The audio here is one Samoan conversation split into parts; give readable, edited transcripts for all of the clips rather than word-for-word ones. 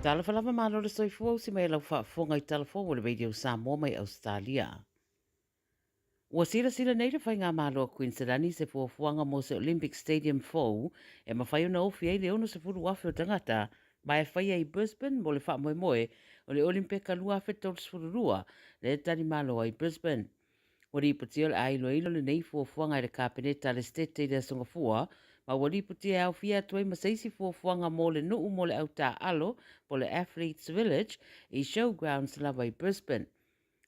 Talofa lava malo le soifua usi mai lau faafofoga i tala fou o le Radio Samoa mai Ausetalia. Ua silasila nei le Faigamalo a Queensland i se fuafuaga mo se Olympic Stadium fou e mafai ona ofi ai le 60,000 o tagata ma e faia i Brisbane mo le faamoemoe o le Olimpeka 2032 lea e talimalo ai Brisbane. Ua lipotia o le a iloilo lenei fuafuaga e le Kapeneta a le Setete i le Aso Gafua, ma ua lipotia e aofia atu ai ma se isi fuafuaga mo le nuu mo le au taaalo po o le Athletes Village i Showgrounds lava i Brisbane.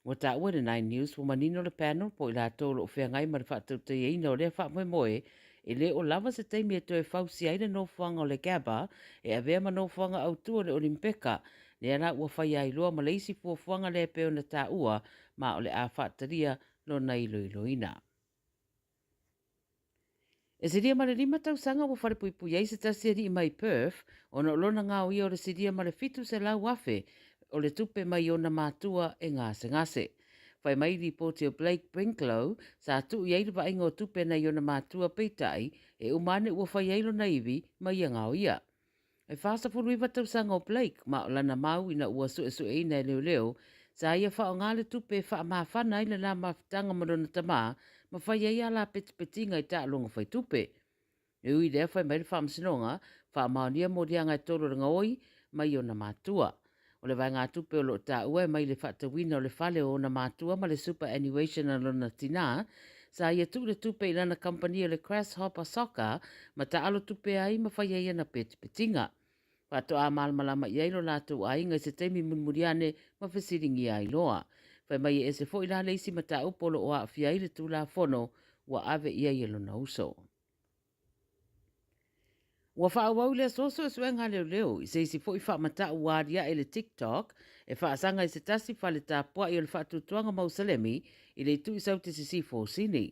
Ua taua e le Nine News ua manino le panel po o i latou o lo o feagai ma le faatautaiaina o lea faamoemoe e le o lava se taimi e toe fausia ai le nofoaga o le Gabba e avea ma nofoaga autu o le Olimpeka, lea la ua faia ai loa ma le isi fuafuaga lea e pei ona taua ma o le a faatalia lona iloiloina. E silia ma le 5 tausaga ua falepuipui ai se tasi alii mai Perth ona o lona gaoia o le silia ma le 700,000 o le tupe mai ona matua e gasegase. Fai mai lipoti o Blake Brinklow sa tuu i ai le vaaiga o tupe nai ona matua peitai e uma ane ua fai ai lona ivi ma ia gaoia. E 49 tausaga o Blake ma o lana mau ina ua suesueina e leoleo, sa ia faaaoga le tupe e faamafana ai lana mafutaga ma lona tama ma fai ai ala petipetiga i taaloga faitupe. E ui i lea, fai mai le faamasinoga, faamaonia moliaga e tolu o le gaoi mai ona matua. O le vaegatupe o lo o taua e mai le faatauina o le fale o ona matua ma le superannuation a lona tinā, sa ia tuu le tupe i lana kamupani o le Grasshopper Soccer ma taalo tupe ai ma fai ai ana petipetiga. Faatoa malamalama i ai lo latou aiga i se taimi mulimuli ane ma fesiligia ai loa. Fai mai e ese foi la le isi mataupu o lo o aafia ai le Tulafono ua ave i ai e lona uso. Ua faaauau le aso suesuega a leoleo i se isi foi faamatau ua aliae i le TikTok e faasaga i se tasi fale tapuai o le Faatuatuaga Mausalemi i le itu i Saute Sisifo o Sini.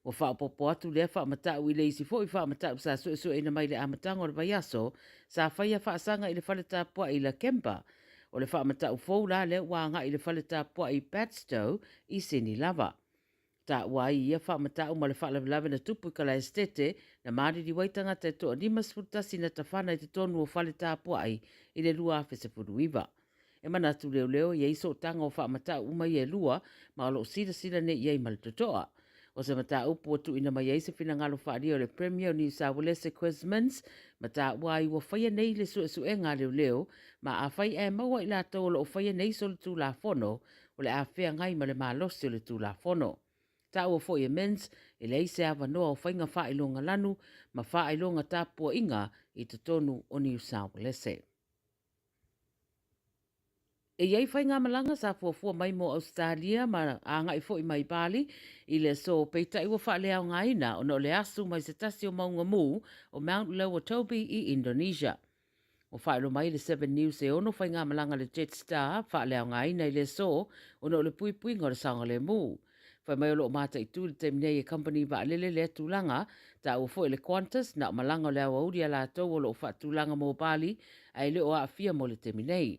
Ua faaopoopo atu lea faamatau i le isi foi faamatau sa suesueina mai le amataga o le vaiaso sa faia faasaga i le fale tapuai i Lakemba. O le faamatau fou la lea ua agai i le fale tapuai i Padstow i Sini lava. Taua ai ia faamatau ma le faalavelave na tupu i Kalaesetete, na maliliu ai tagata e toa 51 na tafana i totonu o fale tapuai i le 2019. E manatu leoleo e i ai sootaga o faamatau uma ia e lua ma o lo o silasila nei i ai ma le totoa. O se mataupu ua tuuina mai ai se finagalo faaalia o le Premier o Niu Sauelese Chris Minns ma taua ai ua faia nei le suesuega a leoleo ma afai ae maua i latou o lo o faia nei solitulafono o le a feagai ma le malosi o le Tulafono. Taua foi e Minns, e leai se avanoa o faiga faailoga lanu ma faailoga tapuaiga i totonu o Niu Saoalese. E i ai faigamalaga sa fuafua mai mo Ausetalia ma agai foi mai Bali i le aso, peitai ua faaleaogaina ona o le asu mai se tasi o mauga mū o Mount Lewotobi i Indonesia. Ua faailoa mai le Seven News e ono faigamalaga le Jetstar faaleaogaina i le aso ona o le puipuiga o le saogalemu. Fai mai o lo o mataitu i le taimi nei e kamupani vaalele lea tulaga, taua foi le Qantas na o malaga o le aoauli a latou o lo o faatulaga mo Bali ae le o aafia mo le taimi nei.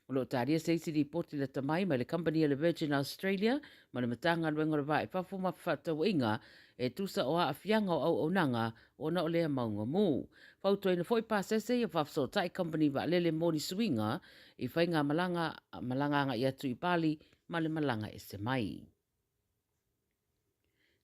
O lo o talia se isi lipoti lata mai mai le kamupani a le Virgin Australia ma le Matagaluega o le Va i Fafo ma Fefaatauaiga e tusa o aafiaga o auaunaga ona o lea mauga mū. Fautuaina foi pasese ia faafesootai kamupani vaalele mo ni suiga i faigamalaga malaga agai atu i Bali ma le malaga ese mai.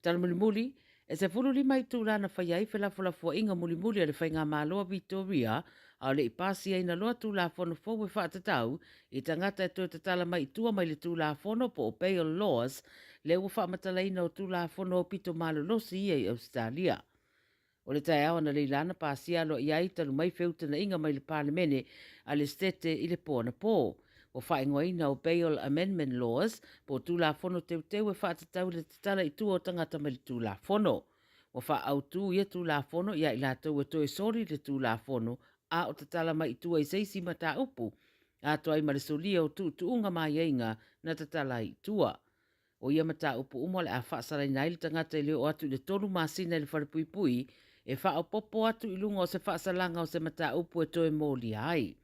Tala mulimuli, e 15 itula na fai ai felafolafoaiga mulimuli a le Faigamalo a Vitoria a o le i pasiaina loa Tulafono fou e faatatau i tagata e toe tatala mai i tua mai le Tulafono po o Bail Laws lea ua faamatalaina o Tulafono aupito malolosi ia i Ausetalia. O le taeao analeila na pasia aloaia ai talu mai feutanaʻiga mai le Palemene a le Setete i le po anapo. Ua faaigoaina o Bail Amendment Laws po o Tulafono Teuteu e faatatau i le tatala i tua o tagata mai le Tulafono. Ua faaautu ia Tulafono ia i latou e toe soli le Tulafono a o tatala mai i tua i se isi mataupu, atoa ai ma le solia o tuutuuga ma aiaiga na tatala ai i tua. O ia mataupu uma o le a faasalaina ai le tagata i le oo atu i le 3 masina i le falepuipui e faaopoopo atu i luga o se faasalaga o se mataupu e toe molia ai.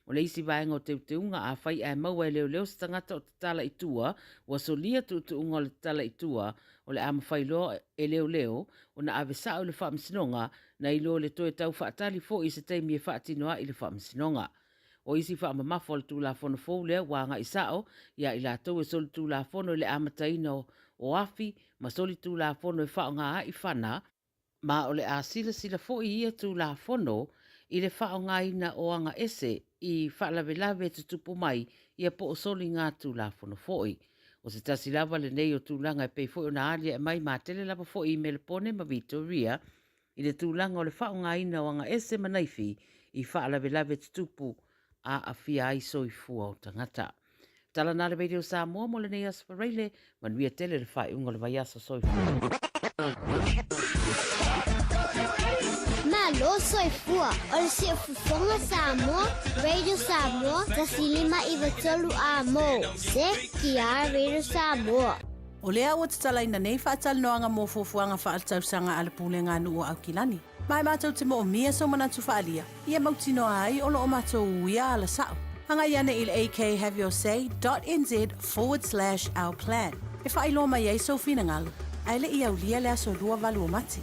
O le isi vaega o teuteuga, afai ae maua e leoleo se tagata o tatala i tua, ua solia tuutuuga o le tatala i tua, o le a mafai loa e leoleo ona ave sao i le faamasinoga, nai lo le toe tau faatali foi i se taimi e faatino ai le faamasinoga. O isi faamamafo a le Tulafono fou lea ua agai sa'o iā i latou e solitulafono i le amataina o afi ma solitulafono e faaaoga ai fana, ma o le a silasila foi ia Tulafono i le faaaogaina o aga ese i faalavelave e tutupu mai ia po o soligatulafono foi. O se tasi lava lenei o tulaga e pei foi ona aliae mai matele lava foi i Melepone ma Vitoria i le tulaga o le faaaogaina o aga ese ma naifi i faalavelave tutupu aafia ai soifua o tagata. Tala na le Radio Samoa mo lenei aso Faraile, manuia tele le faaiuga o le vaiaso soifua. Malo soifua o le Siufofoga Samoa, Radio Samoa, 153 amo. CKR Radio Samoa. O lea ua tatalaina nei faatalanoaga mo fuafuaga faaletausaga a le Pulega a Nuu o Aukilani. Ma e matou te moomia sou manatu faaalia, ia mautinoa ai o lo o matou uia ala sa'o. Agai ane i le akhaveyourSay dot nz forward slash our plan e faailoa mai ai sou finagalo, ae le i aulia le aso 28 o Mati.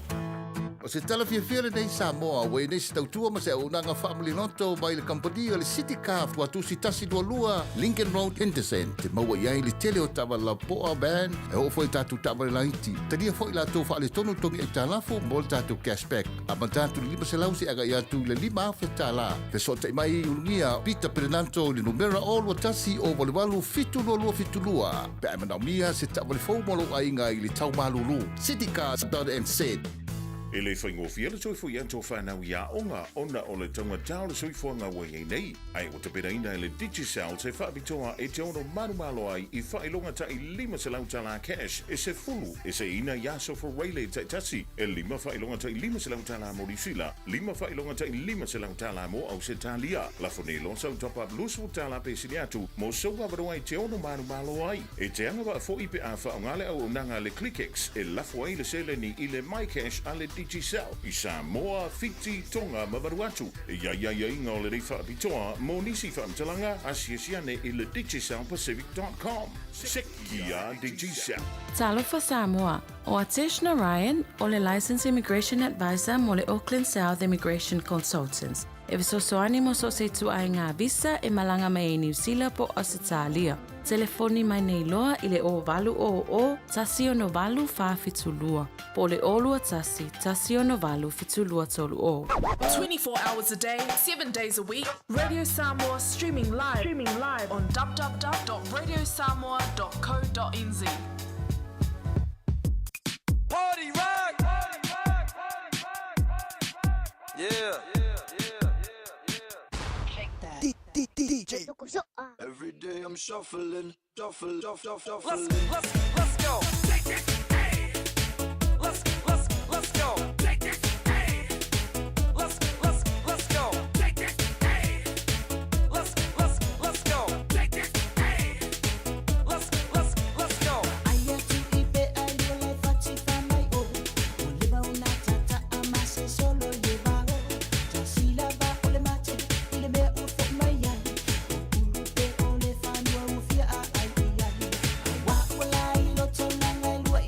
O se tala fiafia lenei Samoa ua i nei se tautua ma se auaunaga faamaliloto mai le kamupani o le City Car Tuatusi 122 Lincoln Road Henderson te maua i ai le tele o taavale lapoa, van, e oo foi i tatou taavale laiti. Talia foi latou faaletonu togi aitalafu mo le tatou cash back. Amata atu i le 500 seia agai atu i le $5,000. Fesootai mai i Ulugia Peter Perenanto i le numera 021 088 72272 pe a e manaomia se taavale fou mo lou aiga i le tau malulu. Citycars.nz. E le faigofie le soifua i atu o fanau i aoga ona o le taugata o le soifuaga ua i ai nei, ae ua tapenaina e le Digicel se faapitoa e te ono malomalo ai i faailoga ta'i $500 tala cash e sefulu e seiina i aso Faraile taitasi, e lima faailoga ta'i $500 tala mo Niusila, lima faailoga ta'i $500 tala mo Ausetalia. Lafo nei loa sau top up $20 tala pe sili atu mo sou avanoa e te ono malomalo ai. E te agavaa foi pe a faaaoga le auaunaga a le ClickX e lafo ai le seleni i le MyCash a le Digicel i Samoa, Fiti, Tonga ma Vanuatu. E i ai aiaiga o lenei faapitoa mo nisi faamatalaga, asiasi ane i le DigicelPacific dot com. Sekia Digicel. Talofa Samoa, o Atesh Narayan o le Licensed Immigration Advisor mo le Auckland South Immigration Consultants. E fesoasoani mo so o se ituaiga visa e malaga mai ai Niu Sila po o Ausetalia. Telefoni mai nei loa i le 0800 168 472 po o le 021 168 7230. 24 hours a day, 7 days a week, Radio Samoa streaming live, streaming live on www.radiosamoa.co.nz. Party rock! Yeah. DJ. Every day I'm shuffling, shuffle, shuffle, shuffle. Let's, let's, let's go. Let's, let's, let's go. Let's, let's, let's go. Let's, let's, let's go. Let's, let's, let's go. Aia tu i pe ai o le fati fa mai o. O le ba una tata a ma se solo ye ba o. Ta sila ba o le mate i le mea ua fo mai ai. O ulu pe o le fanua ua fia a ai i ai. A wa ua la i loto langa e lua i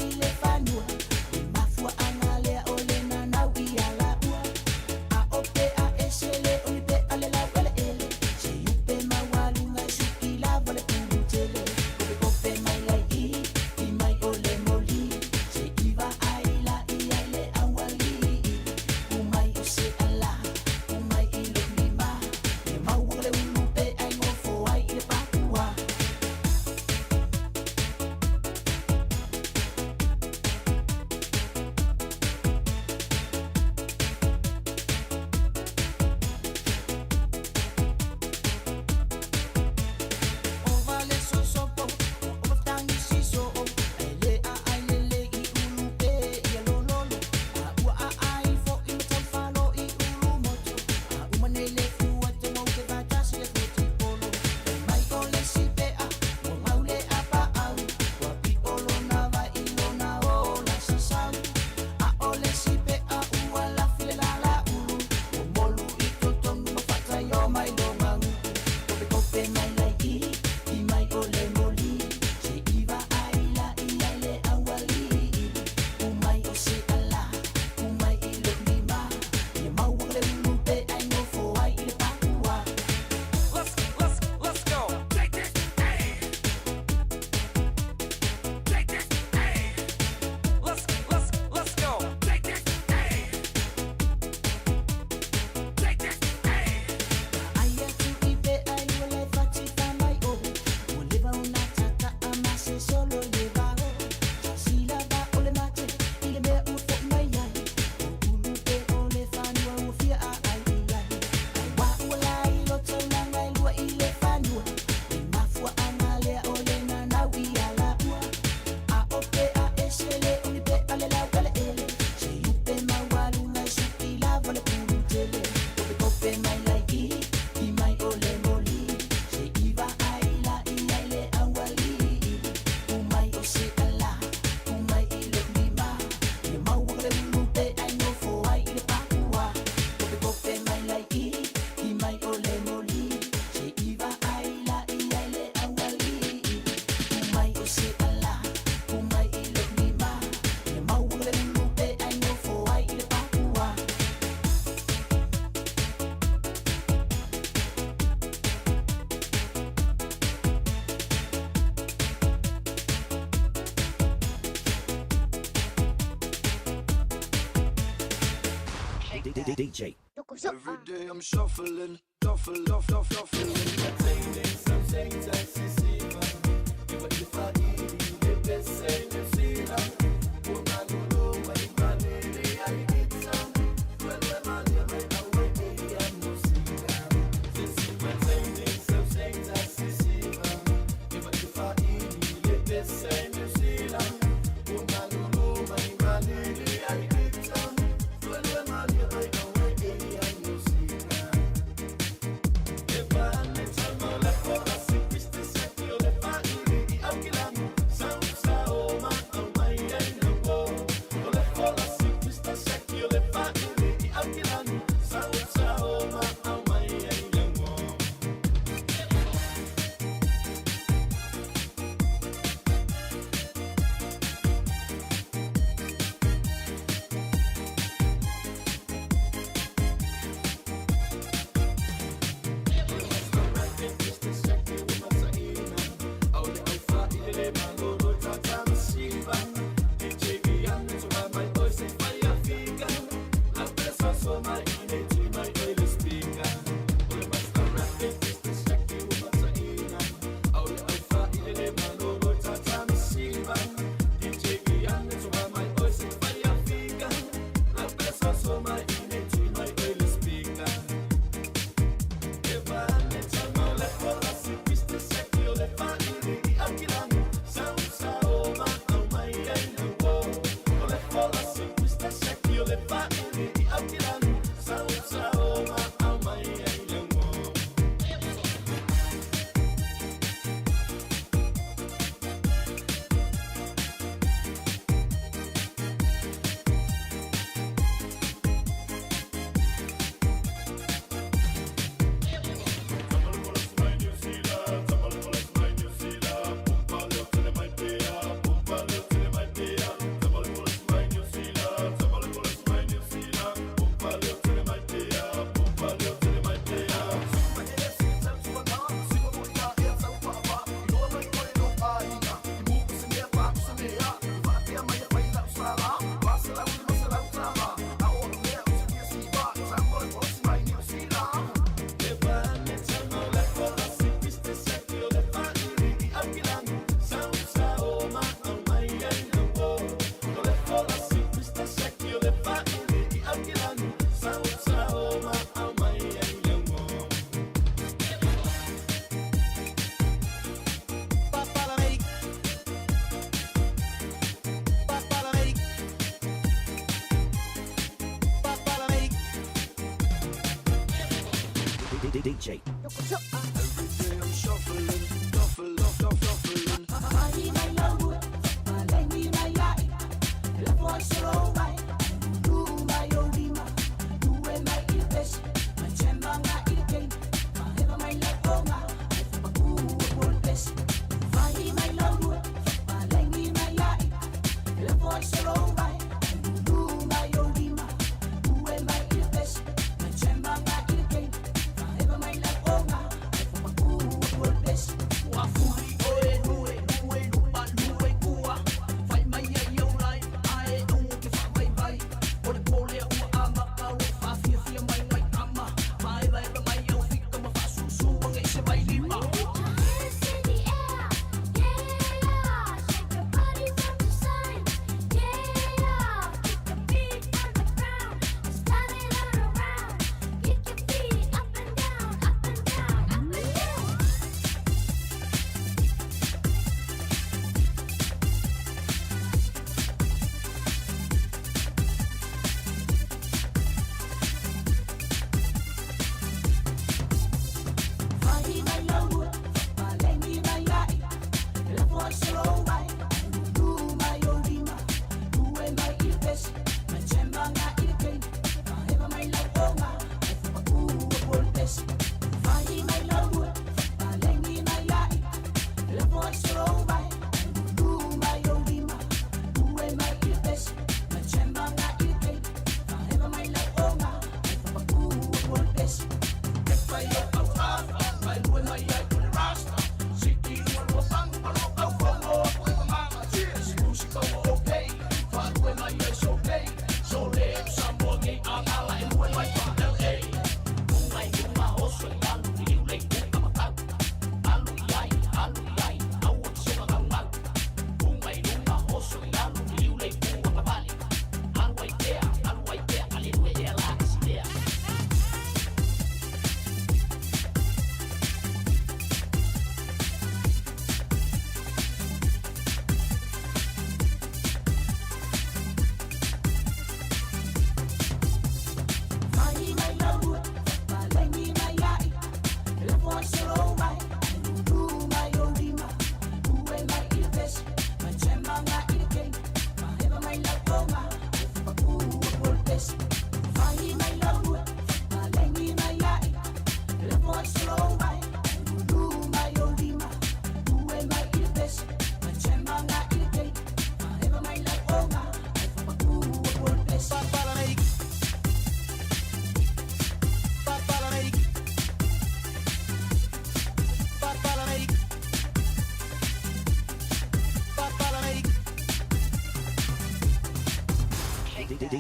DJ. Every day I'm shuffling, shuffle, shuffle, shuffling. DJ. Every day I'm shuffling, shuffle, shuffle, shuffling. Bless.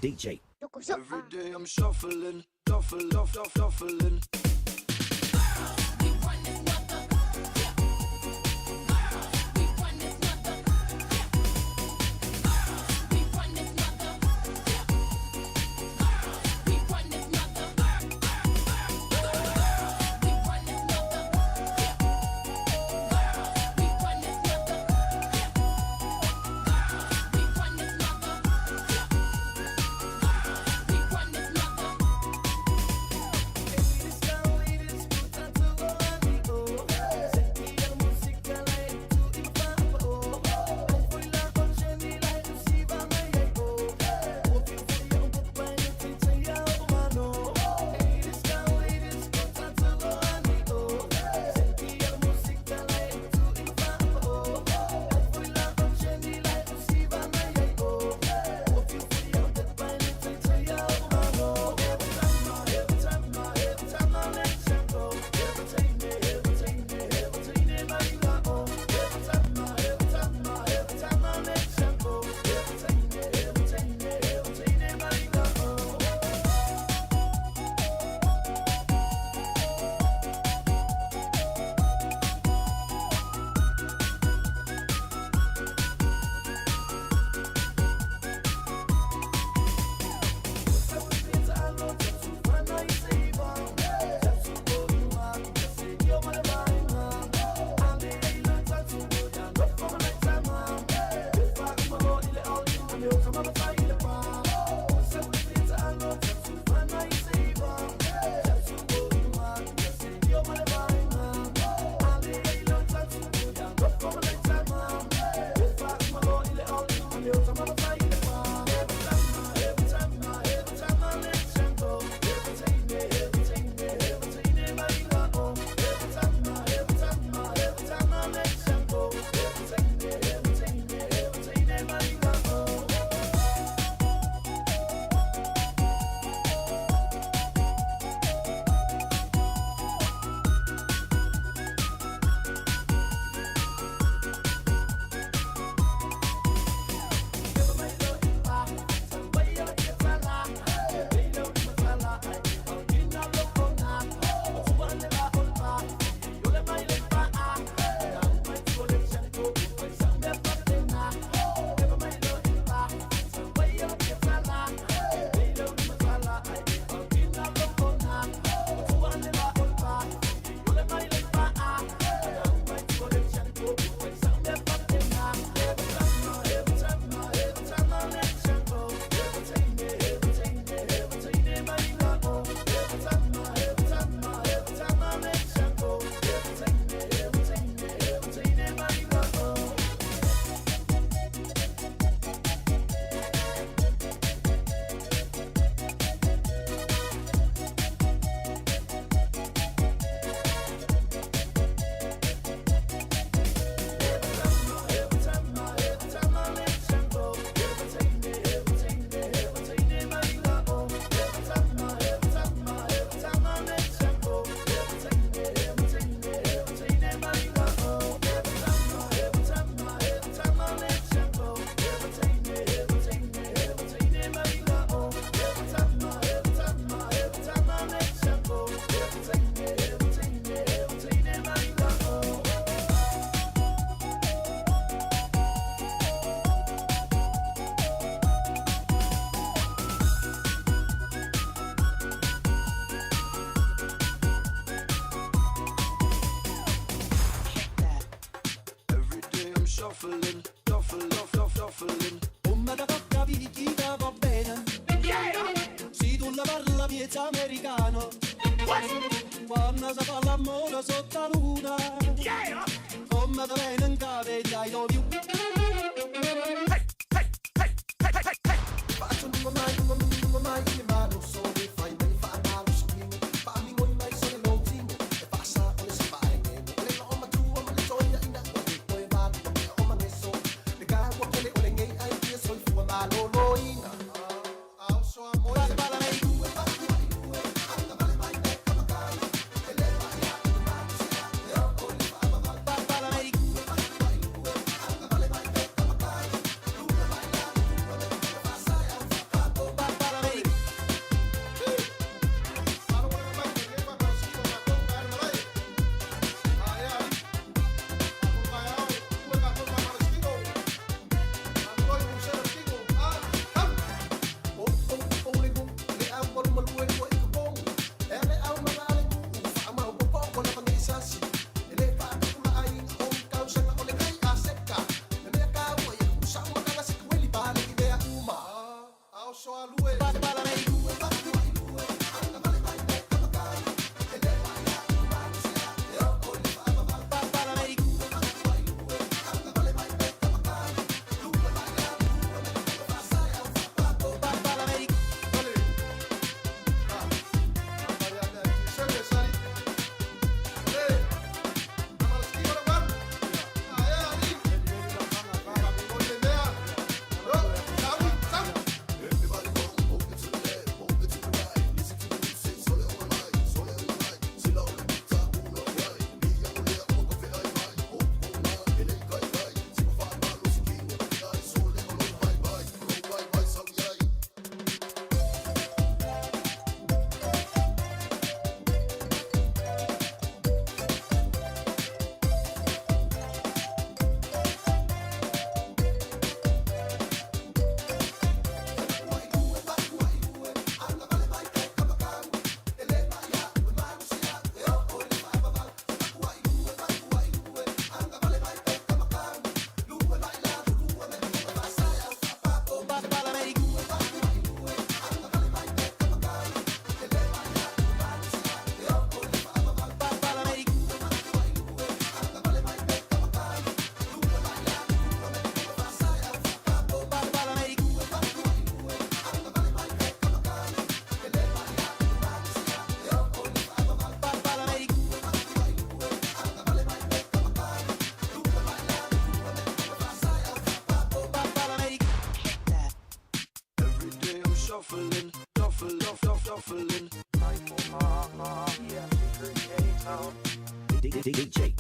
DJ. Every day I'm shuffling, shuffle, shuffle, shuffling. Every day I'm shuffling, shuffle, shuffle, shuffling. Come da capire va bene. Se tu la parla miezza americano. Quando si fa l'amore sotto la luna. Come da bene in cave I love you. Faccio non mai, non mai, ma lo so che fai, ma fa male, fammi con mai sono shuffling. DJ.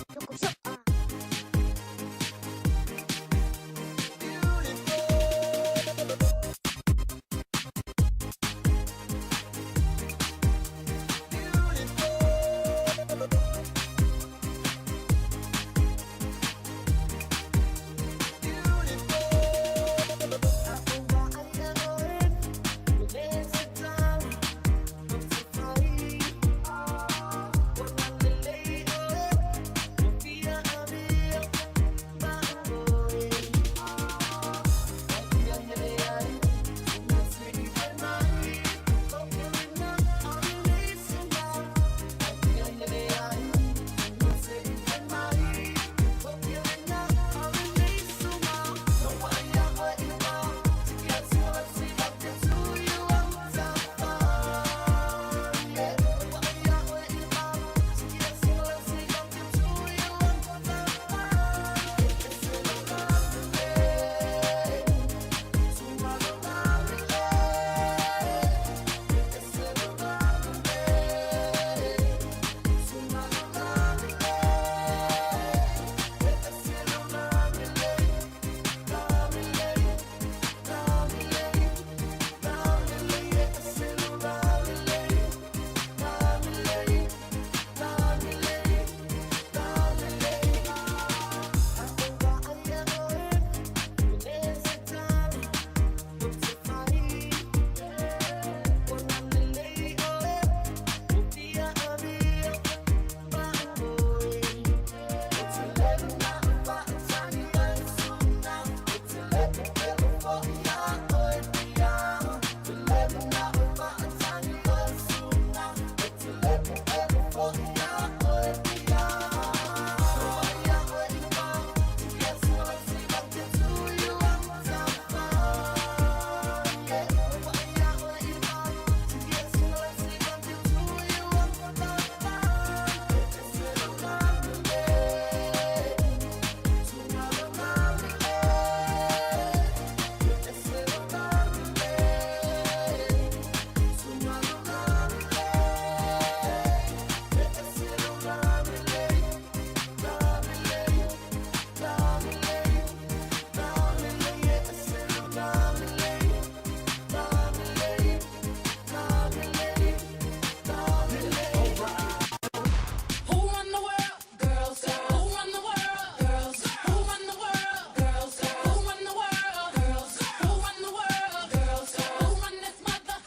Who run the world? Girls. Who run the world? Girls. Who run the world? Girls. Who run the world? Girls. Who run the world? Girls. Who run this mother?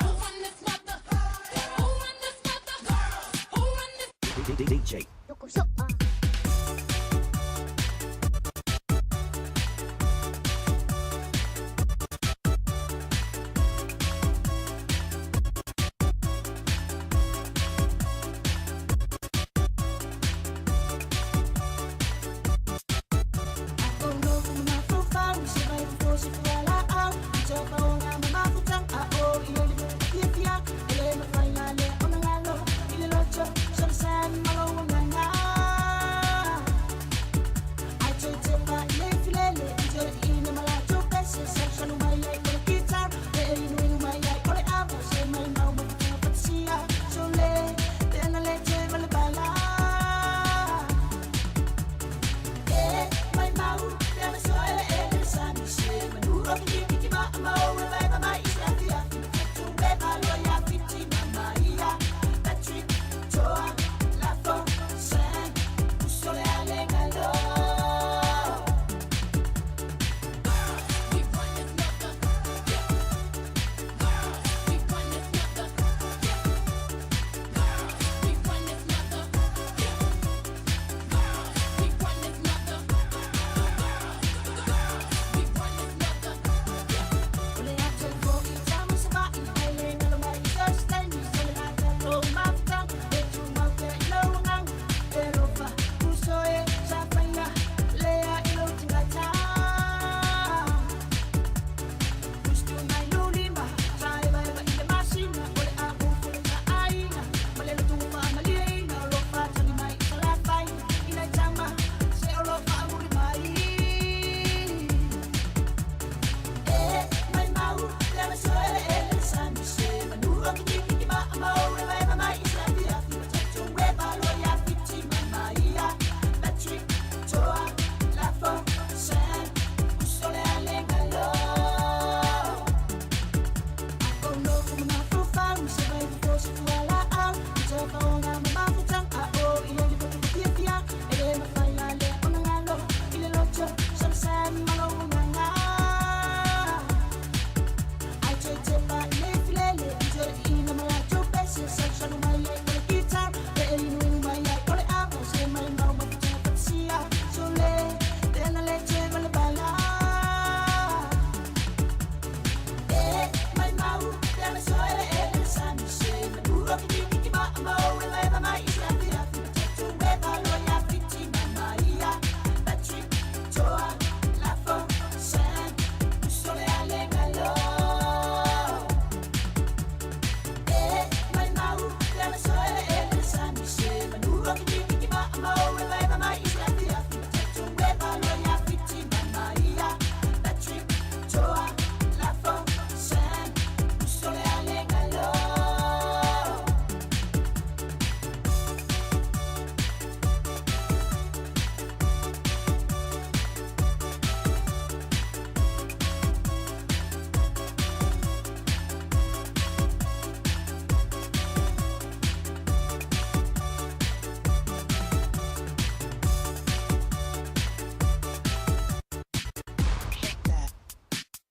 Who run this mother? Who run this mother? Girls. Who run this? DJ. San malo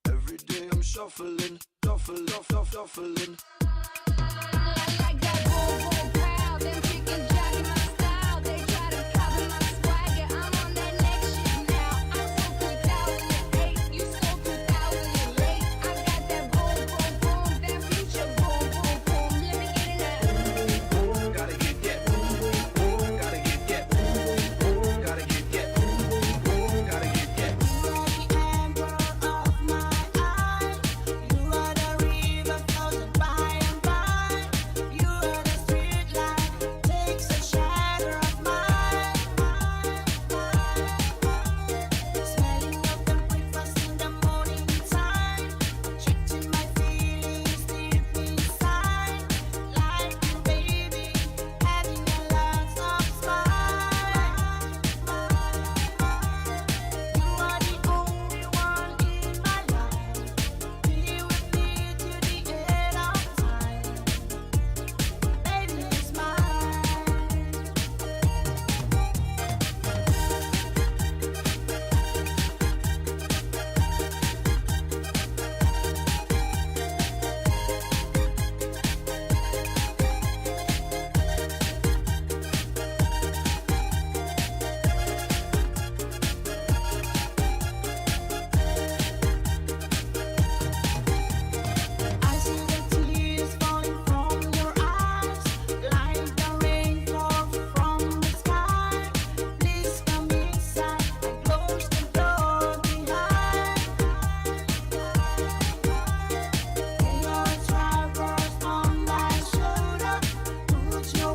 Every day I'm shuffling, shuffle, shuffle, shuffling.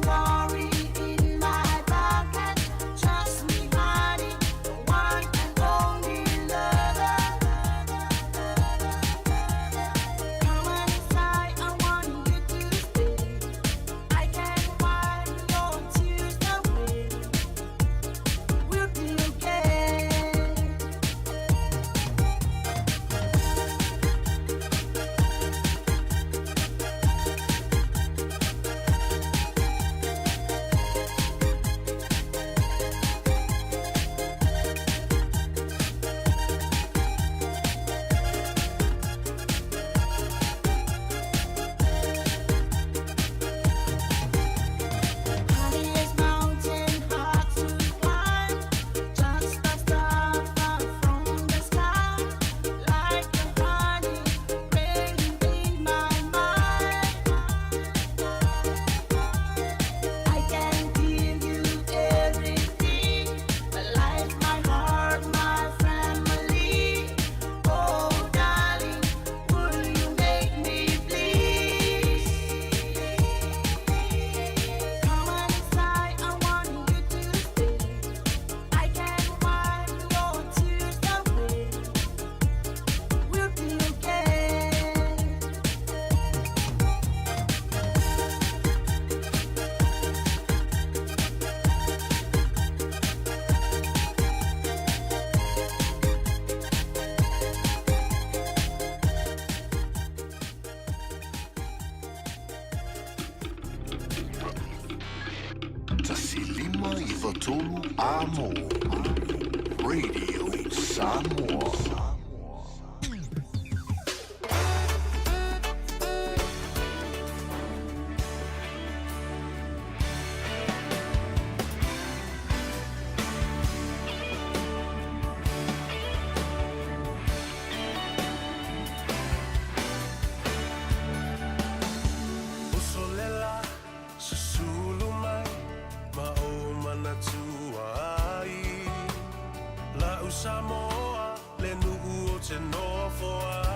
105 93 Amo Radio Samoa. Uso lela, susulu mai, ma ou manatua ai. La'u Samoa, le nu'u o te nofo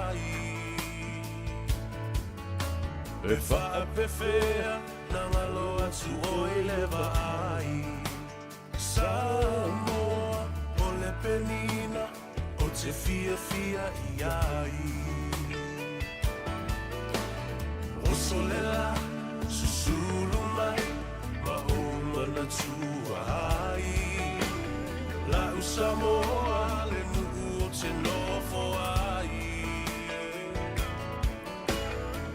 ai. E faapefea na galo atu ʻoe i le vaai. Samoa le nuu ou te nofo ai.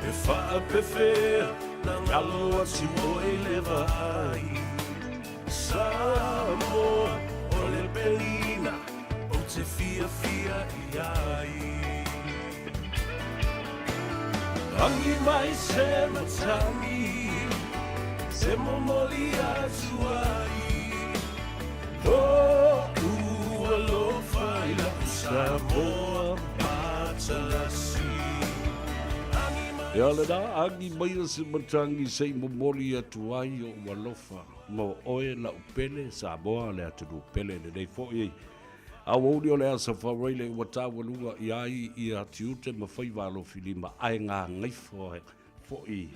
E faapefea na galo atu oe i le vaai. Samoa o le pelina ou te fiafia i ai. Agi mai se matagi se momoli atu ai Lo'u alofa i la'u Samoa matalasi. Ia lena, agi maia se matagi se i momoli atu ai o'u alofa mo oe la'u pele Samoa le atunuu pele lenei fo'i aoauli o le asa faauraile ua taualuga i ai ia tiute ma faiva alofilima ae gagaifo ai fo'i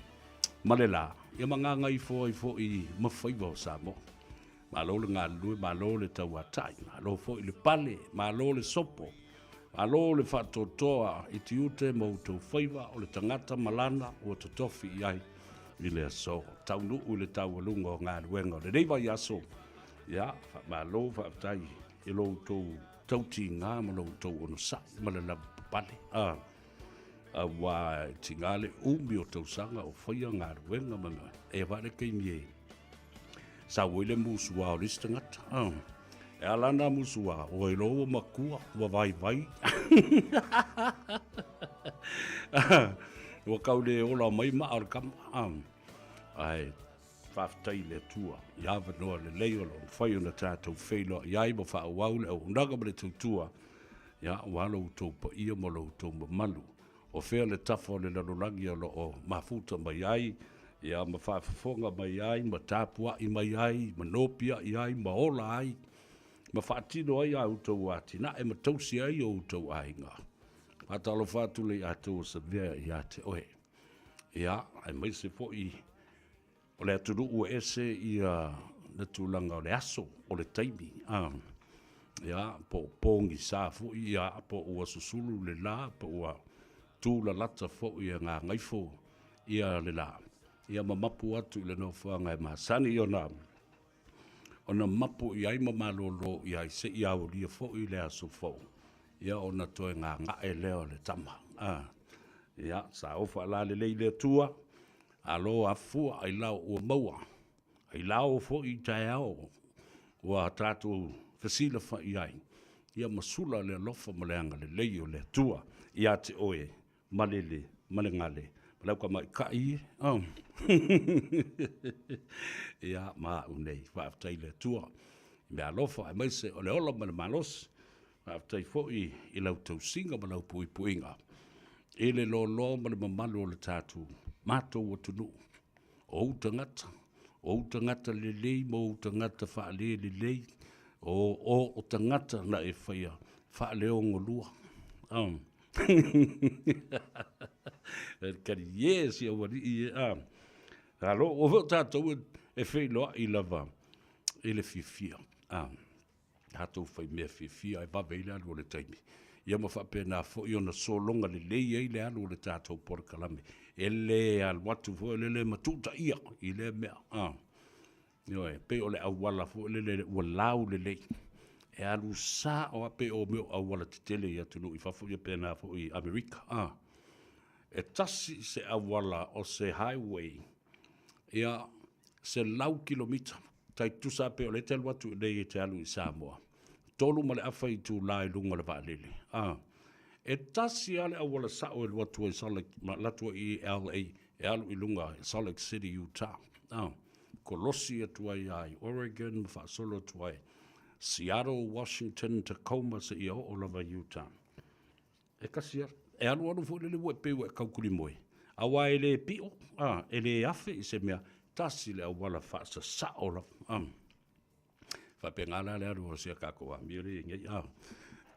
ma le la, ia ma gagaifo ai fo'i ma faiva o Samoa. Malo le galulue, malo le tauatai, malo foi le pale, malo le sopo, malo le faatoatoa i tiute ma outou faiva o le tagata ma lana ua totofi i ai i le aso. Taunuu i le taualuga o galuega o lenei vaiaso, ia, faamalo faafetai i lo outou tautiga ma lo outou onosai ma le lavapapale. Ah, aua e tiga le umi o tausaga o faia galuega ma mea. E vale taimi e sau ai le musua o le isi tagata. Ah. E ala na musua, ua iloa ua matua, ua vaivai. Ua kau le ola mai maa o le kama. Ah. Ae faafetai i le Atua i avanoa lelei o lo o mafai ona tatou feiloai ai ma faaauau le auaunaga ma le tautua, ia, aua lo outou paia ma lo outou mamalu. O fea le tafa o le lalolagi o lo o mafuta mai ai, ia, ma faafofoga mai ai, ma tapuai mai ai, ma nopiai ai, ma ola ai, ma faatino ai a outou atinae ma tausi ai o outou aiga. Faatalofa atu le Atua o Savea ia te oe. Ia, aemaise foi o le atunuu ua ese ia le tulaga o le aso, o le taimi, a, ia, po o pogisa foi, ia, po ua susulu le la, po ua tulalata foi e gagaifo ia le la, ia ma mapu atu i le nofoaga e masani ona ona mapu i ai ma malolo i ai seia aulia foi le aso fou, ia ona toe gaga'e lea o le tama. A, ia, sa ofa alalelei i le Atua, alo afua ailao ua maua, ailao foi i taeao ua tatou fesilafa'i ai, ia ma sula le alofa ma le agalelei o le Atua ia te oe ma lele ma le gale ma le autamaitai e. Oh. Ia, ma au nei, faafetai i le Atua i mea alofa aemaise o le ola ma le malosi. Faafetai foi i lau tausiga ma lau puipuiga i le loaloa ma le mamalu o le tatou matou atunuu, o ou tagata, o ou tagata lelei ma ou tagata faalelelei, o, o, o tagata na e faia faaleogolua. Oh. E kari ye si aualii e a. Alo, ua foi o tatou e feiloai lava i le fiafia. A. Tatou fai mea fiafia e vave ai le alu o le taimi. Ia ma faapena foi ona sologa lelei ai le alu o le tatou polokalame. E le alu atu foi lele ma tuutaia i lea mea. A. Ioe, pei o le auala foi lele ua lau lelei, e alu sao lava pei o mea o auala tetele i atunuu i fafo ia pena foi i Amerika. A, e tasi se auala o se highway, ia, 100 kilomita, tai tutusa lava pei o lea e te alu atu i inei e te alu i Samoa, 3.5 itula i luga o le vaalele. A, e tasi lava le auala sao e alu atu ai Salt Lake, ma alu atu ai i LA, e alu i luga i Salt Lake City, Utah. A, kolosi atu ai lava i Oregon ma faasolo atu ai Seattle, Washington, Tacoma seia oo lava i Utah. E kasi lava. E alualu foi lele ua e pei ua e taukulimoe, aua e le pio, a, e le afe i se mea, tasi le auala faasasao lava. A. Faapena la le alu o si a tatou amio lea e i ai nei, a.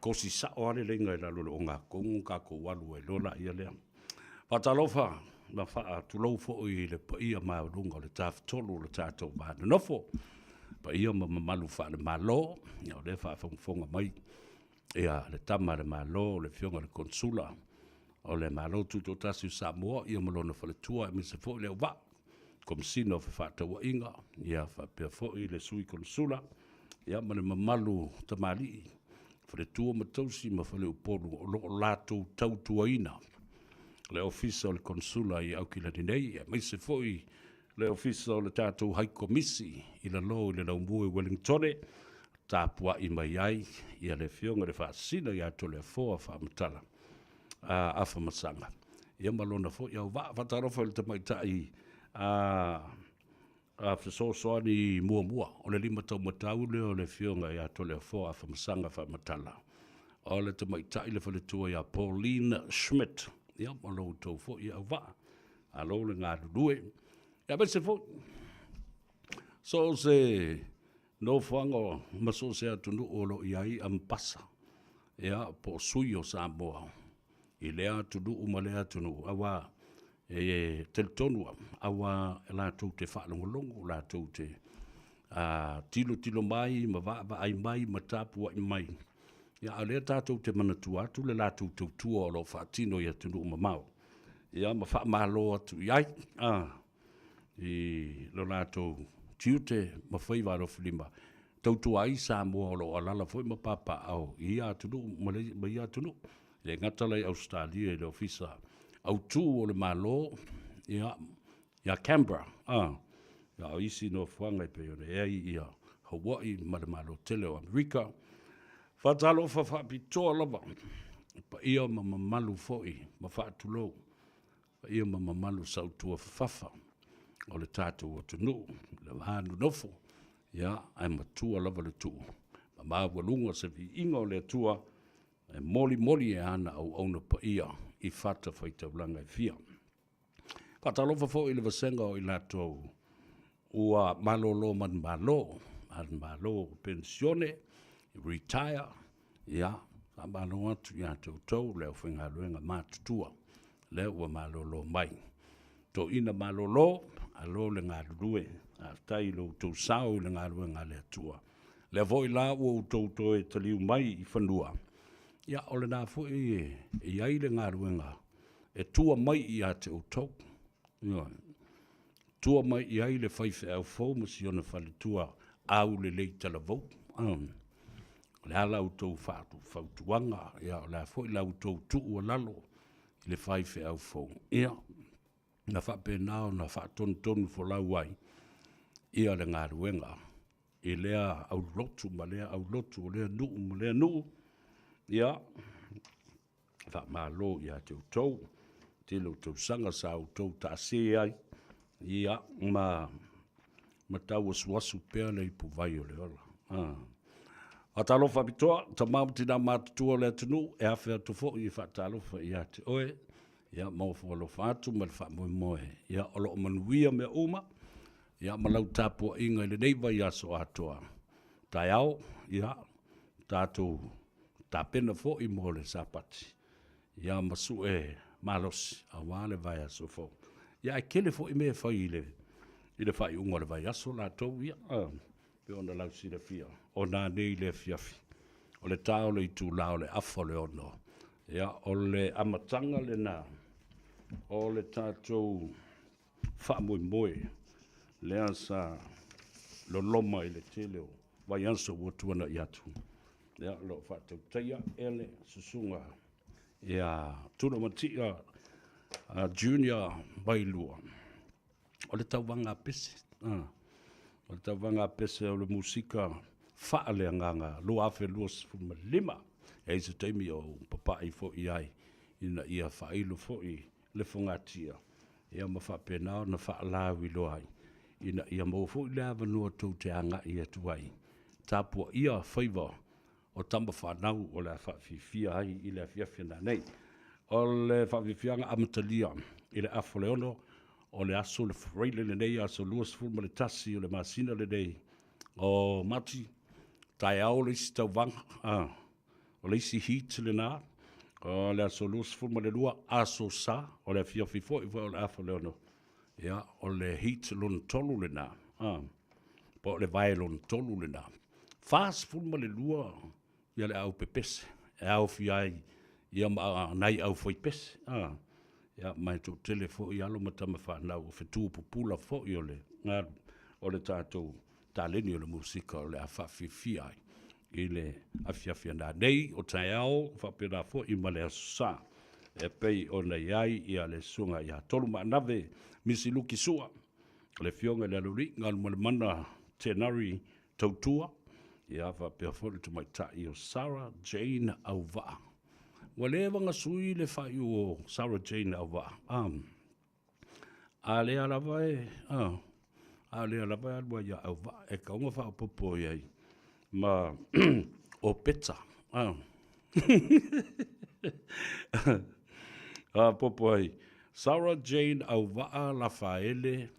Kosi sao lava le leiga i lalo o le ogatotonu ona tatou alu ai loa laia lea. Faatalofa ma faatulou foi i le paia maualuga o le Tafatolu o le tatou va nonofo, paia ma mamalu faale-Malo, o lea e faafogafoga mai ia le Tama a le Malo, le Afioga i le Konesula o le Malo Tutoatasi o Samoa, ia ma lona faletua, aemaise foi le auvaa, Komesina o Fefaatauaiga, ia faapea foi le Sui Konesula, ia ma le mamalu o tamalii, faletua ma tausi ma faleupolu o lo o latou tautuaina le Ofisa o le Konesula i Aukilani nei, aemaise foi le Ofisa o le tatou Haikомisi i lalo i le laumua i Ueligitone, tapuai mai ai ia le Afioga i le Faasisina ia Toleafoa Faamatala Afamasaga, ia ma lona foi auvaa. Faatalofa i le Tamaitai a Fesoasoani muamua, o le limataumatau lea o le Afioga ia Toleafoa Afamasaga Faamatala, o le Tamaitai le Faletua ia Pauline Schmidt, ia ma lo outou foi auvaa. Malo le galulue. Ia aemaise foi so o se nofoaga ma so o se atunuu o lo o i ai ambasa, ia, po o sui o Samoa i lea atunuu ma lea atunuu, aua e talitonu au, aua latou te faalogologo, latou te tilotilo mai ma vaavaai mai ma tapuai mai, ia a o lea tatou te manatua atu le latou tautua o lo o faatino i atunuu mamao, ia ma faamalo atu i ai i lo latou tiute ma faiva alofilima, tautua ai Samoa o lo o alaala foi ma papaaao i ia atunuu ma ia atunuu. E le gata la i Ausetalia i le Ofisa Autu o le Malo, ia, ia Canberra, a o isi nofoaga e pei ona i ai ia Hawaii ma le Malo tele o Amerika. Faatalofa faapitoa lava i paia ma mamalu foi ma faatulou, paia ma mamalu sautuafafafa o le tatou atunuu, le va nonofo, ia, ae matua lava le tuu ma maualuga se viiga o le Atua e molimoli e ana auauna paia i fatafaitaulaga e fia. Faatalofa foi i le vasega o i latou ua malolo manumalo, manumalo penisione, retire, ia, faamalo atu ia te outou le aufaigaluega matutua, lea ua malolo mai. Toeaina malolo, malo le galulue, faafetai i lo outou sao i le galuega a le Atua. Lea foi la ua outou toe taliu mai i fanua, ia o lena foi e i ai le galuega e tua mai ia te outou. Ioe. Tua mai i ai le faifeau fou ma si ona faletua aulelei talavou. O le a la outou fautuaga, ia o le a foi la outou tuualalo i le faifeau fou, ia na faapena ona faatonutonu folau ai ia le galuega i lea aulotu ma lea aulotu, o lea nuu ma lea nuu, ia faamalo ia te outou. Tele o tausaga sa outou taase ai, ia, ma ma tauasuasu pea le ipuvai o le ola. Ah. Faatalofa faapitoa, tama ma tina matutua o le atunuu, e afe atu foi e faatalofa ia te oe, ia ma ofo alofa atu ma le faamoemoe, ia o lo o manuia mea uma, ia ma lau tapuaiga i lenei vaiaso atoa. Taeao, ia, tatou tapena foi mo le Sapati, ia ma sue malosi aua le vaiaso fou. Ia ae tele foi mea e fai i le, i le faaiuga o le vaiaso latou ia, pei ona lausilafia, o nanei i le afiafi. O le ta o le itula o le afa o le 6, ia, o le amataga lena o le tatou faamoemoe lea sa loloma i le tele o vaiaso ua tuanai atu. Ia, o lo o faatautaia e le susuga ia Tulamatia Junior Vailua. O le tauvaga a pese, o le tauvaga a pese o le musika faaleagaga 2025. E i ai se taimi o papai foi i ai ina ia faailo foi le fogatia, ia ma faapena ona faalauiloa ai, ina ia maua foi le avanoa tou te agai atu ai, tapuaia faiva o tama fanau o le a faafiafia ai i le afiafi a nanei. O le faafiafiaga amatalia i le afa o le 6 o le aso le Friday lenei, aso 21 o le masina lenei o Mati, taeao le isi tauvaga, o le isi heat lena, o le aso 22, aso Sa, o le afiafi foi foi o le afa o le 6, ia, o le heat lona tolu lena, po o le vae lona tolu lena. 42 ia le au pepese e aofia ai ia ma nai au faipese, ia, ma e toatele foi alo ma tama fanau o fetu pupula foi o le galu o le tatou. taleni o le musika o le a faafiafia ai i le afiafi nanei o taeao faapena foi ma le aso sa e pei ona i ai ia le susuga ia Tolumaanave Misi Luki Sua, le Afioga i le Aloalii Galumalemana Tenari Tautua, ia faapea foi le tamaitai o Sarah Jane Auvaa. Ua leva ona sui le faaiu o Sarah Jane Auvaa. A lea lava e, a lea lava e alu ai ia Auvaa, e tatau ona faaopoopo i ai ma o Peta. Faaopoopo ai, Sarah Jane Auvaa Lafaele,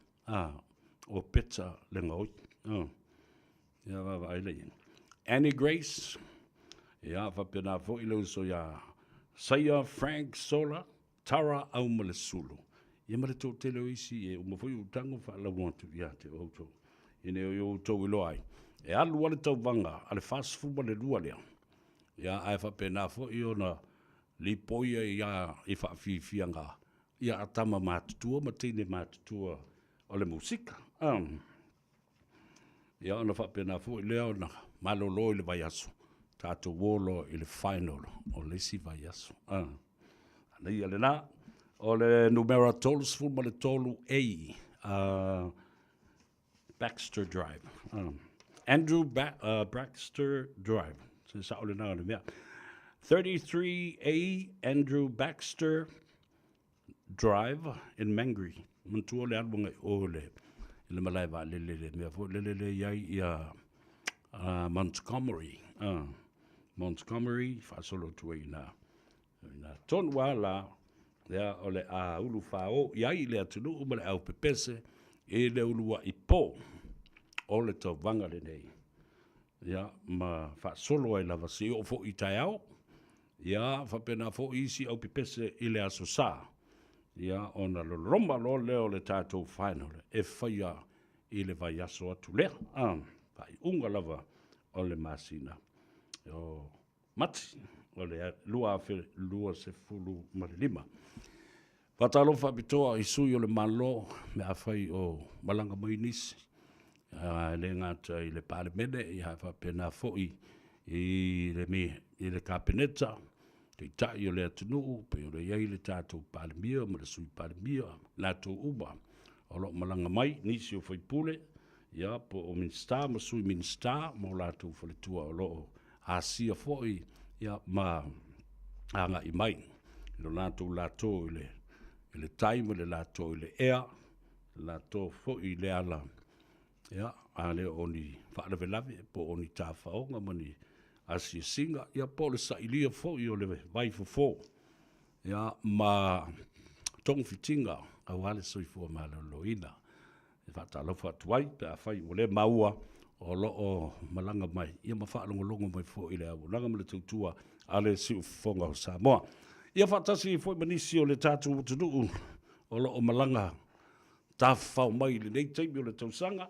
o Peta Legaoi. Ia vaavaai lea i ai. Annie Grace, ia faapena foi le uso ia Saia Frank Sola, Tara Aumalesulu, ia ma le toatele o isi e uma foi ou tago faalaua atu ia te outou, ina ia outou iloa ai, e alu lava le tauvaga a le 42 lea, ia ae faapena foi ona lipoi ai ia i faafiafiaga ia a tama matutua ma teine matutua o le musika. Ia ona faapena foi lea ona malolo i le vaiaso, tatou o loa i le final o le isi vaiaso. Manaia lena. O le numera 33A, Baxter Drive. Andrew Baxter Drive. Se sao lena o le mea. 33A Andrew Baxter Drive in Mangere. Manatua le alu agai o le i le malae vaalele le mea foi lele le i ai ia Montgomery. Montgomery faasolo atu ai ina. Ina tonu lava la lea o le a ulu fāō i ai le atunuu ma le au pepese i le uluaʻi pō o le tauvaga lenei. Ia, ma faasolo ai lava seia oo foi i taeao. Ia, faapena foi isi au pepese i le Aso Sa. Ia, ona loloma loa lea o le tatou final e faia i le vaiaso atu lea, faaiuga lava o le masina o Mati o le 2025. Faatalofa faapitoa i sui o le Malo me afai o malaga mai nisi, e le gata i le Palemene, ae faapena foi i le Kapeneta, Taitai o le atunuu, pei ona i ai le tatou Palemia ma le Sui Palemia, latou uma o lo o malaga mai, nisi o sui usufono, ia, po o Minisita ma Sui Minisita ma o latou faletua o lo o asia foi ia, ma agai mai i lo latou lato i le tai ma le lato i le ea, le lato foi i le ala, ia, a le o ni faalavelave po o ni tafaoga ma ni asiasiga, ia, po o le sailia foi o le vaifofo, ia, ma togafitiga aua le soifua maloloina. E faatalofa atu ai pe afai ua le maua o lo o malaga mai ia ma faalogologo mai foi i le auaunaga ma le tautua a le Siufofoga o Samoa. Ia faatasi ai foi ma nisi o le tatou atunuu o lo o malaga tafafao mai i lenei taimi o le tausaga.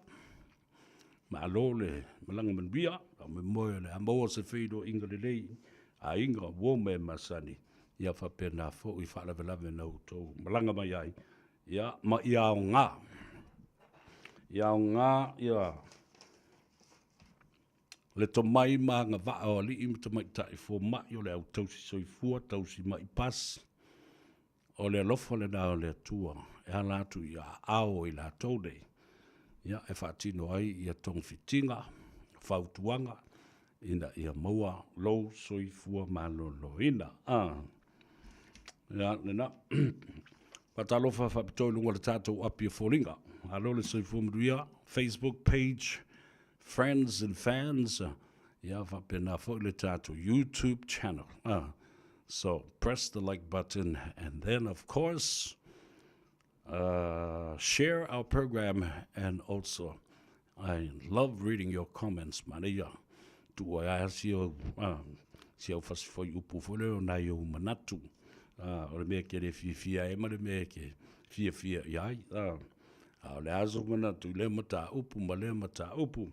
Malo le malaga manuia, faamoemoe o le a maua se feiloaiga lelei, aiga, uo ma e masani, ia faapena foi faalavelave na outou malaga mai ai Ia, ma ia aoga. Ia aoga ia le tomai ma agavaa o alii ma tamaitai fomai o le au tausi soifua, tausi mai pasi, o le alofa lena o le Atua e ala atu i aao o i latou nei, ia, e faatino ai ia togafitiga, fautuaga, ina ia maua lou soifua maloloina. Ia, lena. Faatalofa faapitoa i luga o le tatou api o foliga. Malo le soifua manuia. Facebook page, friends and fans. Ia, faapena foi le tatou YouTube channel. So, press the like button and then, of course, share our program and also I love reading your comments manaia tuu ai a si au si au fasi foi upu foi lea o nai ou manatu o le mea ke le fiafia ai ma le mea ke fiafia i ai a o le a sou manatu i lea mataupu ma lea mataupu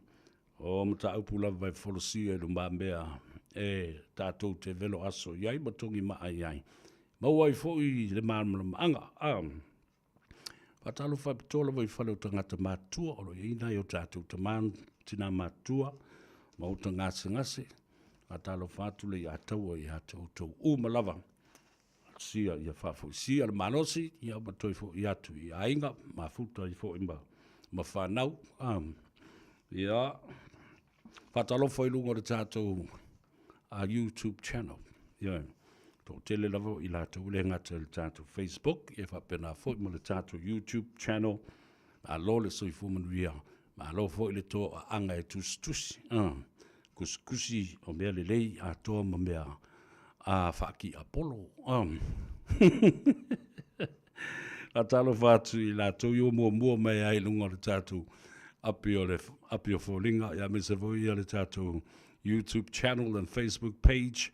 o mataupu lava e folasia i lumamea e tatou te velo aso i ai ma togi maa i ai Maua ai foi le malamalamaaga. Faatalofa faapitoa lava i fale o tagata matutua o lo o i ai nai o tatou tama. tinā matutua, maota gasegase, faatalofa atu le iā taua ia te outou uma lava. Sia ia faafoisia le malosi, ia ma toe fo'i atu i aiga, mafuta ai foi ma, ma whanau. Ia, faatalofa i luga o le tatou a YouTube channel. Ia, toatele lava i latou le gata i le tatou Facebook, ia faapena foi ma le tatou YouTube channel. Malo le soifua manuia, malo foi le toaaga e tusitusi. Kusikusi o mea lelei atoa ma mea a faakiapolo. Faatalofa atu i latou i o muamua mai ai i luga o le tatou api o le api o foliga, ia aemaise foi ia le tatou YouTube channel and Facebook page.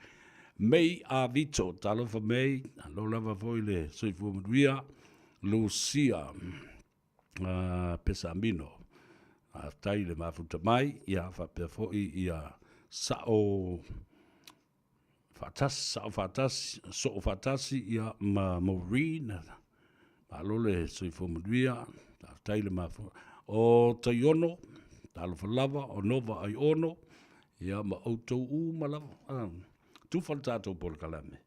May Avito, talofa May, alo lava foi le soifua manuia. Lucia Pesamino, faafetai le mafuta mai, ia faapea foi ia Sao Faatasi, Sao Faatasi, Soo Faatasi, ia ma Maureen, malo le soifua manuia, faafetai le mafuta. O Taiono, talofa lava, o Nova Aiono, ia ma outou uma lava. Tufa le tatou polokalame,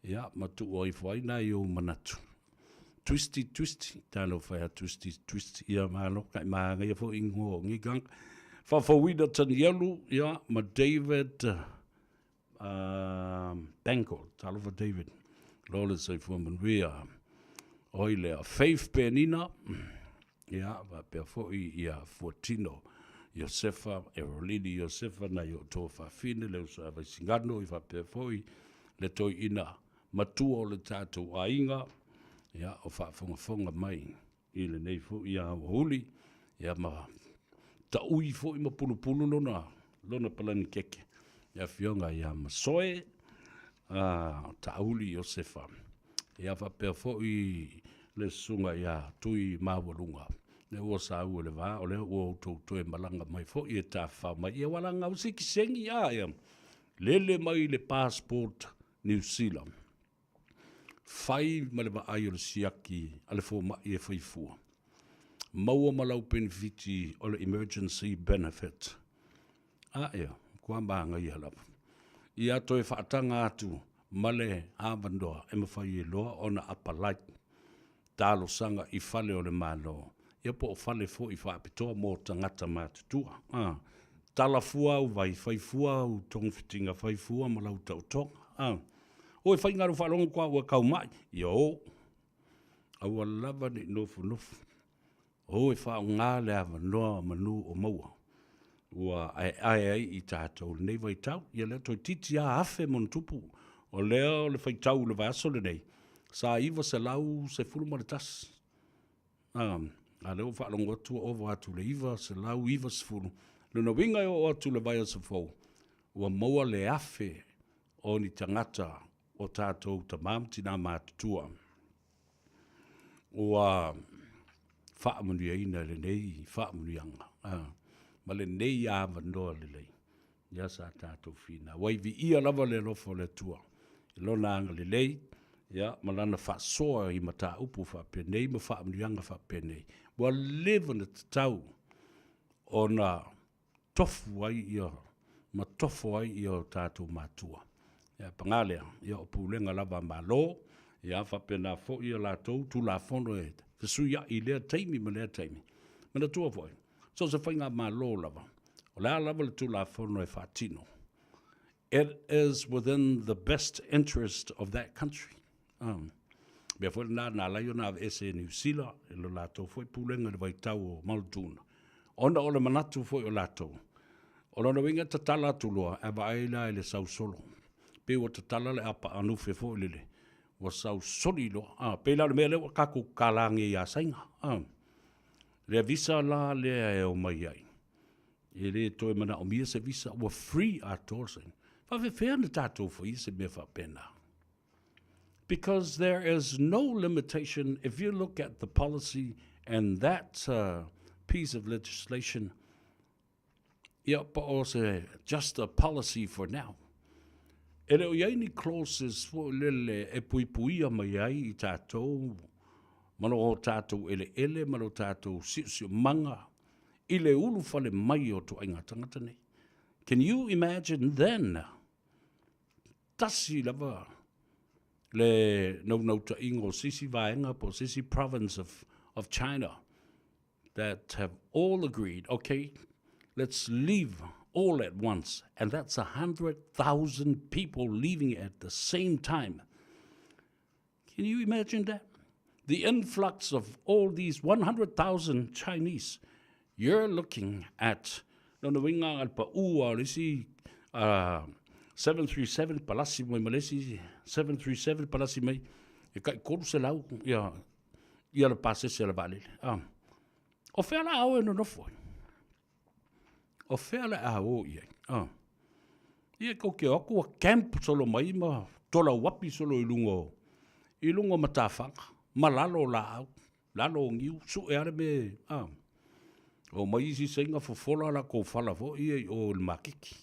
ia ma tuu ifo ai nai ou manatu. Twisty, twisty, talofa ia twisty, twisty, ia malo, kai māngaia foi ingoa o Giganga. Faafouina Tanielu, ia, ma David Bangle, talofa David, lo le soifua manuia. Oi lea, Faith Penina, ia, faapea foi ia Fuatino, Iosefa, Erolini Iosefa, nai o tō whawhine, le uso a Vaisigano, i faapea foi le toeaina matua o le tatou aiga, ia, o faafogafoga mai i lenei foi aoauli, ia ma taui foi ma pulupulu lona, lona palanikeke, le afioga ia Masoe, a, Taauli Iosefa. Ia faapea foi le susuga ia Tui Maualuga, lea ua saua i le va, o lea ua outou toe malaga mai foi e tafafao mai. Ia ua laga usi kisengi, a, ia, lele mai le passport Niu Sila. Fai ma le vaai o le siaki a le fomai e fai fua. Maua ma lau penefiti o le emergency benefit. A ea, kua māgaia lava. Ia toe faataga atu ma le avanoa e mafai ai loa ona apalai talosaga i fale o le Malo, ia po o fale foi faapitoa mo tagata matutua. A, tala fua au vai, fai fua au togafitiga, fai fua ma lau taotoga. A, o e faiga lou faalogo koa ua kau mai, ia o. Aua lava ne i nofonofo. O e faaaoga le avanoa manu o maua ua aeae ai i tatou i lenei vaitau. Ia lea toeitiiti lava 1000+. O lea o le faitau i le vaiaso lenei, sa 911. A, a lea ua faalogo atu ua ova atu i le 990. Lona uiga e oo atu i le vaiaso fou, ua maua le 1000 o ni tagata o tatou tama ma tina matutua ua faamanuiaina i lenei faamanuiaga ma lenei avanoa lelei ia sa tatou finau ai. Viia lava le alofa o le Atua i Lona agalelei ia ma Lana faasoa i mataupu faapenei ma faamanuiaga faapenei ua leva ona tatau ona tofu ai ia ma tofo ai ia o tatou matua. Ia paga lea, ia o pulega lava a Malo, ia faapena foi ia latou Tulafono e fesuiai i lea taimi ma lea taimi. Manatua foi, so o se faigamalo lava, o le a lava le Tulafono e faatino, it is within the best interest of that country. Mea foi lena na ala ai ona aveese e Niu Sila i lo latou foi pulega i le vaitau o Muldoon, ona o le manatu foi o latou, o lona uiga e tatala atu loa ae vaai la i le sau solo, pei ua tatala le apaanufe foi lele, ua sau soli loa. A, pei la o le mea lea ua tatou tatala nei ia Saina. A, lea visa la lea e omai ai, e le toe manaomia se visa, ua free atoa le Saina. Faafefea ona tatou faia se mea faapena? Because there is no limitation if you look at the policy and that piece of legislation, ia, po o se just a policy for now. E le o i ai ni clauses foi lele e puipuia mai ai i tatou ma lo tatou eleele ma lo tatou siosiomaga. i le ulufale mai o ituaiga tagata nei. Can you imagine then? Tasi lava le naunautaiga o se isi vaega po o se isi province of, of China that have all agreed, okay, let's leave all at once. And that's 100,000 people leaving at the same time. Can you imagine that? The influx of all these 100,000 Chinese. You're looking at lona uiga a le pau o le isi 737 palasi mai ma le isi 737 palasi mai e tai 300 ia ia le pasese a le vaalele. O fea la a oe nonofo ai? O fea le a o i ai? Ia kou ke o atu ua camp solo mai ma tolauapi solo i luga o i luga o matafaga ma lalo o laau, lalo o niu, sue lava le mea e, O mai isi Saina fofola a latou fala foi ia i o i le maketi.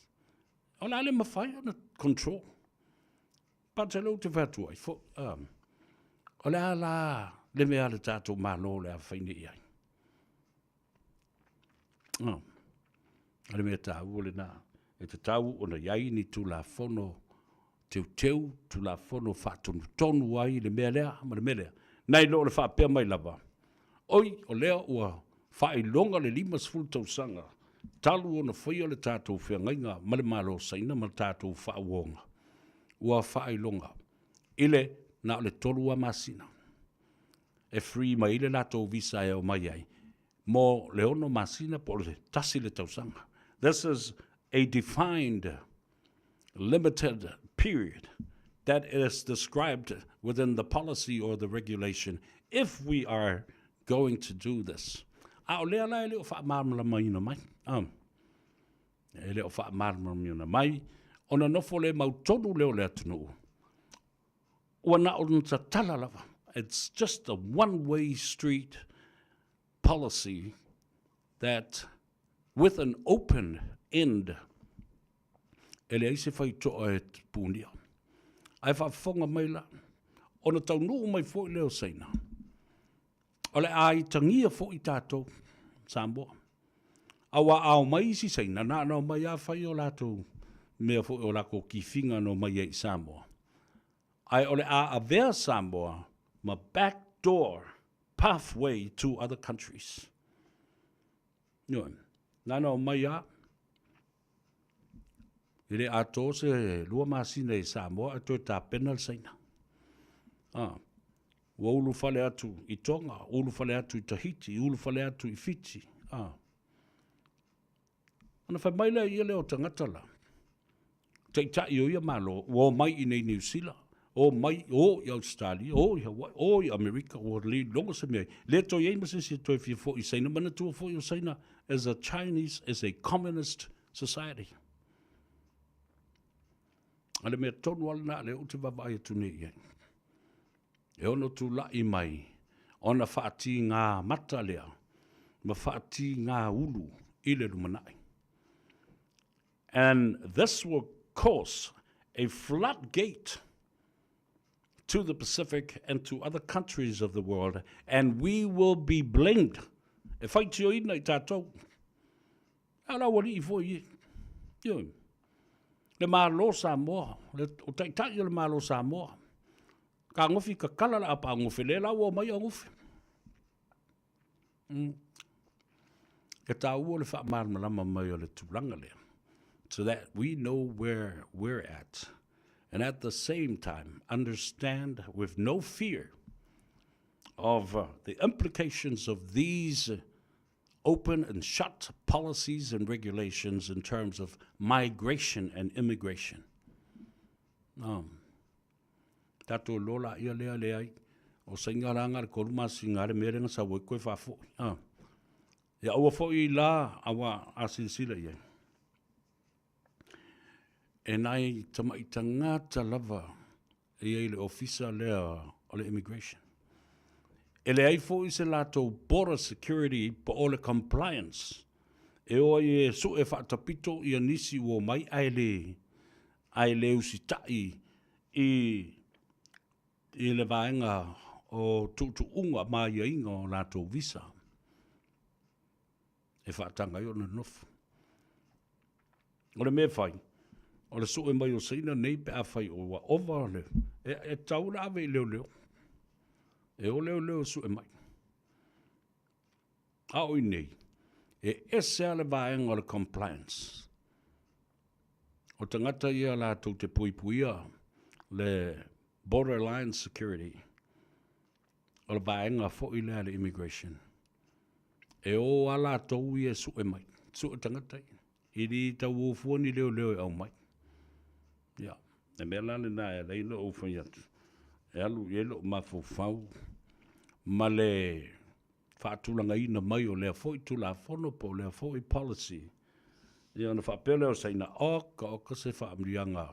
O le a le mafai ona control. But o lea ou te fai atu ai foi, o le a la le mea a le tatou Malo o le a fai nei ai? Oh. O le mea taua lena, e tatau ona i ai ni Tulafono teuteu, Tulafono faatonutonu ai le mea lea ma le mea lea. Nai lo le faapea mai lava, oi, o lea ua faailoga le 50 tausaga talu ona faia le tatou feagaiga ma le Malo o Saina ma le tatou faauoga, ua faailoga i le na o le tolu lava masina e free mai ai le latou visa e omai ai mo le ono masina po o le tasi le tausaga. This is a defined limited period that is described within the policy or the regulation if we are going to do this. A o lea la e le o faamalamalamaina mai. E le o faamalamalamaina mai, ona nofo le mautonu lea o le atunuu. Ua na o na tatala lava. It's just a one-way street policy that with an open end e leai se faitoa e punia. Ae faafofoga mai la, ona taunuu mai foi lea o Saina, o le a itagia foi tatou Samoa. Aua a omai isi Saina, na ona omai lava fai o latou mea foi o latou kifiga na omai ai i Samoa. Ae o le a avea Samoa ma back door pathway to other countries. Ioe, na ona omai lava, e le atoa se lua masina i Samoa ae toe tapena le Saina. Ah, ua ulufale atu i Tonga, ulufale atu i Tahiti, ulufale atu i Fiti. Ah. Ona fai mai lea ia lea o tagata la, taitai o ia Malo, ua omai i nei Niu Sila, omai, o i Ausetalia, o i Hawaii, o i Amerika, ua le iloga se mea. Le toe i ai ma se isi e toe fia foi i Saina, manatua foi o Saina as a Chinese, as a communist society. A le mea tonu lava lena lea ou te vaavaai atu nei i ai. E ono tulai mai ona faatigā mata lea ma faatigā ulu i le lumanai. And this will cause a floodgate to the Pacific and to other countries of the world, and we will be blamed. E faitioina i tātou. A o le aualii foi e. Ioe. Le Malo Samoa, le, o taitai o le Malo Samoa. Kagofi kakala la apa ngofe le la ua mai ngofe. E tāua le faamalamalama mai o le tulaga lea. So that we know where we're at. And at the same time, understand with no fear of the implications of these open and shut policies and regulations in terms of migration and immigration. Tatou iloa laia lea leai, o Saina la na o le tolu masina le mea lea na sau ai toe faafoi. Ia aua foi la aua a silasila i ai. E nai tamai tagata lava e i ai le ofisa lea o le immigration. E leai foi se latou border security po o le compliance e o ai e sue faatapito ia nisi ua omai ae le ae le usitai i i le vaega o tuutuuga ma aiaiga o latou visa. e faataga ai ona nofo. O le mea e fai, o le sue mai o Saina nei pe afai ua ova le, e, e tatau ona ave i leoleo. E o leoleo e sue mai. A o i nei, e ese lava le vaega o le compliance. O tagata ia latou te puipuia le borderline security, o le vaega foi lea a le immigration. E o lava latou ia e sue mai, sue tagata ia. E le tau o fua ni leoleo e aumai. Ia, le mea la lena e ala ai ona ou fai atu, e alu i ai lou mafaufau ma le faatulagaina mai o lea foi Tulafono po o lea foi policy, ia ona faapea lea o Saina, oka oka se faamanuiaga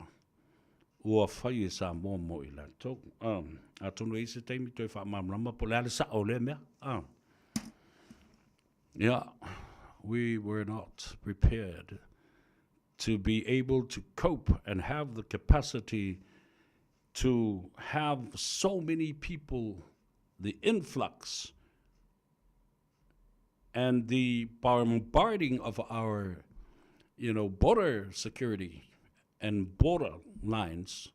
ua fai e Samoa mo i latou. Atonu e i ai se taimi toe faamalamalama po o le a le sao o lea mea. Yeah, we were not prepared to be able to cope and have the capacity to have so many people, the influx and the bombarding of our, you know, border security and border lines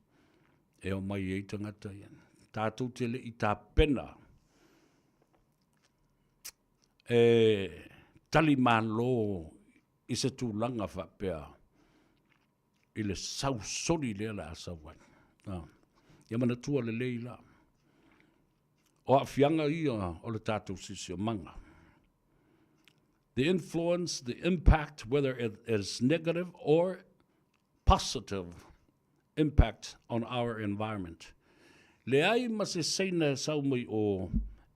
e o mai ai tagata ia. Tātou te le i tapena e tali malo i se tulaga faapea i le sausoli lea o le a sau ai. Ah. Ia manatua lelei la. O aafiaga ia o le tatou siosiomaga. The influence, the impact, whether it is negative or positive impact on our environment. Leai ma se Saina e sau mai o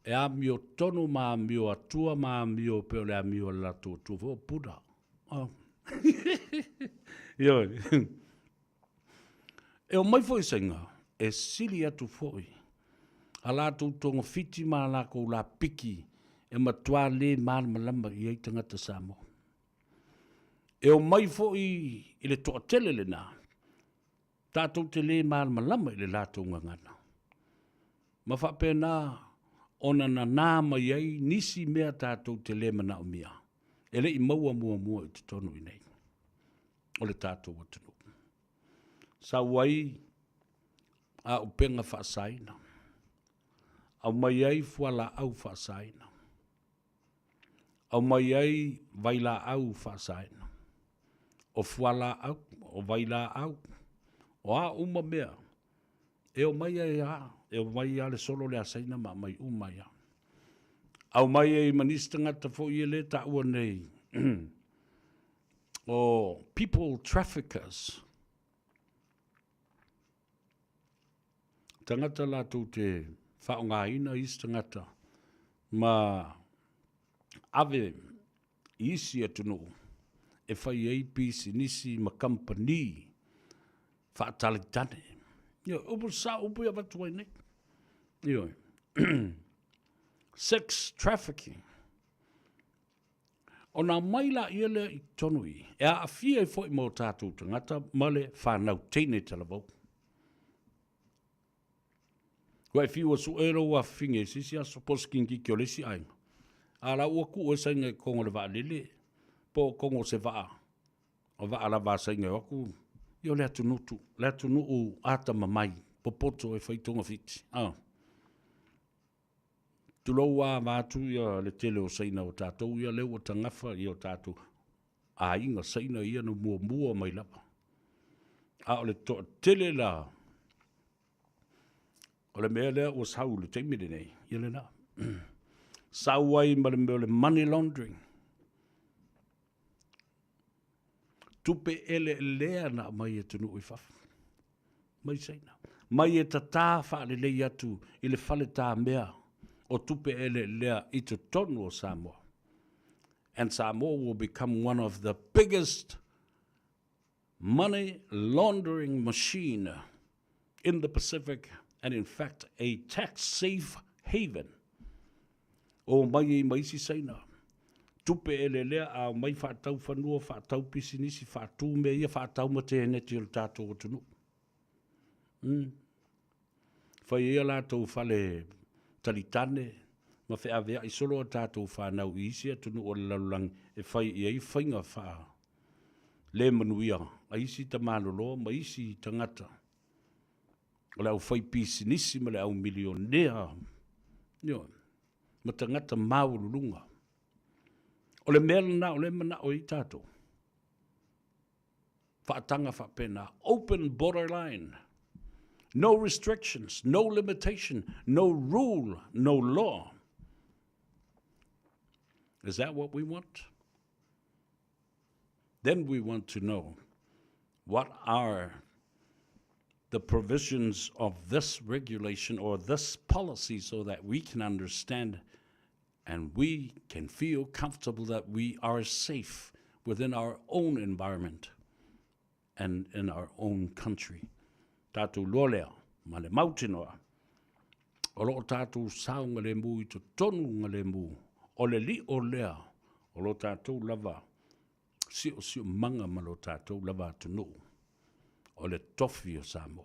e amio tonu ma amio atua ma amio pei o le amio a le latou atua foi o Buddha. Oh. Ioe. E omai foi Saina e sili atu foi a latou togafiti ma a lakou lapiki e matua le malamalama i ai tagata Samoa. E omai foi i le toatele lena, tatou te le malamalama i le latou gagana. Ma faapena ona nanā mai ai nisi mea tatou te le manaomia, e le i maua muamua i totonu i inei o le tatou atunuu. Sau ai auupega faasaina, aumai ai fualaau faasaina, aumai ai vailaau faasaina, o fualaau, o vailaau, o a uma mea, e omai ai lava, e omai lava le solo lea a Saina ma aumai uma ai lava. Aumai ai ma nisi tagata foi ia lea e taua nei, o people traffickers, tagata latou te faaaogaina isi tagata ma ave i isi atunuu e fai ai pisinisi ma kamupani faatalitane. Ioe, upu sao, upu i avatu ai nei. Ioe. Sex trafficking. Ona aumai laia lea i totonu i i, e aafia ai foi ma o tatou tagata ma le fanau teine talavou. Ua e fiu e sue lou afafine i se isi aso po o se kinigiti o le isi aiga, a la ua tuu e saina i totonu o le vaalele po o totonu o se vaa, o vaa lava a saina e o atu, ia o le atunutu, le atunuu atamamai, popoto e fai togafiti. Ah. Tulou a vaeatu ia le tele o Saina o tatou ia lea ua tagafa ia o tatou aiga Saina ia na muamua mai lava. A o le toatele la o le mea lea ua sau i le taimi lenei, ia lena. Sau ai ma le mea o le money laundering. Tupe eleelea na aumai e atunuu i fafo. Mai Saina. Mai e tatā faalelei atu i le fale tāmea o tupe eleelea i totonu o Samoa. And Samoa will become one of the biggest money laundering machine in the Pacific and in fact a tax safe haven. O mai ai ma isi Saina. Tupe elelea a omai faatau fanua, faatau pisinisi, faatu mea ia, faatau ma teneti o le tatou atunuu. Mm. Fai ai a latou fale talitane, ma feavea'i solo a tatou fanau i isi atunuu o le lalolagi e fai i ai faiga faa le manuia a isi tamaloloa ma isi tagata o le aufaipisinisi ma le au milionea, ioe, ma tagata maualuluga. O le mea lena o lea e manao ai tatou. Faataga faapena, open border line, no restrictions, no limitation, no rule, no law. Is that what we want? Then we want to know what are the provisions of this regulation or this policy so that we can understand and we can feel comfortable that we are safe within our own environment and in our own country. Tātou loa lea, ma le mautinoa, o loo tātou saogalemu i totonu galemu, o le lio lea o lo tātou lava siosiomaga ma lo tātou lava atunuu, o le tofi o Samoa.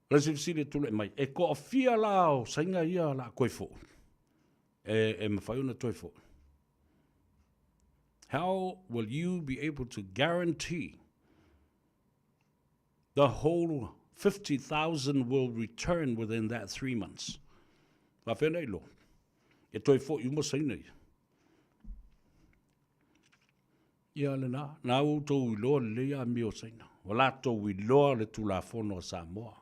O le isi fesili e tulai mai, e toafia la o Saina ia la toe foi? E, e mafai ona toe foi? How will you be able to guarantee the whole 50,000 will return within that 3 months? Faafefea ona iloa? E toe foi uma Saina ia. Ia lena, na ua outou iloa lelei amio o Saina. Ua latou iloa le Tulafono a Samoa.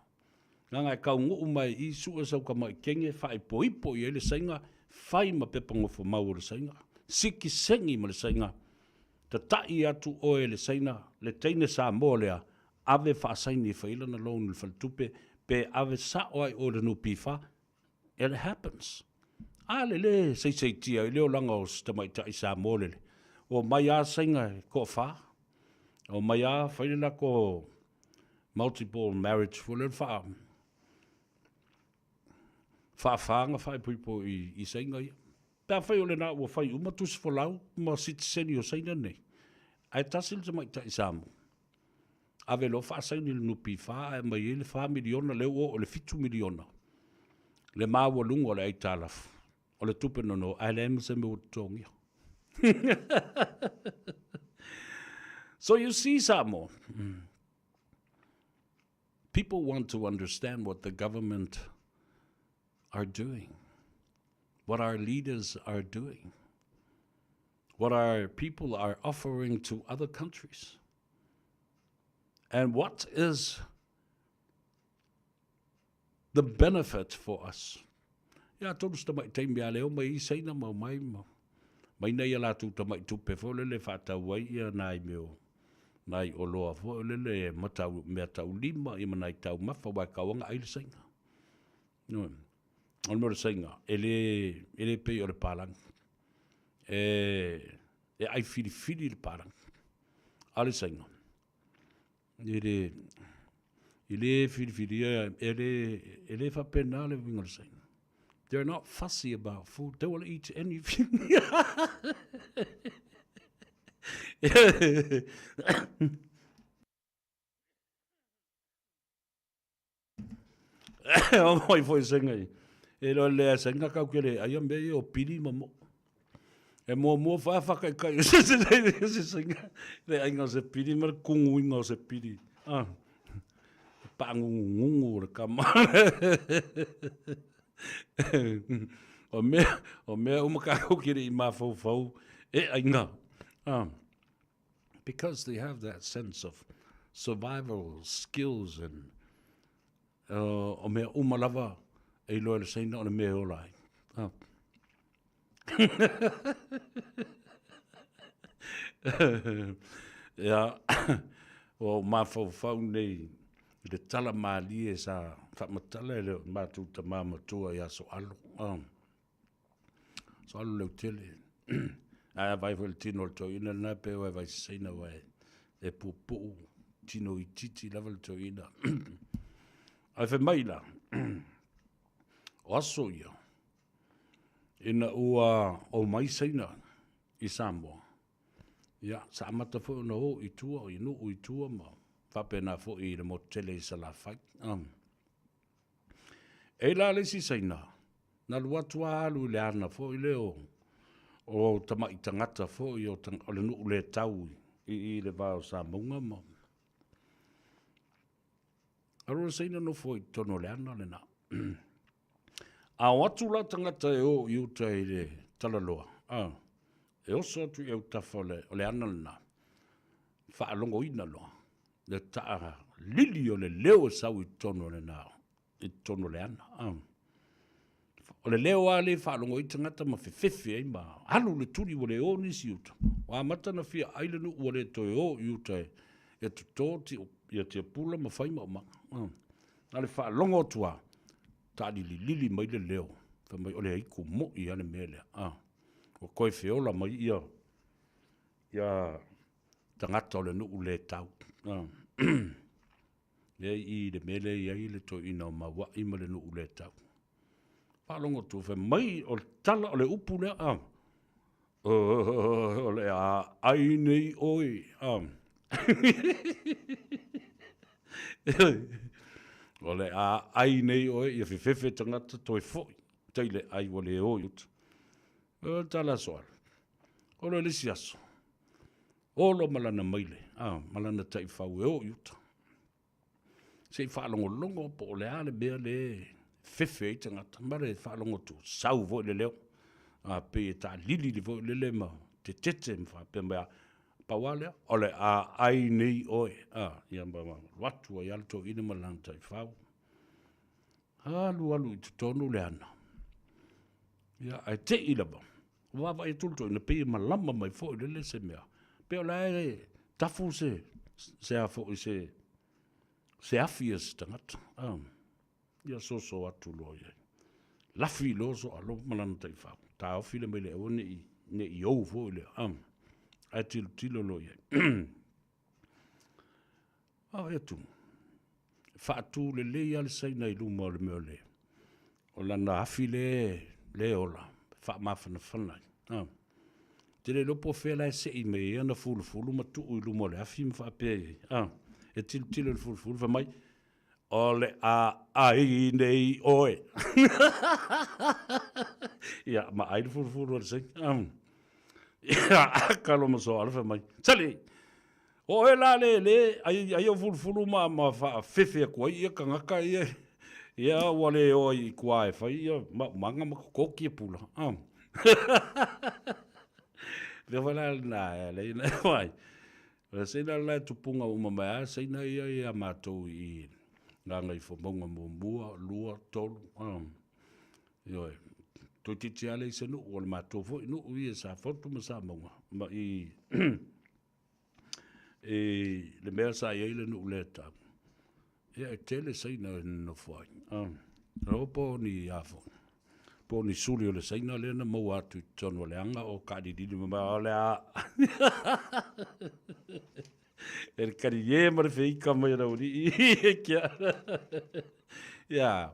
Leaga e taunuu mai i i sue sau tamai kenge faaipoipo i ai le Saina, fai ma pepa nofomau o le Saina, sitiseni ma le Saina, tatai atu oe e le Saina le teine Samoa lea, ave faasaini e fai ai lana loan i le faletupe, pe ave sao lava i o i le NPF, It happens. A le le saisaitia i le olaga o si tamaitai Samoa lele. Ua omai lava Saina e toafa. Omai lava fai le latou multiple marriage foi lele faa faafa ona faaipoipo i, i Saina ia. Pe afai o lena ua fai uma tusi folau ma sitiseni o Saina nei, ae tasi le tamaitai Samoa. Ave loa faasaini i le NPF ae aumai ai le $4 miliona, lea ua oo i le $7 miliona le maualuga o le aitalafu o le tupe nono, ae leai ma se mea ua totogia. So you see, Samoa, people want to understand what the government are doing, what our leaders are doing, what our people are offering to other countries, and what is the benefit for us. Ia atonu se tamai taimi a leo mai i Saina ma omai ma mai nei a latou tamai tupe foi lele faatau ai ia nai mea o nai oloa foi lele ma tau mea taulima ia ma nai taumafa aua e kaua na ai le Saina. O le mea o le Saina, e le, e le pei o le palagi. E, e ai filifili le palagi. A o le Saina, e le, e le filifilia, e le, e le faapena le uiga o le Saina. They're not fussy about food. They will eat anything. O mai foi senga i. E loa lea senga kau ke le aia mea ia o pili ma mo. E mua mua wha whaka i kai o se se senga. Le ainga o se pili ma le kunguinga o se pili. Ah. Paangungungungu o le kama. O mea, o mea uma kākou ke le i mafaufau e ainga. Ah. Because they have that sense of survival skills and uh, o mea uma lava e iloa e le Saina o le mea e ola ai. Ah. Ia, ua ou mafaufau nei i le tala malie sa faamatala e le matou tama matua ia Soalo. Ah. Soalo Leutele. Ae a vaai foi i le tino o le toeaina lena, e pei ua e vaai i se Saina aua e puupuu, tino itiiti lava le toeaina. Ae fai mai la, o aso ia, ina ua omai Saina i Samoa, ia, sa amata foi ona o i tua, i nuu i tua ma faapena foi i le motu tele i Salafai. E la le isi Saina, na alu atu a alu i le ana foi lea o, o tama'i tagata foi o, o le nuu le tau i, i le va o Samauga ma alu le Saina nofo i totonu o le ana lena. A o atu la tagata e o i uta i le talaloa, a, e oso atu i autafa o le, o le ana lena, faalogoina loa le taa lili o le leo e sau i totonu o lena, i totonu o le ana. A. O le leo lava lea e faalogo ai tagata ma fefefe ai ma alu le tuli ua le o nisi i uta. Ua amata ona fia ai le nuu ua le toe o i uta e, e toto ti, ia tiapula ma fai maumaga. A. Na le faalogo atu lava, taalililili mai le leo, fai mai o le aiku moi lava le mea lea. A. Ua toe feola mai ia, ia tagata o le nuu le tau. A. Lea i i le mea lea e i ai le toeaina o Maua'i ma le nuu le tau. Faalogo atu, fai mai o le tala o le upu lea, a. O le a ai nei oe, a. O le a ai nei oe, ia fefefe tagata toe foi, tai le ai ua le o i uta. O le tala aso alu. O le isi aso, Olo ma lana maile, a, ma lana taifau e o i uta. Se i faalogologo po o le a le mea le fefe ai tagata, ma le faalogo atu, sau foi le leo. A, pei e taalili foi lele ma tetete ma faapea mai, a, pau lava lea, o le a ai nei oe. A, ia ma alu atu ai lava le toeaina ma lana taifau. Alu alu i totonu le ana. Ia, ae te i lava, Ua vaavaai atu le toeaina pei e malama mai foi lele se mea. Pei o la e tafu se, se a foi se, se afi a se tagata. Ah, ia soso atu loa i ai. Lafi loa soalo ma lana taifau. Taofi le maile aua ne i, ne i ou foi lea. Ah, ae tilotilo loa i ai. Vaavaai atu, e faatu lelei lava le Saina i luma o le mea o le, o lana afi lea, lea e ola, e faamafanafana ai. A. Te le iloa po o fea la e sei mai ai ana fulufulu ma tuu i luma o le afi ma faapea i ai. A. E tilotilo i le fulufulu, fai mai, o le a ai nei oe. Ia, ma ai le fulufulu a le Saina. A. Ia, aka loa ma soalo fai mai, sali! O oe la le le ai ai o fulufulu ma ma faafefe atu ai ia tagata ia ia ua le o ai i tua e fai ia maumaga ma totoki ia pula. Ah. Lea foi la lena e alai na wai. O seina la e tupunga uma mai a seina ia ia matou i Gagaifomauga muamua, lua, tolu. Ah. Ioe. Toeitiiti lava leai se nuu, o le matou foi nuu ia i Safotu ma Samauga ma i i le mea sa i ai le nuu lea tau, ia e tele Saina e nonofo ai. Ah, o po o ni a foi, po o ni suli o le Saina lea na maua atu i totonu o le aga o kaalilili mai o le a. E le kali e ma le feika mai o le aualii e kia. Ia,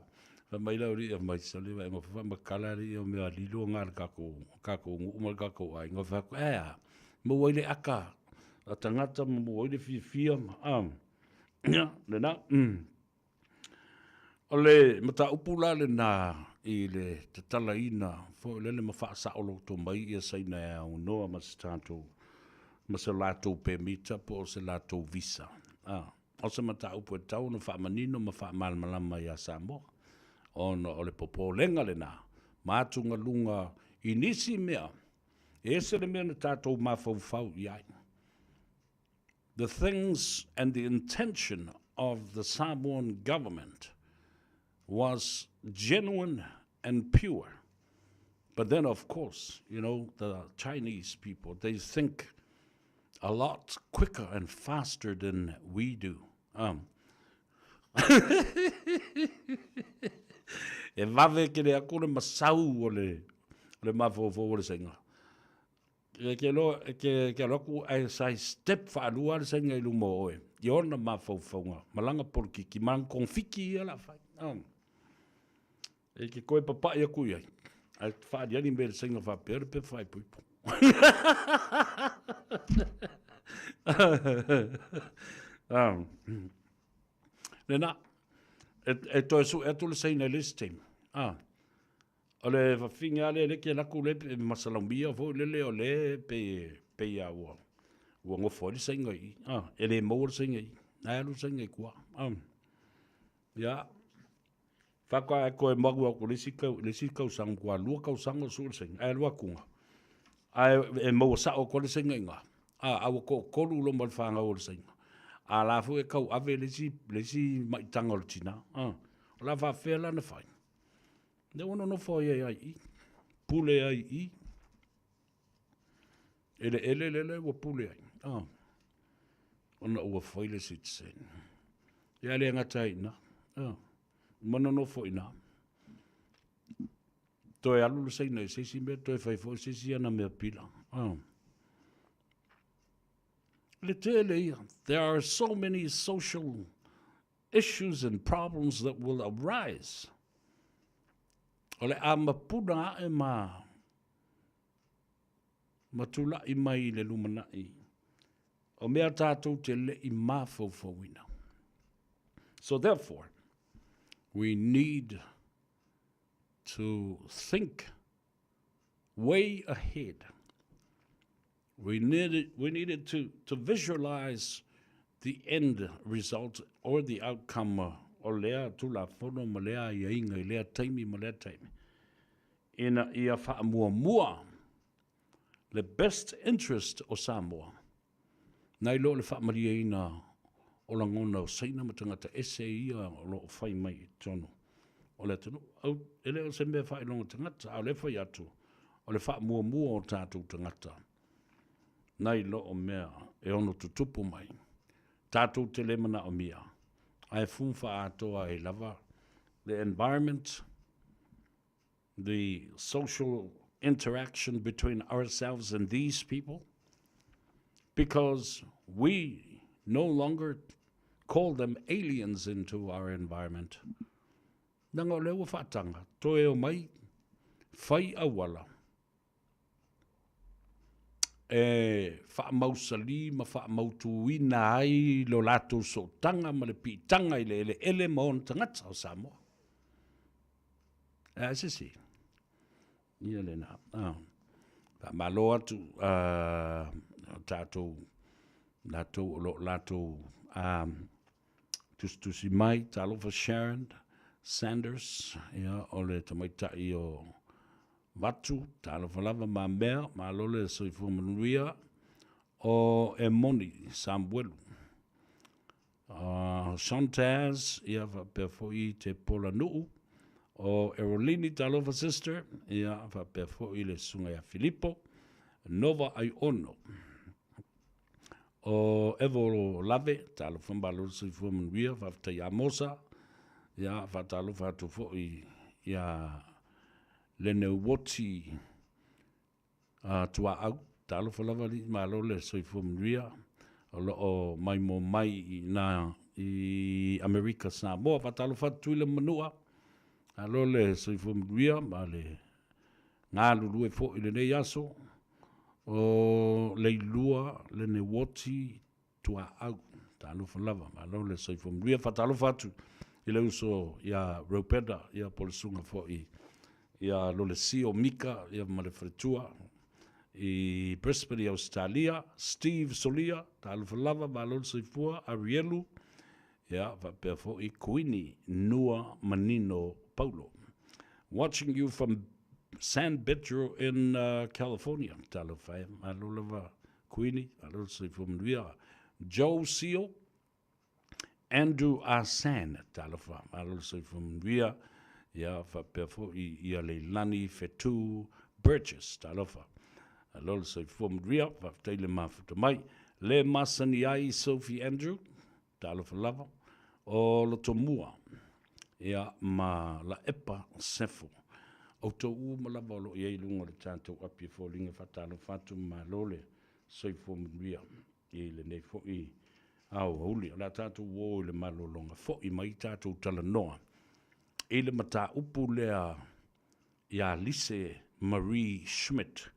fai mai le aualii e mai sole vai ma fa makala le ia mea lilo nga le kako kako nuu ma le kako aiga. Fai atu, e a, maua ai le aka a tagata ma maua ai le fiafia ma, a, ia, lena. O le mataupu la lena i le tatalaina foi lele ma faasaoloto mai ia Saina e aunoa ma se tatou ma se latou pemita po o se latou visa. A, o se mataupu e tatau ona faamanino ma faamalamalama ia Samoa, ona o le popolega lena ma atugaluga i nisi mea, e ese le mea na tatou mafaufau i ai. The things and the intention of the Samoan government was genuine and pure. But then, of course, you know, the Chinese people, they think a lot quicker and faster than we do. Um, e vave kele aku le masau o le, o le mafaufau o le sainga. E ke loa, e ke, ke alo atu ae sai step faalua le sainga i luma o oe, i ona mafaufauga, ma lana polokiki, ma lana konfiki ia la fai. Oh. E ke koe papai aku i ai, ae faaliali me le sainga faapea le pepa faaipoipo. Ah. Lena. E, e toe suʻe atu le Saina i le isi taimi. A. O le fafine lava lea lea ke alu atu lea e masalaumia foi lele o lea e pei e pei lava ua ua nofo ai le Saina i i. A, e le maua le Saina i i. Na e alu le Saina i tua. A. Ia, faatoa e toe mau atu i le isi i le isi tausaga, matua lua tausaga o sue le Saina, ae alu atu ae e maua sao atu lava le Saina i ina. A, a ua toatolu loa ma le fanau a le Saina. A la foi e tauave le isi le isi maitaga o le tina. A, o le a faapefea la ona fai? Lea ua nonofo ai ai i i, pule ai i i. Eleele lele ua pule ai, a, ona ua fai le citizen. Ia le gata ai i ina, a, ma nonofo i ina. Toe alu le Saina i se isi mea, toe fai foi se isi ana mea pila. A. Le tele ia. There are so many social issues and problems that will arise. O le a mapuna ae ma ma tula'i mai i le lumana'i o mea tatou te le'i mafaufauina. So therefore, we need to think way ahead. We needed, we needed to, to visualize the end result or the outcome o lea Tulafono ma lea aiaiga i lea taimi ma lea taimi, ina ia faamuamua le best interest o Samoa, nai lo le faamalieina o lagona o Saina ma tagata ese ia o lo o fai mai i totonu o le atunuu. Au, e le o se mea faailoga tagata, a o lea e fai atu, o le faamuamua o tatou tagata, nai lo o mea e ono tutupu mai. Tatou te le manaomia, ae fufa atoa ai lava le environment, the social interaction between ourselves and these people, because we no longer call them aliens into our environment. Leaga o lea ua faataga, toe omai, fai auala, e faamausalī ma faamautuina ai lo latou sootaga ma le piitaga i le eleele ma ona tagata o Samoa. E a se isi? Ia lena. Ah. Faamalo atu uh, tatou latou o lo o latou um, tusitusi mai, talofa Sharon Sanders, ia, o le tamaitai o Vatu, talofa lava ma mea, malo le soifua manuia, o Emoni Samuelu. Uh, Shantaz, ia faapea foi te Pola Nuu, o Erolini, talofa sister, ia faapea foi le susuga ia Filipo, Nova Aiono. O Evo Lave, talofa malo le soifua manuia, faafetai ia Mosa, ia faatalofa atu foi ia Leneuoti Tuaau, talofa lava alii, malo le soifua manuia, o lo o maimoa mai i ina i Amerika Samoa. Faatalofa atu Tuila ma Manua, malo le soifua manuia ma le galulue foi i lenei aso. O Leilua Leneuoti Tuaau. Talofa lava, malo le soifua manuia. Faatalofa atu i le uso ia Ropeda, ia po o le susuga foi ia Lolesio Mika ia ma le faletua i Brisbane i Ausetalia, Steve Solia, talofa lava, malo le soifua, Arielu, ia faapea foi Kuini Nua Manino Paulo. Watching you from San Pedro in uh, California. Talofa e, malo lava Kuini, malo le soifua manuia. Joe Seal, Andrew Arsan, talofa, malo le soifua manuia. Ia, faapea foi ia Leilani Fetu Burgess, talofa. Malo le soifua manuia, faafetai le mafuta mai. Le masani ai Sophie Andrew, Talofa lava, o Lotomua, ia, ma Laepa Sefo. Outou uma lava o lo o i ai i luga o le tatou api e foliga faatalofa atu ma malo le soifua manuia i lenei foi aoauli. O le a tatou o i le malologa foi mai tatou talanoa i le mataupu lea ia Lise Marie Schmidt,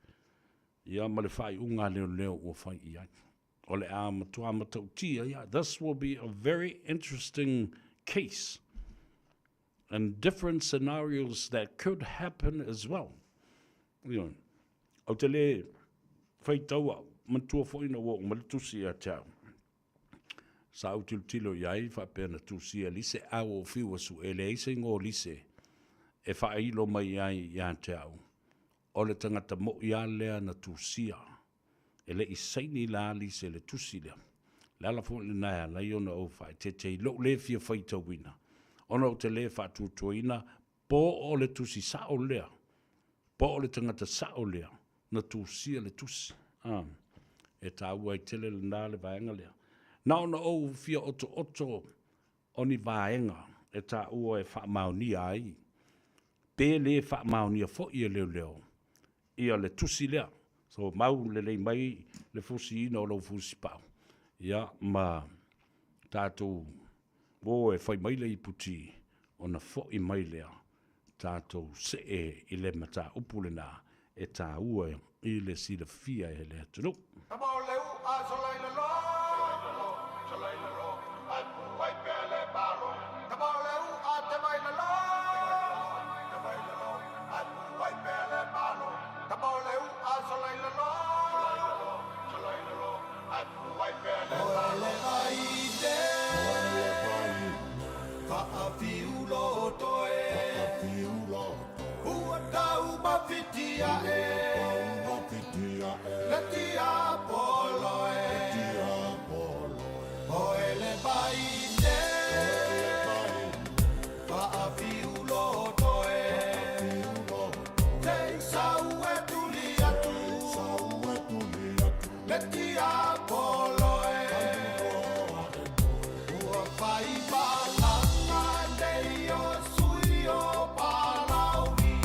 ia ma le faaiuga a leoleo ua fai i ai. O le a matua matautia ia. This will be a very interesting case. And different scenarios that could happen as well. Ioe. Ou te le faitau au, manatua foi ina ua oo mai le tusi ia te au. Sa ou tilotilo i ai faapea na tusia e Lise, a ua ou fiu e sue, e leai se igoa o Lise e faailo mai ai ia te au. O le tagata moi lava lea na tusia. E le i saini la Lise i le tusi lea. Le ala foi lena e ala ai ona ou faaeteete i lou le fia faitauina, ona ou te le faatuatuaina po o le tusi sao lea, po o le tagata sao lea na tusia le tusi. A, e taua ai tele lena le vaega lea. Na ona ou fia otooto o ni vaega e taua e faamaonia ai, pe le faamaonia foi e leoleo ia le tusi lea. So, mau lelei mai le fusiina o lou fusipau, ia, ma tatou o e fai mai le iputi ona foi mai lea tatou see i le mataupu lena e taua i le silafia e le atunuu. Tama o le u a sola i lalo, sola i lalo, ae pu ai pea le malo. Tama o le u a tema i lalo, tema i lalo, ae pu ai pea le malo. Tama o le u a sola i lalo, sola i lalo, ae pu ai pea le malo. Oe le vai te, oe le vai, faafiu loto e, faafiu loto. Ua tau mafitia e, tau mafitia e, le tiapolo e, le tiapolo e. Oe le vai te, oe le vai, faafiu loto e, faafiu loto. Te sau e tuli atu, sau e tuli atu, le tiapolo e. Ua fai palanga nei o sui o Palauli.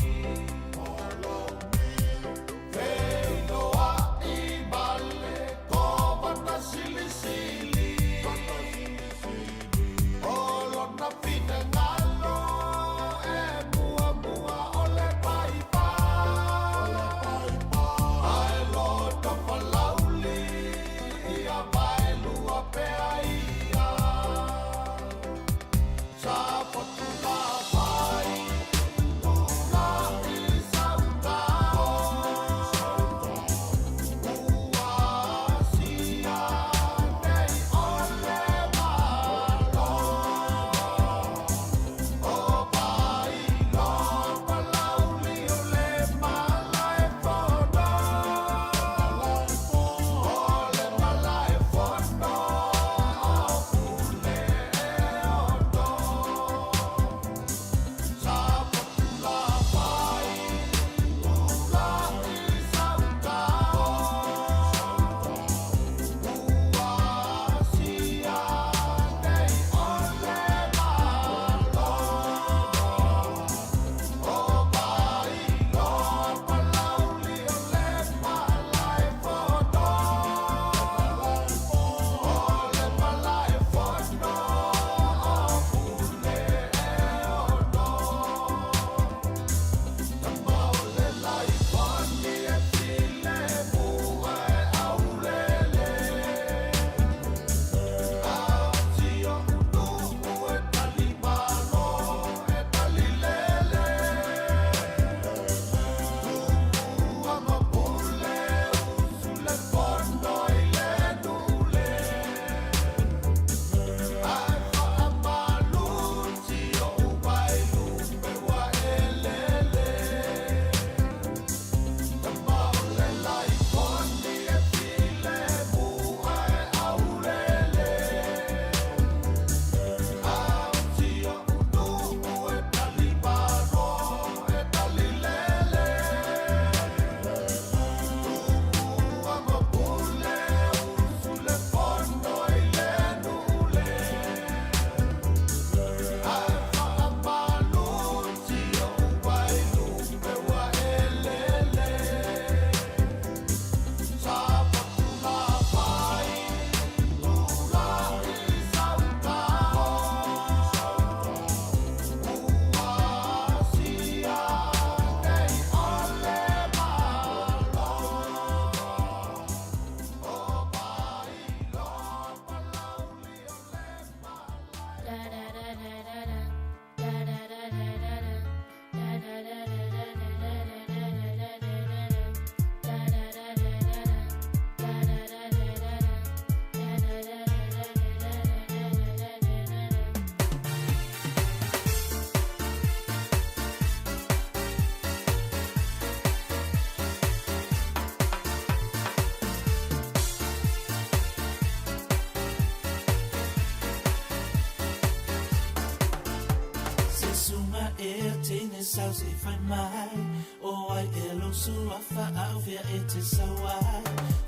sau se i fai mai O ai ea lou suafa a o fea e te sau ai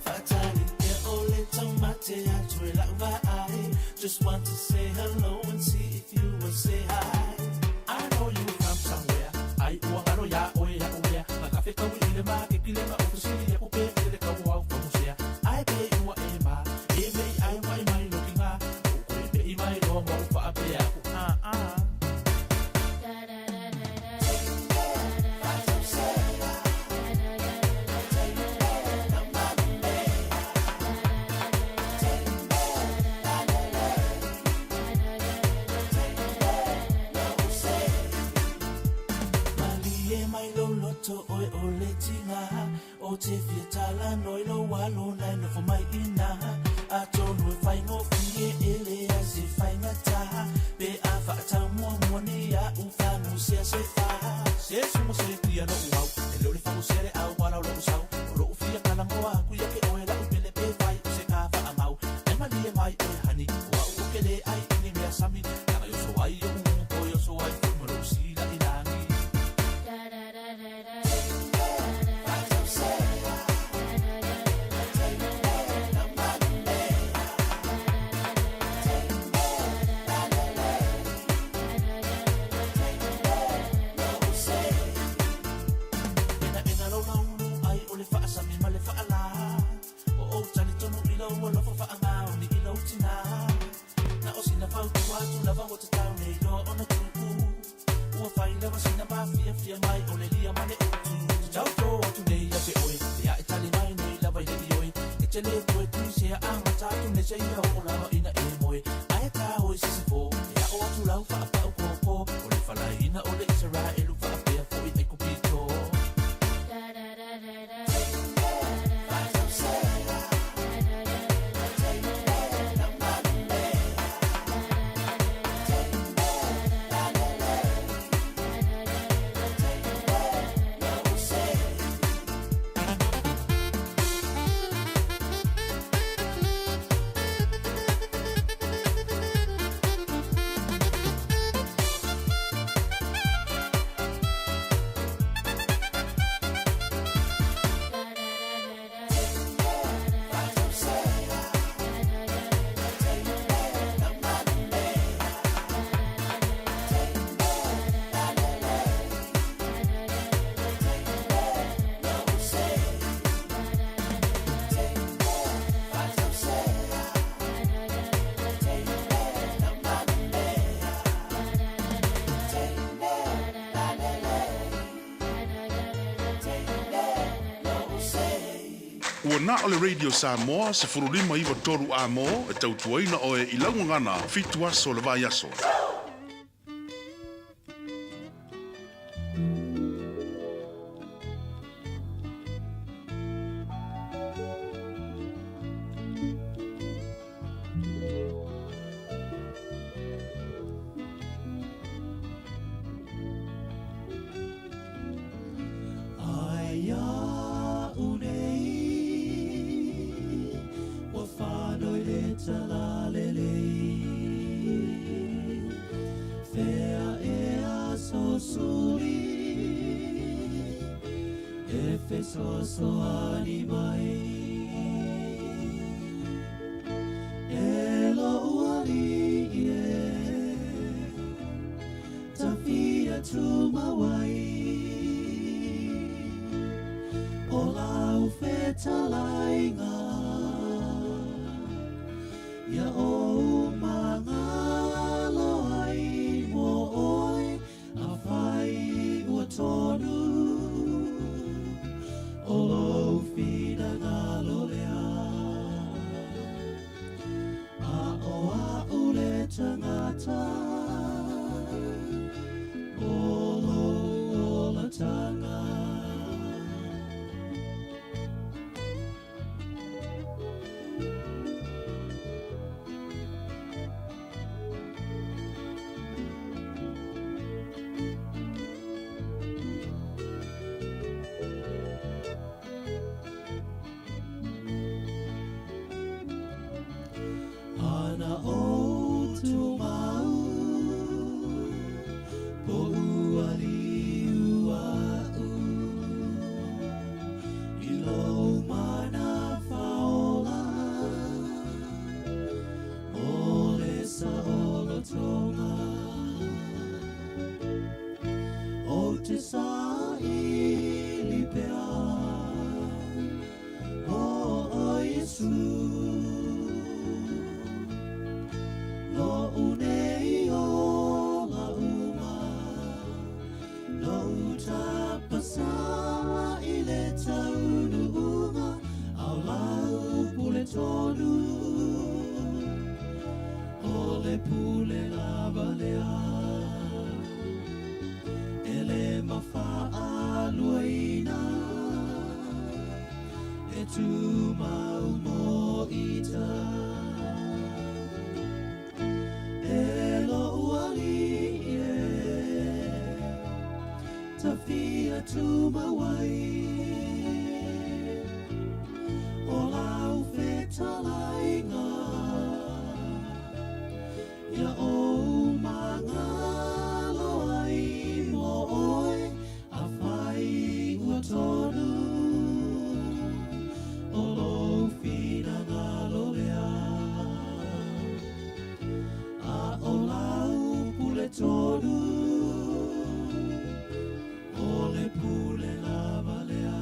Faatali pea o le taumate atu e la'u vaai Just want to say hello and see if you will say hi I know you from somewhere Ai ua galo iā oe a'u ea Ma ka fetaui i le makeki le ma ofisili aku pe i le kau au famusea Ai pe ua e ma e mei ai mai mai loki ngā O koe pe i mai loa ma u faapea aku ah ah. Malie mai lou loto oe o le tiga O te fia tala noi lou alo nai nofo mai ina Atonu e faigofie e leai se faigata Pe a faatau muamua ni a'u fagusea se fa Se sumo se tia no'u au E leo le fagusea le au ala o lo'u sau O lo'u fia kalagoa aku ia ke oe la'u pele pe fai o se ka faamau Ai malie mai oe hani O a'u o ke le ai i ni mea sami Laga i oso ai o'u upu e oso ai foi ma lo'u sila i lagi. Ena lau laulu ai o le faasami ma le faalā O ou talitonu i lou alofa faamaoni i lou tinā Na o sina fautua atu lava ua tatau nei loa ona tupu Ua fai lava sina mafiafia mai o le lia ma le utu Te tautō atu nei ia te oe Te a e tali mai nei lava i le ioe E te le toe tuisea a mata atu nei seia oo lava ina e moe Ae tā oe sisifo E a'o atu lau faapa'u kōkō O le falaina o le Isaraelu faapea foi Aikupito. Ua na o le Radio Samoa 15 9 3 A mo e tautuaina oe i lau gagana fitu aso o le vaiaso. Ai a'u nei ua whanau le talalelei Fea ea sosuli e fesoasoani mai E lo'u alii e tafia tumauai O lau fetalaiga Ia ou magalo ai mo oe Afai ua tonu O lou finagalo lea A o a'u le tagata O lou olataga. Ana ou tumau. te saili pea O o Iesu Lo unei o la uma Lo utapasa i le taunuunga Au lau pule tonu O le pule lava lea E le mawhaaluaina E tu mau mo ita E lo uali e Tawhia tu mawai O lau whetalainga Ia o mangalo ai mo oe A whai ua tonu O lo whina ngalo lea A o lau pule tonu O le pule lava lea.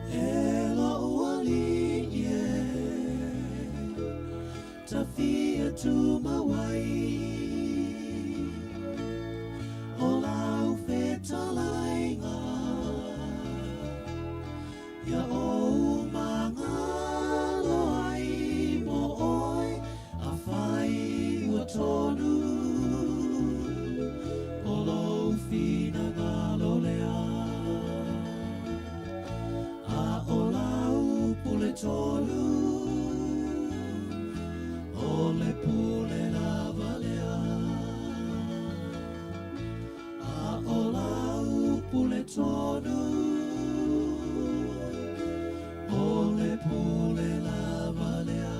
E lo uali e Tawhia tu mawai O lau whetalainga Ia o mangalo ai mo oe A whai ua tonu O lo whina ngalo lea A o lau pule tonu O le pule lava lea A o lau pule tonu O le pule lava lea.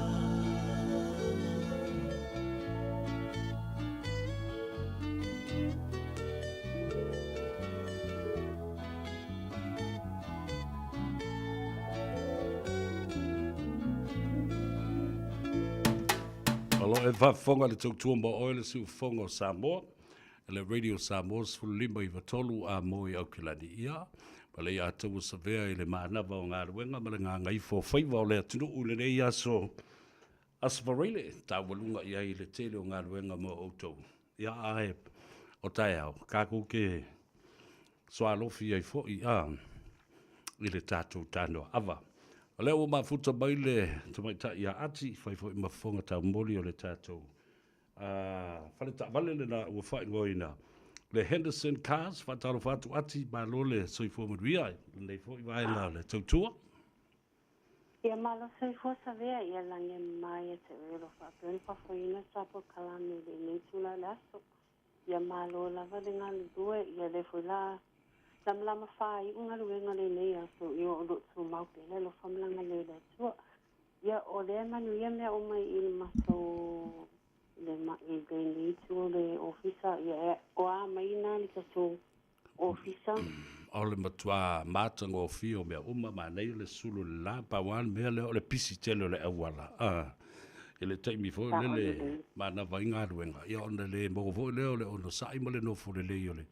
O lo e faafofoga le tautua mo oe le siufofoga o Samoa, le Radio Samoa 15 i a mo i Aukilani. Ia, ma le ia taua savea i le manava o galuega ma le gagaifo o faiva o le atunuu i lenei aso Aso Faraile, taualuga i ai le tele o galuega mo outou. Ia, ae o taeao, kākou ke soalofi ai foi a i le tatou tanoa ava. O lea ua mafuta mai le tamaitai ia Ati, fai foi ma fofoga taumoli o le tatou fale taavale lena ua faaigoaina le Henderson Cars. Faatalofa atu Ati, malo le soifua manuia i lenei foi vaega o le tautua. Ia malo soifua Savea, ia lagi e mama ia te oe o lo faapea ona faafoeina sa polokalame i lenei itula o le aso. Ia malo lava le galulue, ia lea foi la lamalama faaiu galuega lenei aso, ia o lo o tumau pea le alofa ma lana leo i le Atua. Ia o lea e manuia mea uma i le matou le i lenei itu o le ofisa, ia o a mai ina le tatou ofisa. O le matua matagofie o mea uma, manaia le sulu i le la, pau lava le mea lea o le pisi tele o le auala, a, i le taimi foi lele manava ai galuega, ia ona le maua foi lea o le onosai ma le nofo lelei o le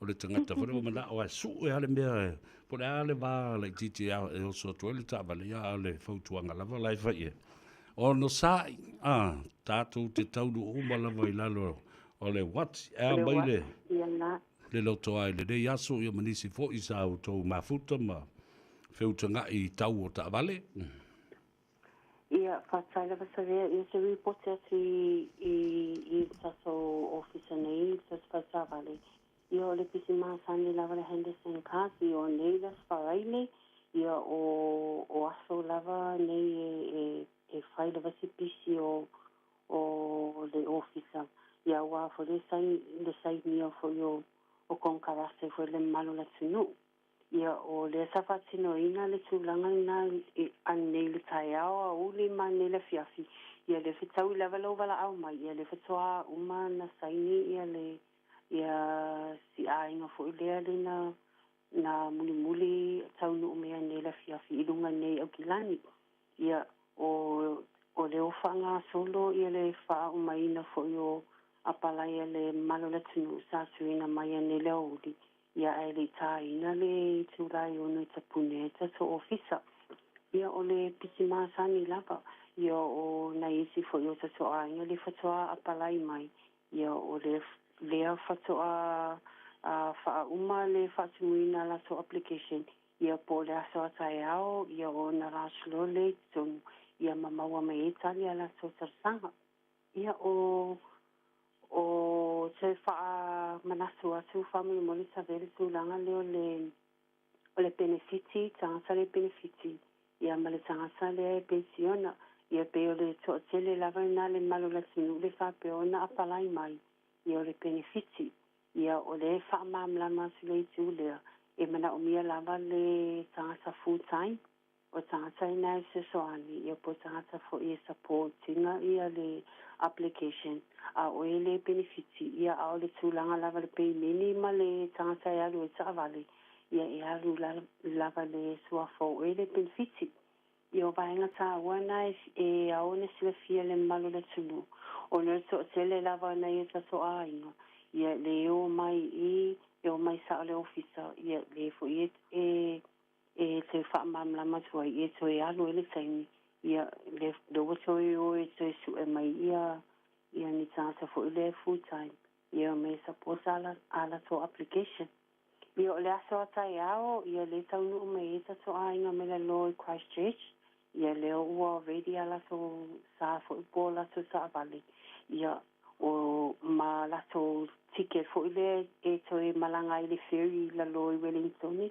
o le tagata foi lea ua manao lava e sue lava le mea, po o le a le va laitiiti e oso atu ai le taavale, ia a o le fautuaga lava la e fai i ai, onosai, a, tatou te taunuu uma lava i lalo o le uati, e a mai le le loto ai lenei aso, ia ma nisi foi sa outou mafuta ma feutaga'i i tau o taavale. Ia, faafetai lava Savea, ia se ripoti atu i, i, i le tatou ofisa nei, le tatou fale taavale. Ia, o le pisi masani lava le Henderson Cars, ia o nei le Aso Faraile, ia o, o aso lava nei e, e, e fai lava se pisi o, o le ofisa, ia aua foi le, le sainia foi o, o konekarate foi le mamalu o le atunuu. Ia, o lea sa faatinoina le tulaga lena ananei i le taeao, aoauli ma ananei i le afiafi. Ia, lea fetaui lava lou valaau mai, ia lea faatoa uma ona saini ia le ia si aiga foi lea le na na mulimuli taunuu mai ananei i le afiafi i luga nei i Aukilani. Ia, o o lea ua faagasolo ia le faaumaina foi o apalai a le mamalu o le atunuu sa tuuina mai ananei i le aoauli, ia ae le i tāina le itula e 6 i tapune ai tatou ofisa. Ia, o le pisi masani lava, ia o nai isi foi o tatou aiga lea faatoa apalai mai, ia o le lea faatoa faauma le faatumuina a latou application, ia po o le aso a taeao, ia ona lodge loa lea i totonu, ia ma maua mai ai tali a latou talosaga. Ia o o toe faamanatu atu faamolemole Savea le tulaga lea o le o le penefiti, tagata le penefiti, ia ma le tagata lea e penisiona. Ia pei o le toatele lava lena le mamalu o le atunuu le faapea ona apalai mai, ia o le penefiti. Ia o lea e faamalamalama atu le itu lea, e manaomia lava le tagata full time, o tagata ina e fesoasoani, ia po o tagata foi e support ina ia le application, a o e le penefiti, ia a o le tulaga lava le peimeni ma le tagata e alu ai taavale, ia e alu lava le suafa o oe le penefiti. Ia o vaega taua na e ao ona silafia e le mamalu o le atunuu, ona o le toatele lava o nai o tatou aiga, ia le o mai i, e omai sao i le ofisa, ia le foi e e toe faamalamalama atu ai, e toe alu ai le taimi, ia le lea ua toe o e toe sue mai ia ia ni tagata foi lea full time, ia me support a a latou application. Ia o le aso a taeao, ia lea e taunuu mai ai tatou aiga mai lalo i Christchurch, ia lea ua ready a latou sa foi po o latou taavale, ia o ma latou ticket foi lea e toe malaga ai i le ferry i lalo i Wellingtone,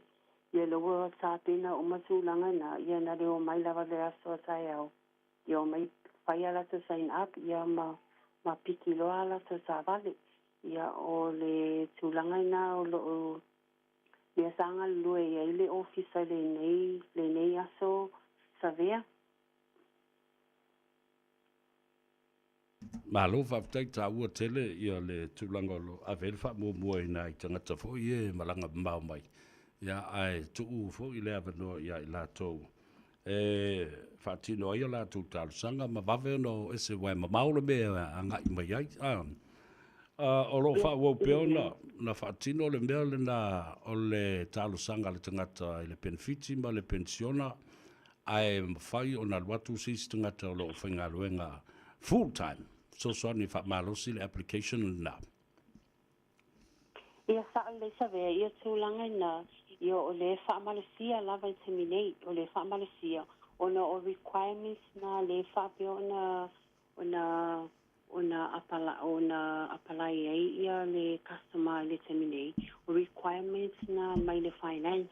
ia lea ua tapena uma tulaga na, ia na le omai lava le aso a taeao, ia omai fai a latou sign up, ia ma ma piki loa a latou taavale. Ia o le tulaga lena o loo mea sa galulue i ai le ofisa i lenei lenei aso Savea. Malo faafetai taua tele ia le tulaga o lo ave ai le faamuamua i nai tagata foi ia e malaga mamao mai, ia ae tuu foi le avanoa ia i latou e faatino ai a latou talosaga ma vave ona o ese aua e mamao le mea e agai mai ai. O lo o faaauau pea ona na faatino le mea lena o le talosaga a le tagata i le penefiti ma le penisiona, ae mafai ona alu atu se isi tagata o lo o faigaluega full time fesoasoani e faamalosi le application lena. Ia sao lelei Savea ia tulaga ina ia o lea e faamalosia lava i taimi nei, o lea e faamalosia ona o requirements na lea e faapea ona ona ona apala ona apalai ai ia le customer i le taimi nei, o requirements na mai le finance.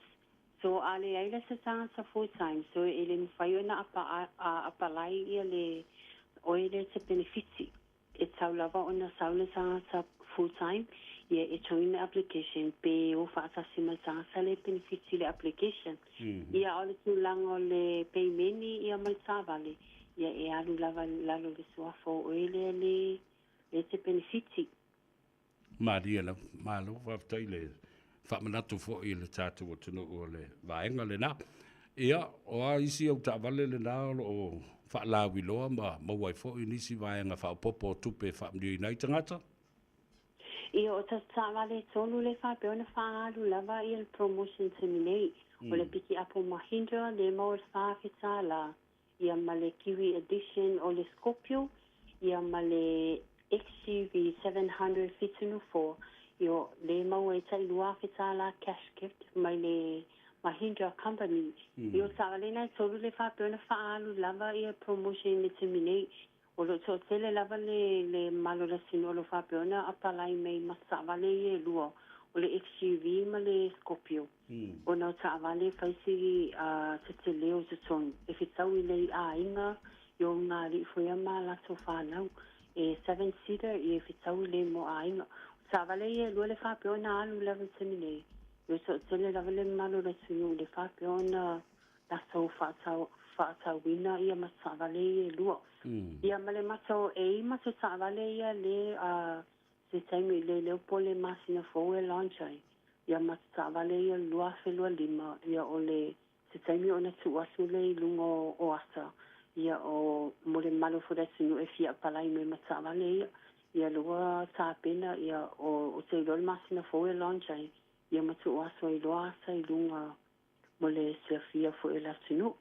So a leai la se tagata full time so e le mafai ona apa apalai ia le oe lea e te penefiti. E tatau lava ona sau le tagata full time ia e join le application pe o faatasi ma le tagata lea e penefiti i le application. Ia a o le tulaga o le peimeni ia ma le taavale, ia e alu lava i lalo o le suafa o oe lea le e te penefiti. Malie lava. Malo faafetai le faamanatu foi i le tatou atunuu o le vaega lena. Ia, o a isi au taavale lena o lo o faalauiloa ma maua ai foi nisi vaega faaopoopo o tupe e faamanuiaina ai tagata? Ia, o tatou taavale e tolu lea faapea ona faaalu lava ia le promotion taimi nei. O le pikiapu Mahindra lea e maua i le $4,000. ia ma le Kiwi Edition o le Scorpio, ia ma le XUV 774, ia le maua ai tai $2,000 cash gift mai le Mahindra Company. Ia o taavale na e tolu le faapea ona faaalu lava ia promotion i le taimi nei. O lo o toatele lava le le mamalu o le atunuu o lo o faapea ona apalai mai ma taavale ia e lua, o le XUV ma le Scorpio. Ona o taavale e fai si tetele o totonu, e fetau i nei aiga i o ngā alii foi a ma latou whanau. E seven seater ia e fetau i le mo aiga. O taavale ia e lua le faapea ona alu lava i taimi nei. Ua toatele lava le mamalu o le atunuu i le faapea ona latou faatauina ia matou taavale ia e lua. Ia ma le matou, e i matou taavale ia le se taimi i le leo po le masina fou e launch ai ia matou taavale ia 2025, ia o le se taimi ona tuu atu lea i luga o ata ia o mo le mamalu foi o le atunuu e fia apalai mai ma taavale ia. Ia lua tapena ia o ou te iloa le masina fou e launch ai ia ma tuu atu ai loa ata i luga mo le siafia foi o le atunuu.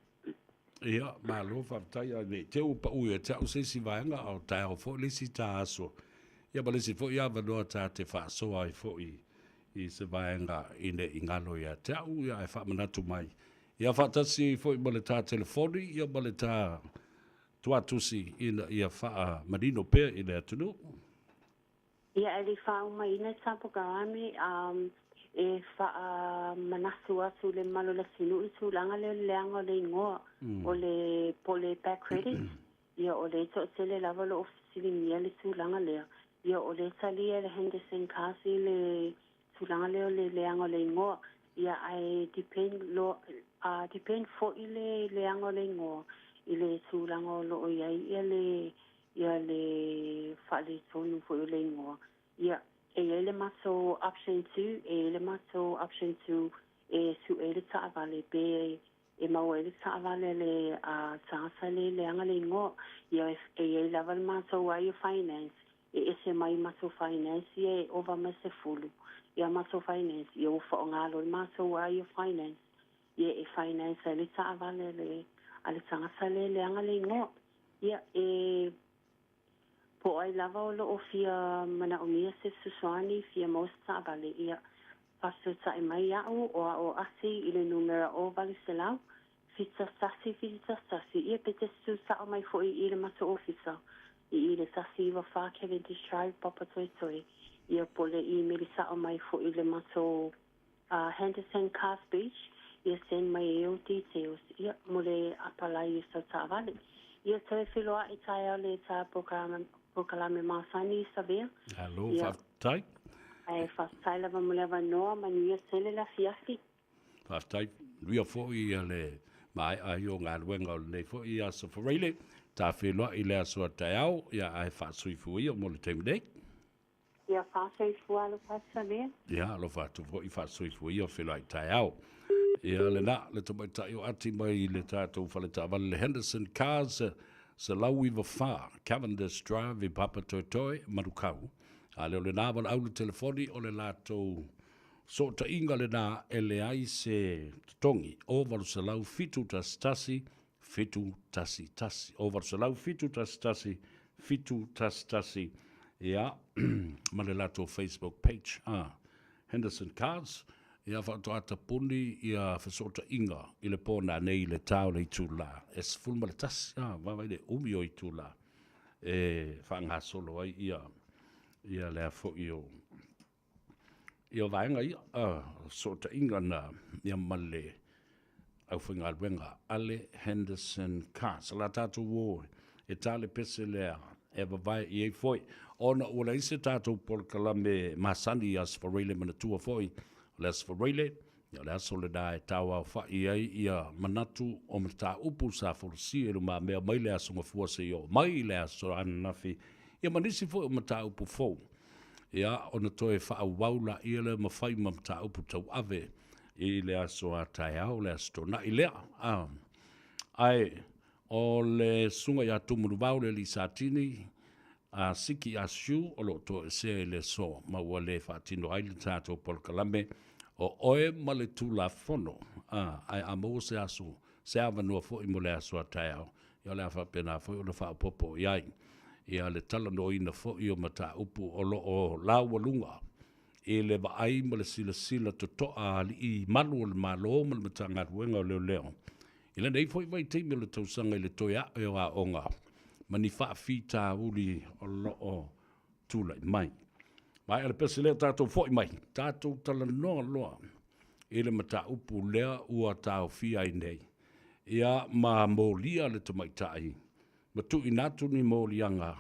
Ia, malo faafetai, ae ne i te i ua pau ia te au se isi vaega, a o taeao foi le isi ta aso. Ia ma le isi foi avanoa ta te faasoa ai foi i se vaega i ne i galo ia te au, ia ae faamanatu mai. Ia faatasi foi ma le ta telefoni, ia ma le ta tuatusi ina ia faamanino pea i le atunuu. Ia, e le i faaumaina sa polokalame, e faamanatu atu i le mamalu o le atunuu le tulaga lea o le leaga o le igoa o le po o le back credit. Ia, o lea e toatele lava o lo o fesiligia le tulaga lea. Ia, o lea e talia e le Henderson Cars i le tulaga lea o le leaga o le igoa. Ia, ae depend loa, depend foi le leaga o le igoa i le tulaga o lo o i ai ia le ia le faaletonu foi o le igoa. Ia, e i ai le matou option two, e i ai le matou option two e sue ai le taavale pe e maua ai le taavale a le tagata lea e leaga le igoa. Ia, e i ai lava le matou lava ia finance e ese mai matou finance ia e ova ma le 10 ia matou finance, ia ua faaaoga loa le matou lava ia finance ia e finance ai le taavale a le tagata lea e leaga le igoa. Ia, e po o ai lava o lo o fia manaomia se fesoasoani, fia maua se taavale, ia, faafesootai mai iaʻu o au o Asi i le numera o 800 71 71, ia pe te tutusao mai foi i le matou ofisa i i le 194 Cavendish Drive, Papatoetoe, ia po o le imeli sao mai foi i le matou Henderson Cars Beach, ia send mai ai ou details ia mo le apalai o sau taavale. Ia toe feiloai taeao le ta polokalame masani i Savea. Malo faafetai. Ae faafetai lava mo le avanoa, manuia tele le afiafi. Faafetai, manuia foi le maea ai o galuega o lenei foi aso Faraile. Ta feiloai i le aso a taeao, ia ae faasoifua ia mo le taimi nei. Ia faasoifua alofa atu Samia. Ia alofa atu foi faasoifua ia feiloai taeao. Ia lena le tamaitai o Ati mai i le tatou fale taavale le Henderson Cars 194 Cavendish Drive i Papatoetoe, Manukau. A lea o lena valaau le telefoni o le latou sootaiga lena e leai se totogi o 800 711 711. O 800 711 711 ia ma le latou Facebook page a Henderson Cars ia faatoa tapuni ia fesootaiga i le po nanei i le ta o le itula e 11 a vaavaai le umi o itula e faagasolo ai ia ia lea foi o Ia o vaega ia, fesootaiga na ia ma le aufaigaluega a le Henderson Cars. O le a tatou o e ta le pese lea e vavae i ai foi, ona ua leai se tatou polokalame masani i Aso Faraile manatua foi, o le Aso Faraile, ia o le aso lena e tauaofa'i ai ia manatu o mataupu sa folasia i lumamea mai le Aso Gafua seia oo mai i le aso ananafi, ia ma nisi foi o mataupu fou. Ia, ona toe faaauau laia lea ma fai ma mataupu tauave i le aso a taeao, le Aso Toonai lea. Ae o le susuga ia Tumunuvao le alii Satini, a Siki Asiu o lo o toesea i le aso ma ua le faatino ai le tatou polokalame o oe ma le Tulafono. Ae a maua se aso, se avanoa foi mo le aso a taeao, Ia o le a faapena foi ona faaopoopo i ai ia le talanoaina foi o mataupu o lo o laualuga i le vaai ma le silasila totoa a alii malu o le Malo ma le Matagaluega o Leoleo i lenei foi vaitaimi o le tausaga i le toe ae o aoga ma ni faafitauli o lo o tulai mai. Maea le pese lea tatou foi mai, tatou talanoa loa i le mataupu lea ua taofia ai nei, ia ma molia le tamaitai ma tuuina atu ni moliaga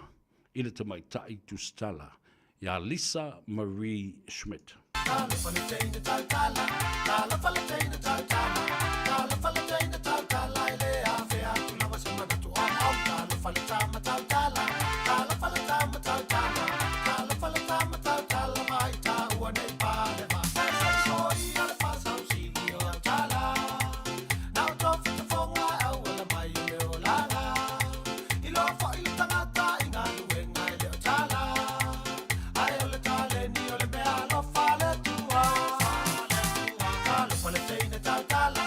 i le tamaitai tusitala ia Lisa Marie Schmidt. Talofa le teine tautala, talofa le teine tautala, talofa le teine tautala e le afe atu lava se manatu omom. Talofa le tama tautala, talofa le tama tautala, talofa le tama tautala mai taua nei pale va. Soia le fasausili o tala, na o tofi te fonga au ala mai o le olaga. I loa foi le tagata i galuega e le o tala, ae o le taleni o le mea alofa le Atua. Talofa le teine tautala,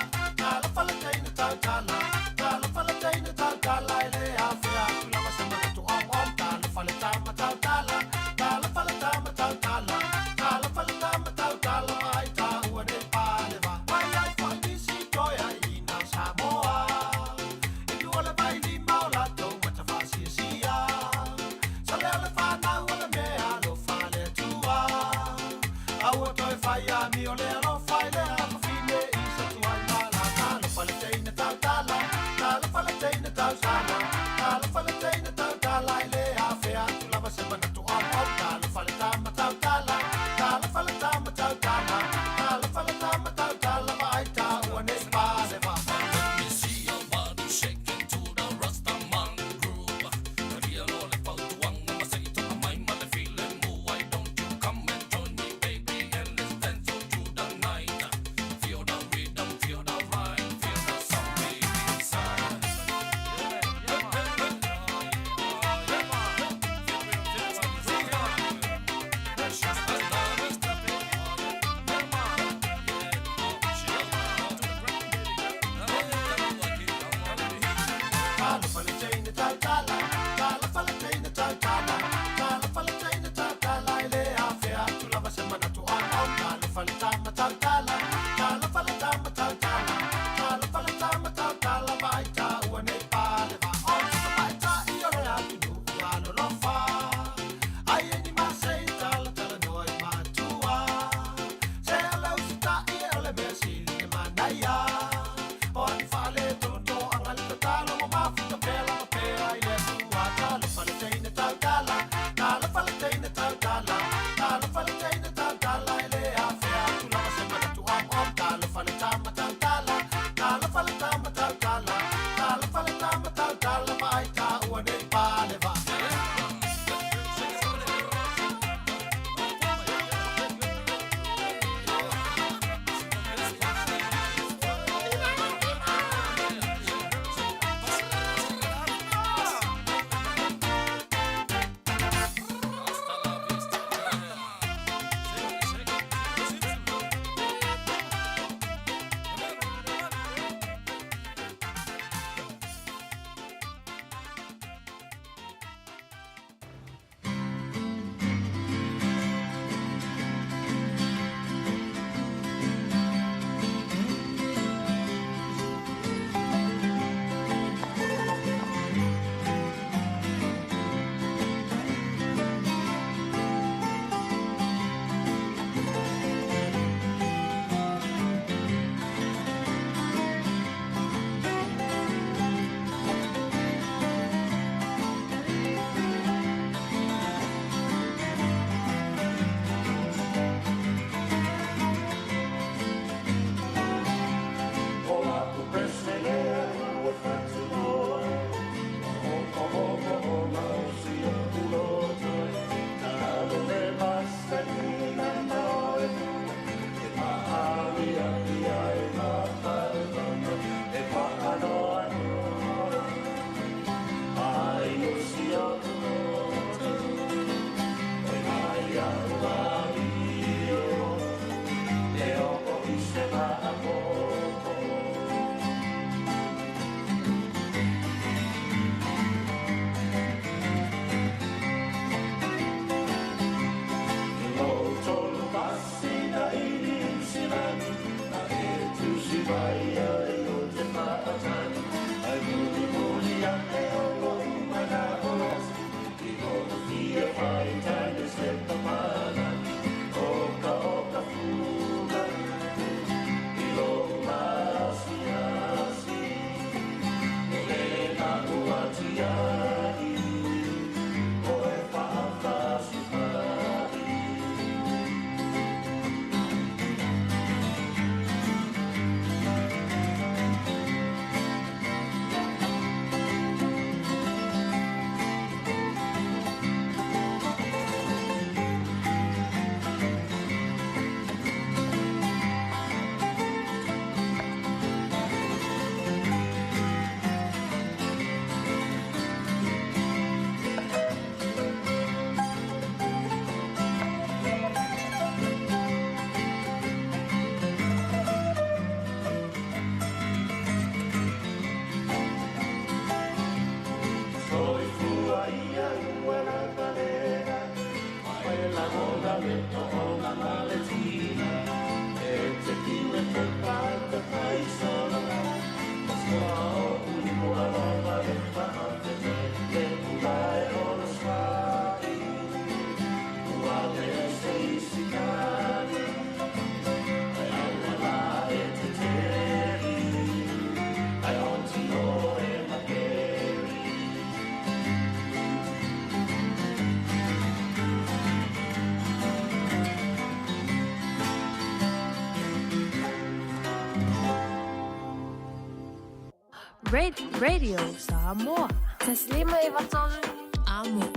Radio Samoa. 1593 Amo.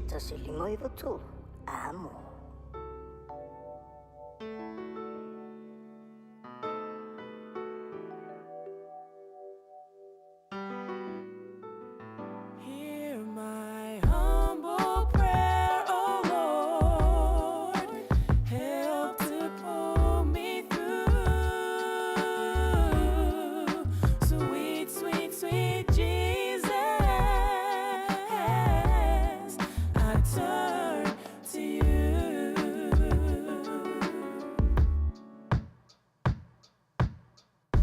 1593 Amo. Hear my humble prayer, O Lord. Help to pull me through. Sweet, sweet, sweet Jesus, I turn to you.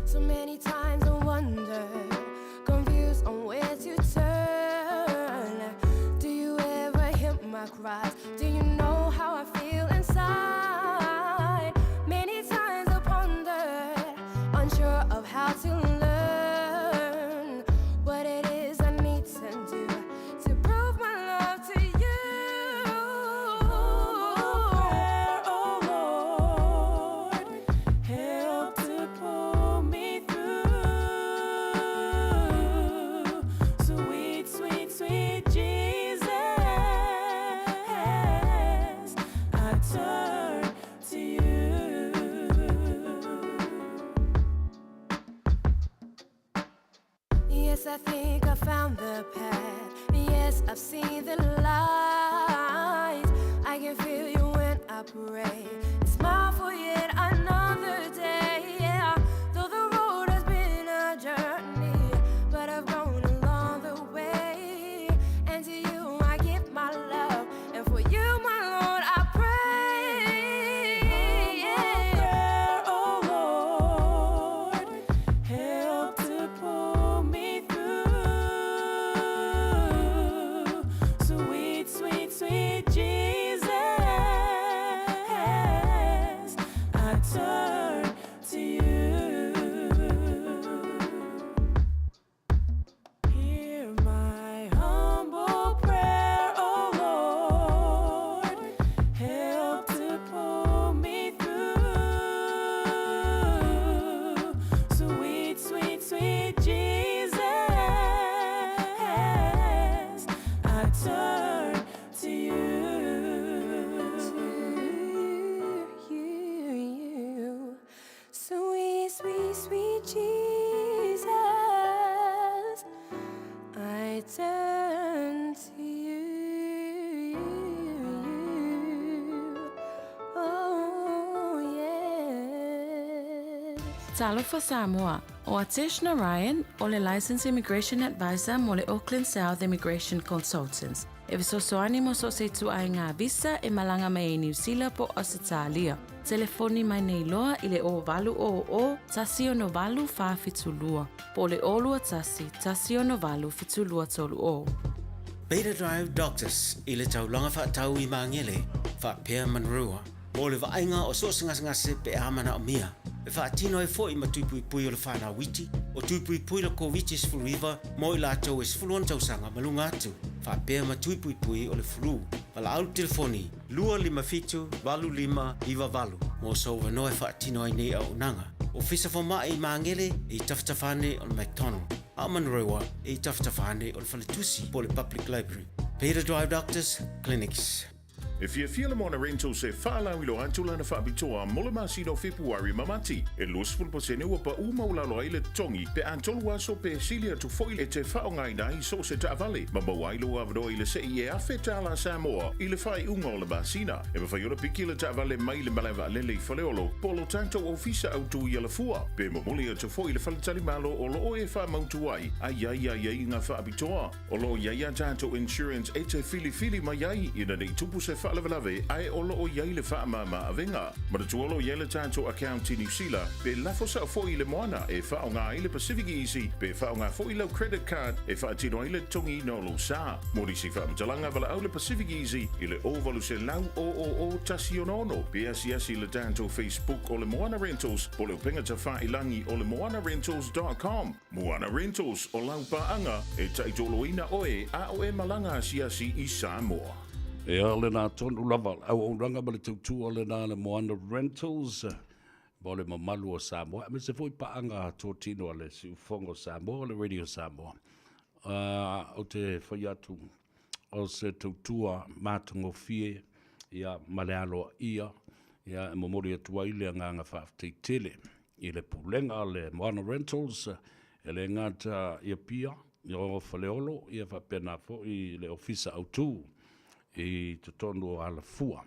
So many times I wonder, confused on where to turn. Do you ever hear my cries? Do you know how I feel inside? Many times I pondered, unsure of how to learn what it is I need to do to prove my love to you. Oh Lord, help to pull me through. Sweet, sweet, sweet Jesus, I turn to you. Yes, I think I found the path. Yes, I've seen the light. I can feel you when I pray. And smile for yet another day. Yeah, though the road has been a journey, but I've grown along the way. And to you, I give my love. And for you, my Lord, I pray. Prayer, oh Lord, help to pull me through. Sweet, sweet, sweet Jesus, I turn to you. Hear my humble prayer, O Lord. Help to pull me through. Sweet, sweet, sweet Jesus, I turn to you. To you. Sweet, sweet, sweet Jesus, I turn to you. Oh, yes. Talofa Samoa, o Atesh Narayan o le Licensed Immigration Advisor mo le Auckland South Immigration Consultants. E fesoasoani mo so o se ituaiga visa e malaga mai ai Niu Sila po o Ausetalia. Telefoni mai nei loa i le 0800 168 472 po o le 021 168 7230. Beta Drive Doctors i le taulaga faatau i Magele, faapea Manurewa, mo le vaaiga o so o se gasegase pe a manaomia. E faatino ai foi ma tui puipui o le fanau iti, o tui puipui le Koviti-19 mo i latou e 16 tausaga ma luga atu, faapea ma tui puipui o le flu. Valaau i le telefoni 257 8598 mo sou avanoa e faatino ai nei auaunaga. Ofisa Fomai i Magele e i tafatafa ane o le McDonald, a o Manurewa e i tafatafa ane o le Faletusi po o le Public Library. Beta Drive Doctors Clinics. E fiafia le Moana Rentals e faalauiloa atu lana faapitoa mo le masina o Fepuari ma Mati. E 20% ua paʻu maualalo ai le totogi pe a tolu aso pe sili atu foi e te faaaogaina ai so o se taavale ma maua ai lou avanoa i le seʻi e $1,000 Samoa i le faaiuga o le masina. E mafai ona piki le taavale mai le malae vaalele i Faleolo po o lo tatou ofisa autu i Alafua pe momoli atu foi i le faletalimalo o lo o e faamautu ai a i ai aiaiga faapitoa. O lo o i ai a tatou insurance e te filifili mai ai ina ne i tupu se faalavelave ae o lo o i ai le faamama avega. Manatua o lo o i ai le tatou account i Niu Sila pe lafo sao foi i le moana e faaaoga ai le Pacific Easy pe faaaoga foi lau credit card e faatino ai le totogiina o lou sa. Mo nisi faamatalaga valaau le Pacific Easy i le 0800 000 166 pe asiasi i le tatou Facebook o le Moana Rentals po o le upega tafailangi o le moanarentals.com. Moana Rentals, o lau paaga e taitoloina oe a o e malaga asiasi i Samoa. Ia, lena tonu lava le auaunaga ma le tautua lena le Moana Rentals mo le mamalu o Samoa, aemaise foi paaga totino a le Siufogo o Samoa, le Radio Samoa. Uh, ou te fai atu o se tautua matagofie ia, ma le aloaia ia, e momoli atu ai le agaga faafetai tele i le pulega a le Moana Rentals, e le gata i Apia, i o Faleolo, ia faapena foi le Ofisa Autu i totonu o Alafua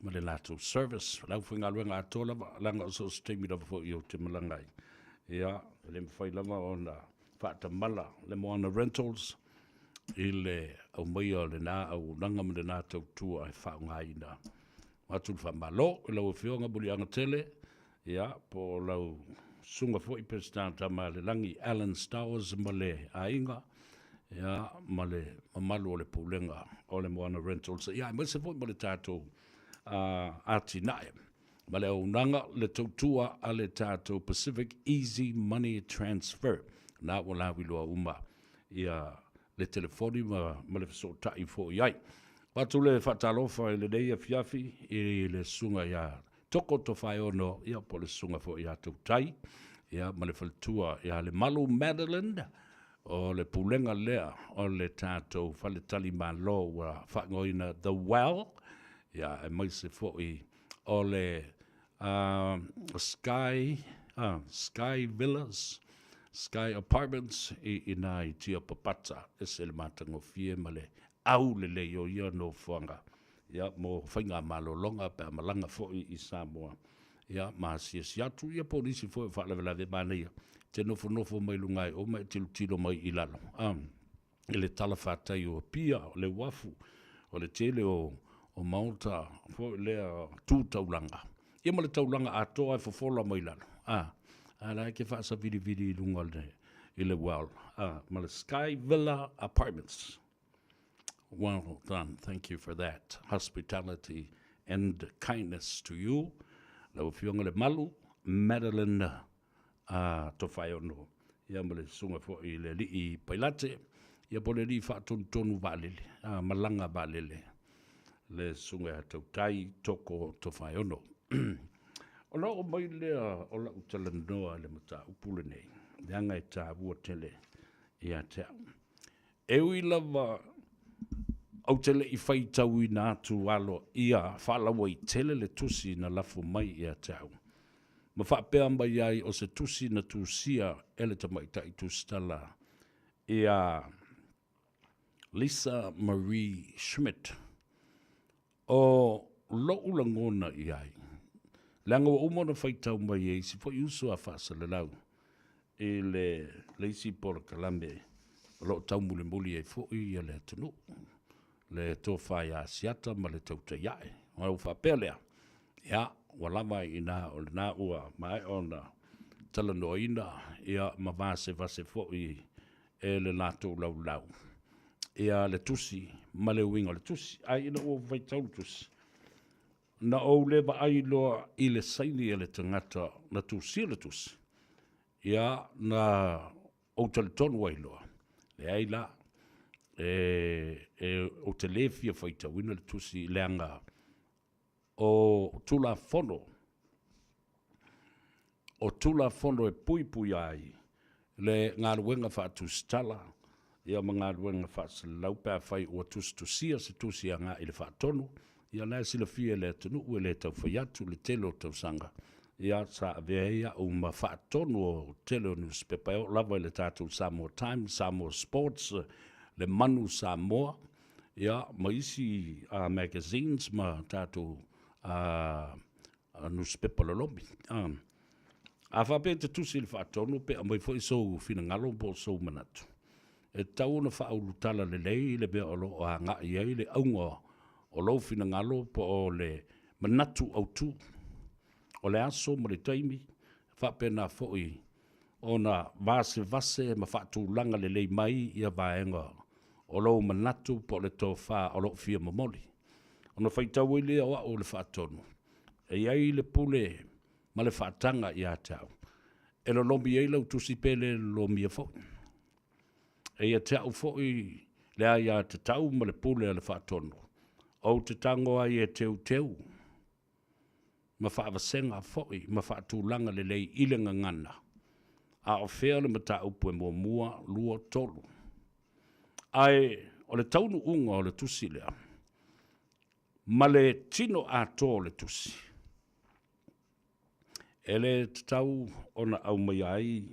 ma le latou service. O le aufaigaluega atoa lava, leaga o so o se taimi lava foi ou te malaga ai. Ia, e le mafai lava ona faatamala le Moana Rentals i le aumaia o lena auaunaga ma lena tautua e faaaogaina. Atu le faamalo i lau Afioga Muliaga Tele, Ia, po o lau susuga foi Peseta Tamaalelagi Alan Stowers ma le aiga, ia, ma le mamalu o le Pulega o le Moana Rentals, ia, aemaise foi ma le tatou uh, atinae ma le auaunaga le tautua a le tatou Pacific Easy Money Transfer. Na ua lauiloa uma ia le telefoni ma, ma le fesootai foi ai. Atu le faatalofa i lenei afiafi i le susuga ia Toko Tofaeono, ia po o le susuga foi ia Tautai, ia ma le faletua ia Lemalu Madeline, o le pulega lea o le tatou faletalimalo ua faaigoaina The Well, ia aemaise foi o le uh, Sky, uh, Sky Villas, Sky Apartments i ina i Tiapapata, ese le matagofie ma le au lelei o ia nofoaga. ia, mo faigamalologa pe a malaga foi i Samoa, ia, ma asiasi atu, ia po o nisi foi o faalavelave manaia, te nofonofo mai luga i o ma e tilotilo mai i lalo, a, i le talafatai o Apia, o le uafu, o le tele o, o maota foi lea tu taulaga, ia ma le taulaga atoa e fofola mai lalo, a, a la e ke faasavilivili i luga o le, i le well, a, ma le Sky Villa Apartments. Well done. Thank you for that. Hospitality and kindness to you. Lau Afioga le Malu, Madeline uh, Tofaeono. Ia ma le susuga foi i le alii Pailate. Ia po le alii faatonutonu vaalele, uh, malaga vaalele. Le susuga ia Tautai Toko Tofaeono. O la oo mai lea o lau talanoa i le mataupu lenei, leaga e taua tele ia te au. E ui lava ou te le i faitauina atu aloaia faalauaitele le tusi na lafo mai ia te au, ma faapea mai ai o se tusi na tusia e le tamaitai tusitala ia Lisa Marie Schmidt. O loʻu lagona i ai, leaga ua uma ona faitau mai e isi foi uso a faasalalau i le, le isi polokalame o lo o taumulimuli ai foi ia le atunuu, le tofa ia Asiata ma le tautai ae. Ona ou faapea lea, ia, ua lava ai i ina o lena ua maea ona talanoaina ia ma vasevase foi e le latou laulau ia le tusi ma le uiga o le tusi. Ae ina ua ou faitau le tusi, na ou le vaai loa i le saini a le tagata na tusia le tusi, ia na ou talitonu ai loa, leai la, e, e, ou te le fia faitauina le tusi leaga o Tulafono, o Tulafono e puipuia ai le galuega faatusitala ia ma galuega faasalalau pe afai ua tusitusia se tusi agai i le faatonu. Ia o lena e silafia e le atunuu e le tau fai atu le tele o tausaga, ia sa avea ai au ma faatonu o tele o nusipepa e oo lava i le tatou Samoa Times, Samoa Sports, le Manu Samoa, ia ma isi magazines ma tatou nusipepa lolomi. A faapea e te tusi i le faatonu pe aumai foi sou finagalo po o sou manatu, e tatau ona faaulutala lelei le mea o lo o agai i ai le auga o lou finagalo po o le manatu autu o le aso ma le taimi, faapena foi ona vasevase ma faatulaga lelei mai ia vaega o lou manatu po o le tofa o lo o fia momoli. Ona faitau ai lea o au o le faatonu, e i ai le pule ma le faataga ia te au, e lolomi ai lau tusi pe le lolomia foi. E ia te au foi le aiatatau ma le pule a le faatonu, ou te tago ai e teuteu ma faavasega foi ma faatulaga lelei i le gagana, a o fea le mataupu e muamua, lua, tolu. Ae o le taunuuga o le tusi lea, ma le tino atoa o le tusi, e le tatau ona aumaia ai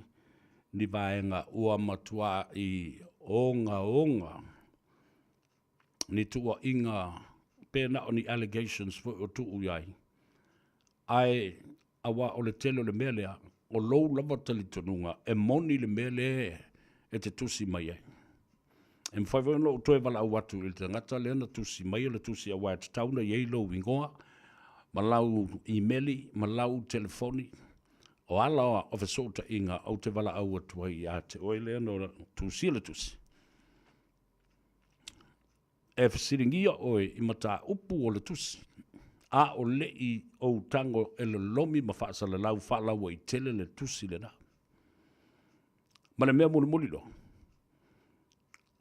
ni vaega ua matuai ogaoga ni tuuaiga pe na o ni allegations foi o tuu i ai, ae aua o le tele o le mea lea, o lou lava talitonuga e moni le mea lea e te tusi mai ai. E mafai foi ona ou toe valaau atu i le tagata lea na tusi maia le tusi aua e tatau ona i ai lou igoa ma lau imeli ma lau telefoni. O ala o fesootaiga ou te valaau atu ai ia te oe lea na tusia le tusi. E fesiligia oe i mataupu o le tusi, a o le i ou tago e lolomi ma faasalalau faalauaitele le tusi lena. Ma le mea mulimuli loa,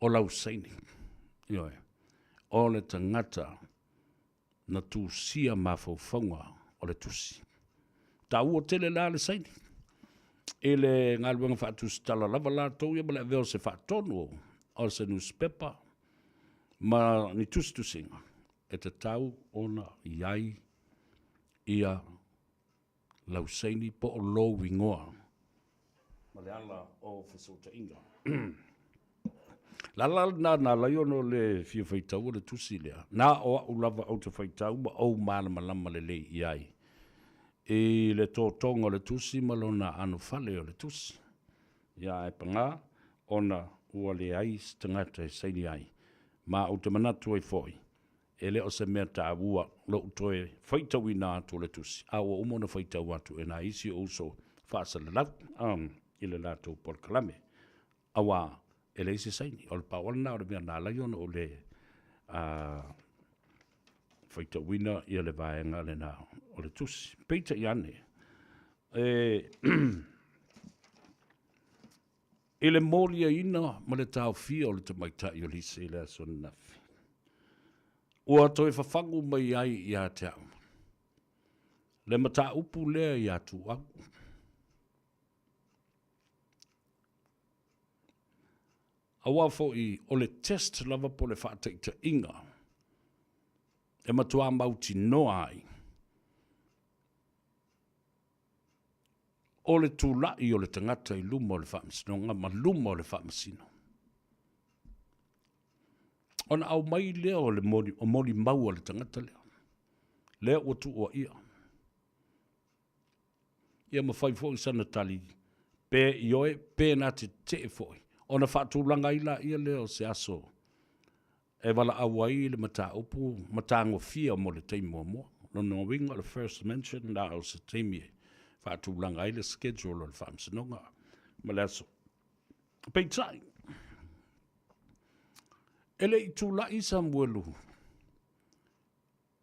o lau saini. Ioe, o le tagata na tusia mafaufauga o le tusi. Taua tele la le saini i le galuega faatusitala lava latou ia ma le avea o se faatonu o se nusipepa ma ni tusitusiga e tatau ona i ai ia lau saini po o lou igoa ma le ala o fesootaiga. Le ala lena na ala ai ona o le fia faitau o le tusi lea, na o au lava ou te faitau ma ou malamalama lelei i ai i le totoga o le tusi ma lona anofale o le tusi. Ia ae paga ona ua leai se tagata e saini ai, ma ou te manatu ai foi, E le o se mea taua lou toe faitauina atu o le tusi, a ua uma ona faitau atu e nai isi ou uso faasalalau i le latou polokalame, aua e leai se saini. O le pau lava lena o le mea na ala ai ona ou le faitauina ia le vaega lena o le tusi. Peitai ane, e I le moliaina ma le taofia o le tamaitai o Lisa i le aso ananafi, ua toe fafagu mai ai ia te au le mataupu lea ia Tuuau. Aua foi o le test lava po o le faataitaiga e matua mautinoa ai o le tulai o le tagata i luma o le faamasinoga ma luma o le faamasino. Ona aumai lea o le moli, o molimau a le tagata lea, lea ua tuuaia. Ia ma fai foi sana tali, pe ioe, pe na te tetee foi, ona faatulaga ai laia lea o se aso e valaau ai le mataupu ma tagofia mo le taimi muamua. Lona uiga o le first mention na o se taimi e faatulaga ai le schedule o le faamasinoga ma le aso. Peitai, e le i tulai Samuelu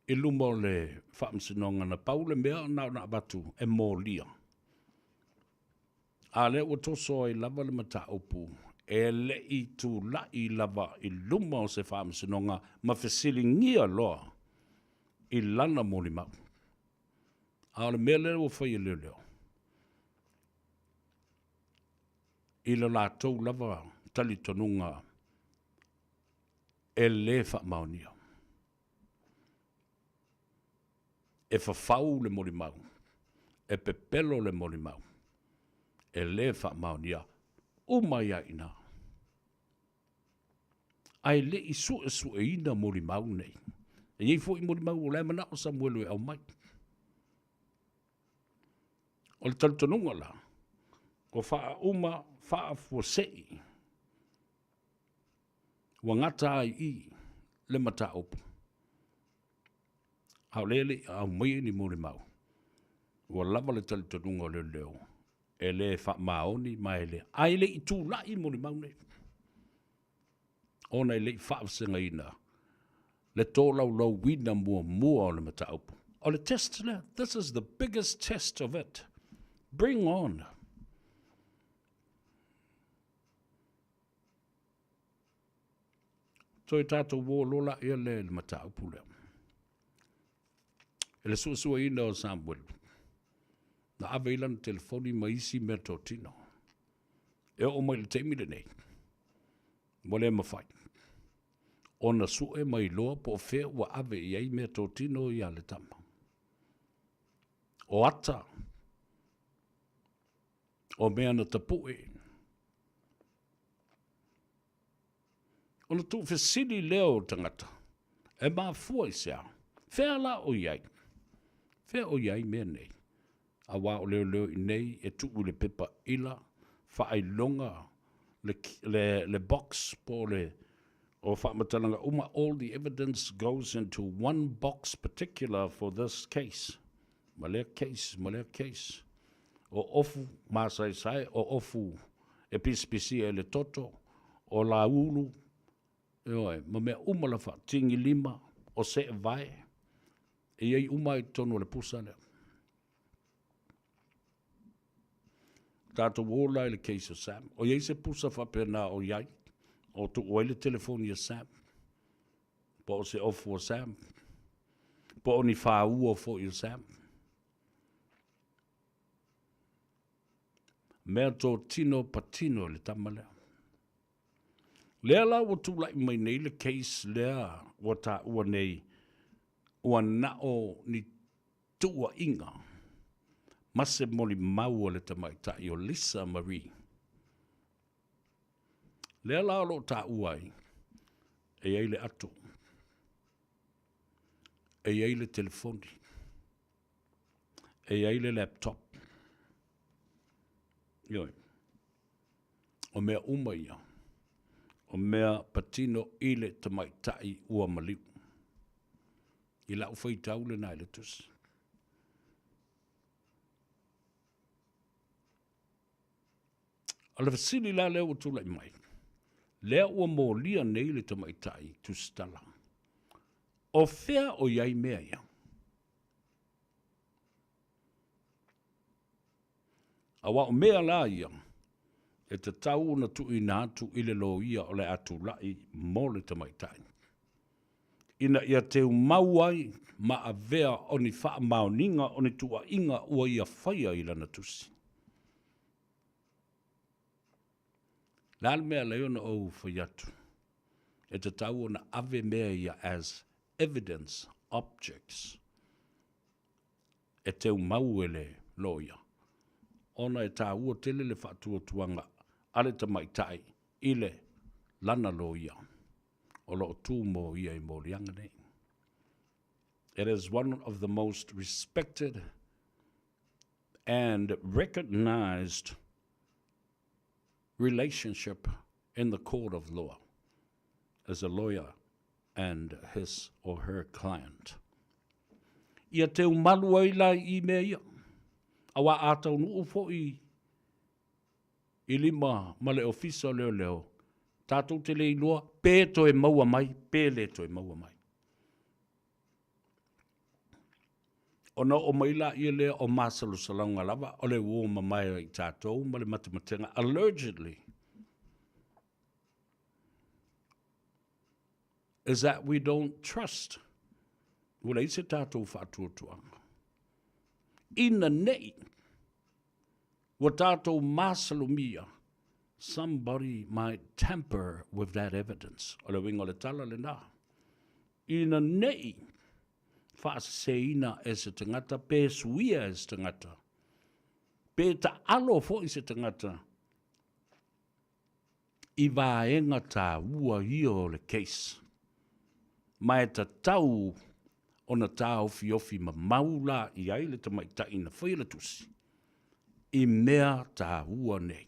i luma o le faamasinoga na pau le mea na ona avatu e molia. A lea ua toso ai lava le mataupu e le i tulai lava i luma o se faamasinoga ma fesiligia loa i lana molimau. A o le mea lea ua fai e leoleo, i lo latou lava talitonuga e le faamaonia. E fafau le molimau, e pepelo le molimau, e lē faamaonia uma ai lava i ina. Ae le i suesueina molimau nei. E i ai foi molimau o la e manao Samuelu e aumai. O le talitonuga la, ua faauma faafuasei, ua gata ai i i le mataupu, a o lea e le i aumaia ni molimau, ua lava le talitonuga o leoleo e le faamaoni ma e le, ae le i tulai molimau nei, ona e le i faavasegaina le tolaulauina muamua o le mataupu. O le test lea, this is the biggest test of it. Bring on. Toe tatou uō loa laia lea i le mataupu lea. I le suesueina o Samuelu, na ave ai lana telefoni ma isi meatotino. E oo mai i le taimi lenei, ua le mafai ona sue ma iloa po o fea ua ave i ai meatotino ia a le tama. O ata o mea na tapue. Ona tuufesili lea o tagata, e mafua i se a? Fea la o i ai? Fea o i ai mea nei? Aua o leoleo i inei e tuu i le pepa ila, faailoga le, le, le box po o le o faamatalaga uma, all the evidence goes into one box particular for this case. Ma lea case, ma lea case. O ofu masaesae, o ofu e pisipisia i le toto, o laulu, ioe, ma mea uma la faatigilima, o seevae, e i ai uma i totonu o le pusa lea. Tatou o la i le case o Sam. O i ai se pusa faapena o i ai, o tuu ai le telefoni a Sam, po o se ofu o Sam, po o ni fāua foi o Sam. Mea totino patino i le tama lea. Lea la ua tulai mai nei le case lea ua taua nei ua na o ni tuuaiga ma se molimau a le tamaitai o Lisa Marie. Lea la o lo o taua ai, e i ai le ato, e i ai le telefoni, e i ai le laptop. Ioe. O mea uma ia, o mea patino i le tamaitai ua maliu. I lau faitau lena i le tusi. O le fesili la lea ua tulai mai, lea ua molia nei le tamaitai tusitala, o fea o i ai mea ia? Aua o mea la ia e tatau ona tuuina atu i le loia o le a tulai mo le tamaitai, ina ia teumau ai ma avea o ni faamaoniga o ni tuuaiga ua ia faia i lana tusi. Le a le mea e ala ai ona ou fai atu, e tatau ona ave mea ia as evidence objects e teumau e le loia, ona e taua tele le faatuatuaga a le tamaitai i le lana loia o lo o tu mo ia i moliaga nei. It is one of the most respected and recognized relationship in the court of law as a lawyer and his or her client. Ia teumalu ai la i mea ia, aua a taunuu foi i lima ma le Ofisa o Leoleo, tatou te le iloa pe toe maua mai, pe le toe maua mai. Ona oo mai laia lea o masalosaloga lava o le uo mamae a i tatou ma le matematega allegedly is that we don't trust. Ua leai se tatou faatuatuaga. Ina nei ua tatou masalomia somebody might tamper with that evidence. O le uiga o le tala lena. Ina nei. faaseseina e se tagata pe suia e se tagata, pe taalo foi se tagata i vaega taua ia o le case. Ma e tatau ona taofiofi mamau la i ai le tamaitai na faia le tusi i mea taua nei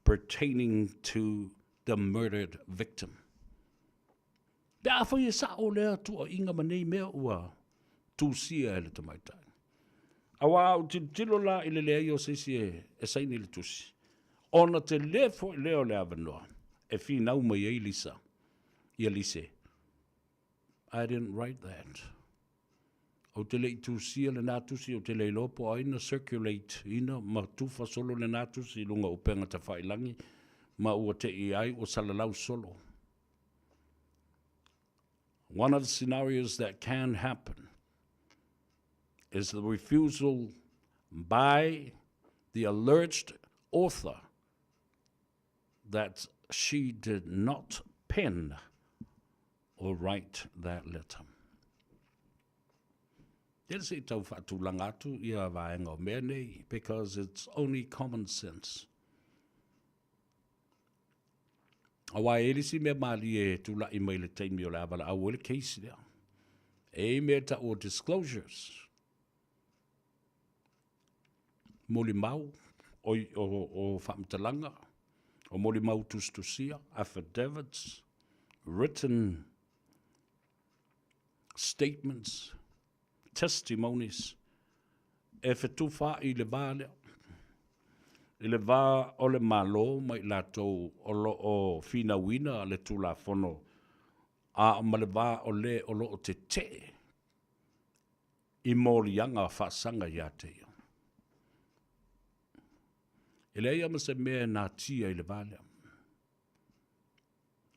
pertaining to the murdered victim. Pe afai e sa'o lea tuuaiga ma nei mea ua tusia e le tamaitai. Aua a ou tilotilo la i le leai o se isi e saini le tusi, ona tele foi lea o le avanoa e finau mai ai Lisa, ia Lise, I didn't write that. Ou te le i tusia lena tusi, ou te le iloa po o ai na circulate ina ma tufa solo lena tusi i luga o upega tafailangi ma ua te i ai ua salalau solo. One of the scenarios that can happen is the refusal by the alleged author that she did not pen or write that letter. Tele se i tau whaatulanga atu ia vaenga o mea nei, because it's only common sense. Aua e i ai le isi mea malie e tula'i mai i le taimi o le a valaau ai le case lea. E i ai mea e ta'u o disclosures, molimau o, o, o faamatalaga, o molimau tusitusia, affidavits, written statements, testimonies e fetufaai i le va lea, i le va o le Malo ma i latou o lo o finauina le Tulafono a ma le va o le o lo o tetee i moliaga faasaga ia te ia. E leai lava ma se mea e natia i le va lea.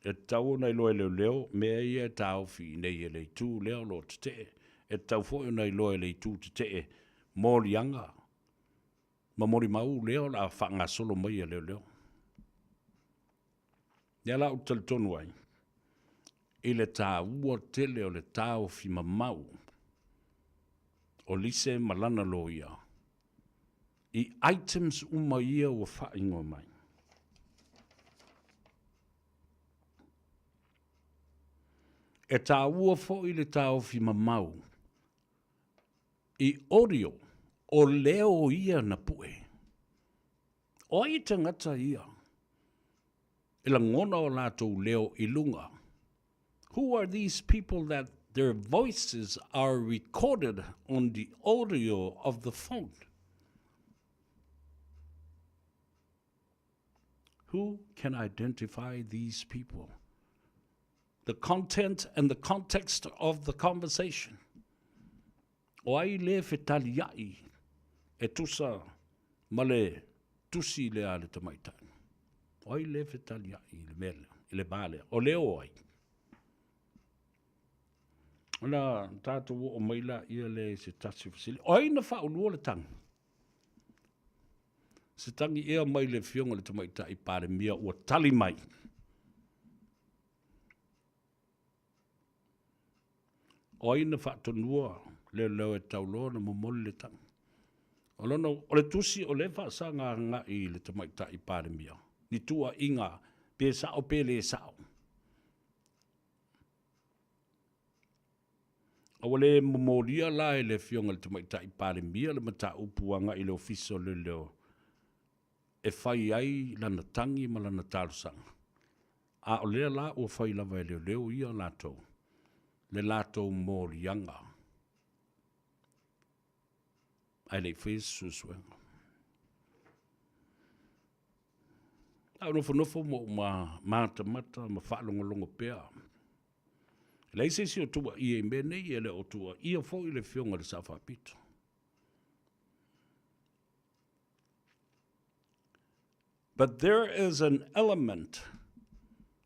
E tatau ona iloa e leoleo mea ia e taofi i inei e le itu lea o lo o tetee. E tatau foi ona iloa e le itu tetee moliaga ma molimau lea o le a faagasolo mai e leoleo. Lea la ou te talitonu ai i le taua tele o le taofi mamau o Lise ma lana loia i items uma ia ua faaigoa mai. E taua foi le taofi mamau i audio o leo ia na pue. O ai tagata ia e lagona o latou leo i luga? Who are these people that their voices are recorded on the audio of the phone? Who can identify these people? The content and the context of the conversation. O ai le fetaliai e tusa ma le tusi lea a le tamaitai? O ai le fetaliai i le mea lea, i le va lea? O leo o ai? Ona tatou oo mai laia lea i se tasi o fesili. O ai na faaulua le tagi? Se tagi ea mai le Afioga i le Tamaitai Palemia ua tali mai. O ai na faatonua leoleo e tau loa ona momoli le tagi? O lona, o le tusi o lea e faasaga agai i le Tamaitai Palemia, ni tuuaiga pe sao pe le sao. A ua le momolia la e le Afioga i le Tamaitai Palemia le mataupu agai i le Ofisa o Leoleo e fai ai lana tagi ma lana talosaga. A o lea la ua fai lava e leoleo ia latou le latou moliaga ae le i faia se suesuega. A ou nofonofo ma ou matamata ma faalogologo pea. E leai se isi o tuuaia i mea nei, e le o tuuaia foi le Afioga i le Sao Faapito. But there is an element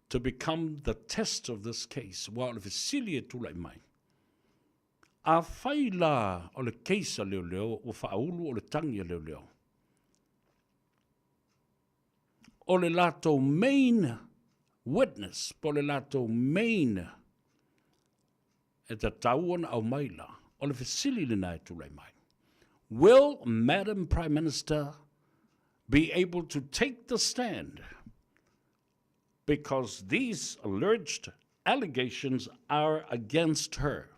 to become the test of this case, aua o le fesili e tulai mai, afai la o le case a leoleo ua faaulu o le tagi a leoleo, o le latou main witness po o le latou main. E tatau ona aumai la, o le fesili lena e tulai mai. Will Madam Prime Minister be able to take the stand because these alleged allegations are against her?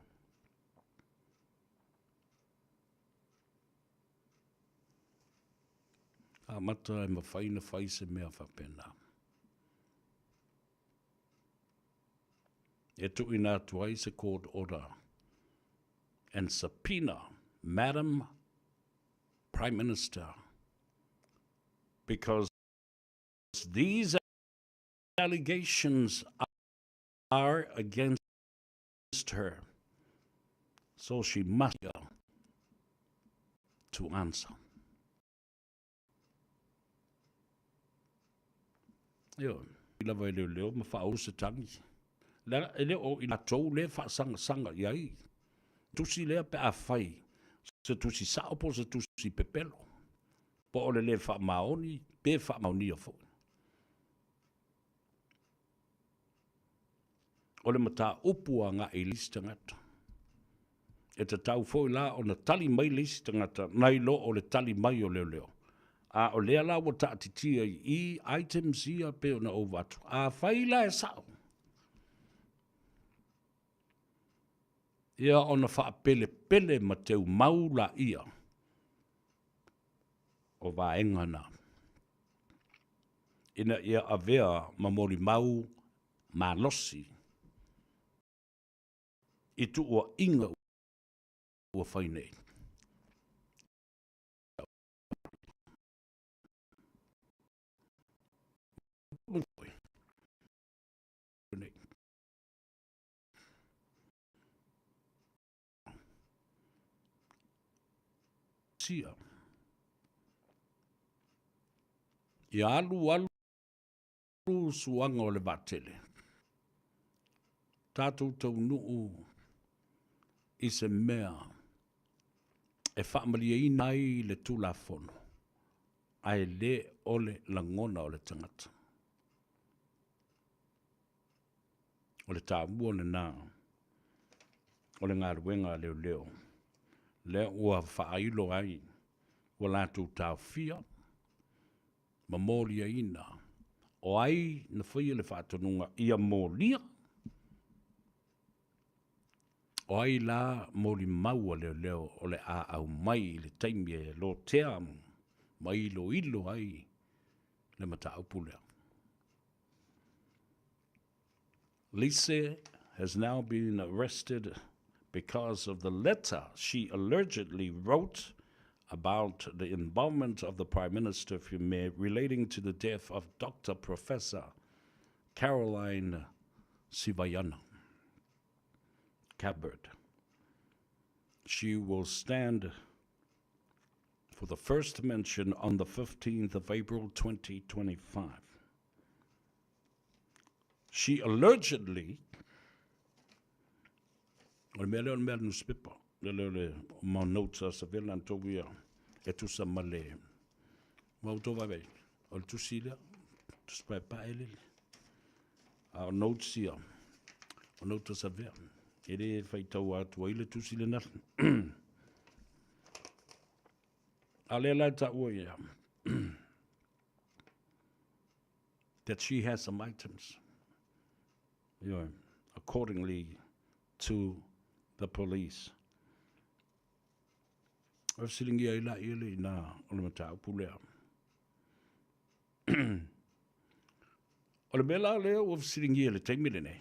Amata e mawhai na whai se mea whapena. E tuuina atu ai se court order and subpoena Madam Prime Minister because these allegations are against her. So she must to answer. Ioe. I lava e leoleo ma faaulu se tagi. Leaga e le o i latou lea e faasagasanga i ai. Tusi lea pe a fai se tusi sao po o se tusi pepelo, po o le le faamaoni pe faamaonia foi. O le mataupu agai i le isi tagata. E tatau foi la ona tali mai le isi tagata nai lo o le tali mai o leoleo. A o lea la ua taatitia i i items ia pei ona ou avatu. Afai la e sao, ia ona faapelepele ma teumau laia o vaega na, ina ia avea ma molimau malosi i tuuaiga ua fai nei. Sia. Ia alu alu suaga o le vaatele. Tatou taunuu i se mea e faamalieina ai le Tulafono, ae le o le lagona o le tagata. O le taua lena o le galuega a leoleo, lea ua faailo ai ua latou taofia ma moliaina o ai na faia le faatonuga ia molia, o ai la molimau a leoleo o le a aumai i le taimi e lotea ma iloilo ai le mataupu lea. Lise has now been arrested because of the letter she allegedly wrote about the involvement of the Prime Minister Fume relating to the death of Dr. Professor Caroline Sivayana Cabbard. She will stand for the first mention on the 15th of April 2025. She allegedly, o le mea lea o le mea nusipepa, le lea o le mau notes a Savela na tou ia, e tusa ma le, ua outou vaivai, o le tusi lea, tusi paepae lele. A o notes ia, o notes a Savea, e le faitau atu ai le tusi lena. A lea la e taua ia, that she has some items, you know, accordingly to the police. O fesilingia ai la ia le ina o le mataupu lea. O le mea la lea ua fesiligia i le taimi lenei.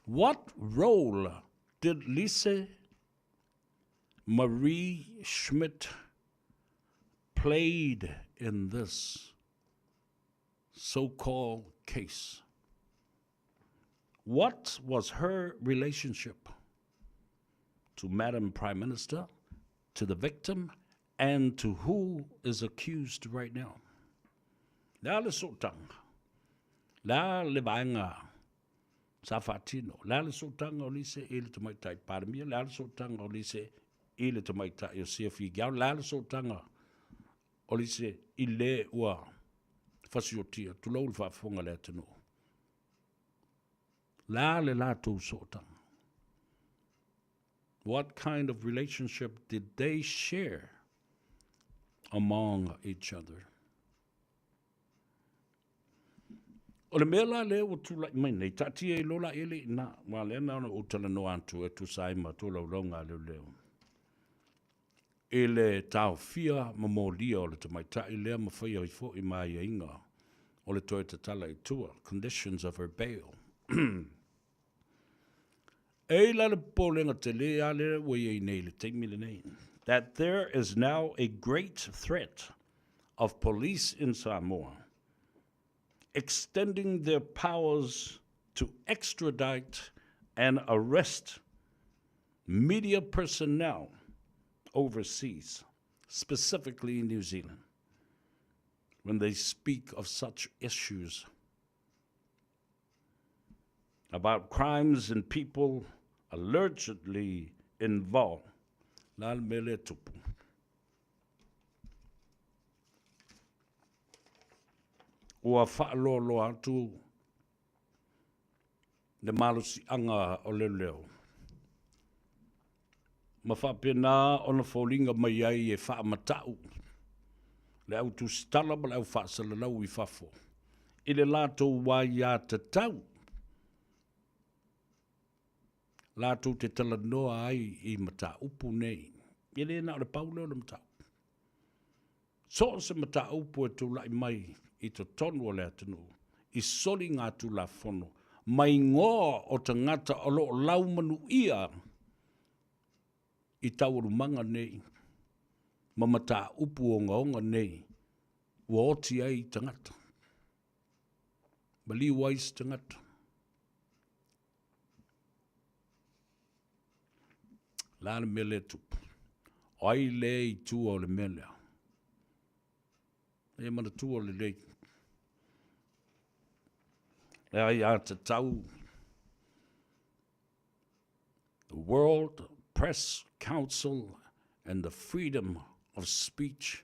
What role did Lise Marie Schmidt played in this so-called case? What was her relationship to Madam Prime Minister, to the victim, and to who is accused right now? Le a le sootaga? Le a le vaega sa faatino? Le a le sootaga o Lise i le Tamaitai Palemia? Le a le sootaga o Lise i le Tamaitai o Sia Figiao? Le a le sootaga o Lise i le ua fasiotia, tulou le faafofoga a le atunuu? Le a le latou sootaga? What kind of relationship did they share among each other? O le mea la lea ua tulai mai nei, taatia i lola ele i nā, wā lea na ona ou talanoa atu e tusa ai ma tolaulauga a leoleo. I le taofia ma molia o le tamaitai lea ma faia ai foi ma aiaiga o le toe tatala i tua, conditions of her bail. E i ai la le popolega tele a lea ua i ai nei i le taimi lenei, that there is now a great threat of police in Samoa extending their powers to extradite and arrest media personnel overseas, specifically in New Zealand, when they speak of such issues about crimes and people allegedly involved. La le mea lea tupu. Ua faaloaloa atu le malosiaga o leoleo ma faapena ona foliga mai ai e faamata'u le au tusitala ma le au faasalalau i fafo i le latou aiatatau latou te talanoa ai i mataupu nei. E le na o le pau lea o le mataupu. So o se mataupu e tulai mai i totonu o le atunuu i soligatulafono ma igoa o tagata o lo o laumanuia i taualumaga nei ma mataupu ogaoga nei ua oti ai tagata, maliu ai se tagata. La le mea lea tupu? O ai lea i tua o le mea lea? Ia manatua lelei. Le aiatatau The World Press Council and the Freedom of Speech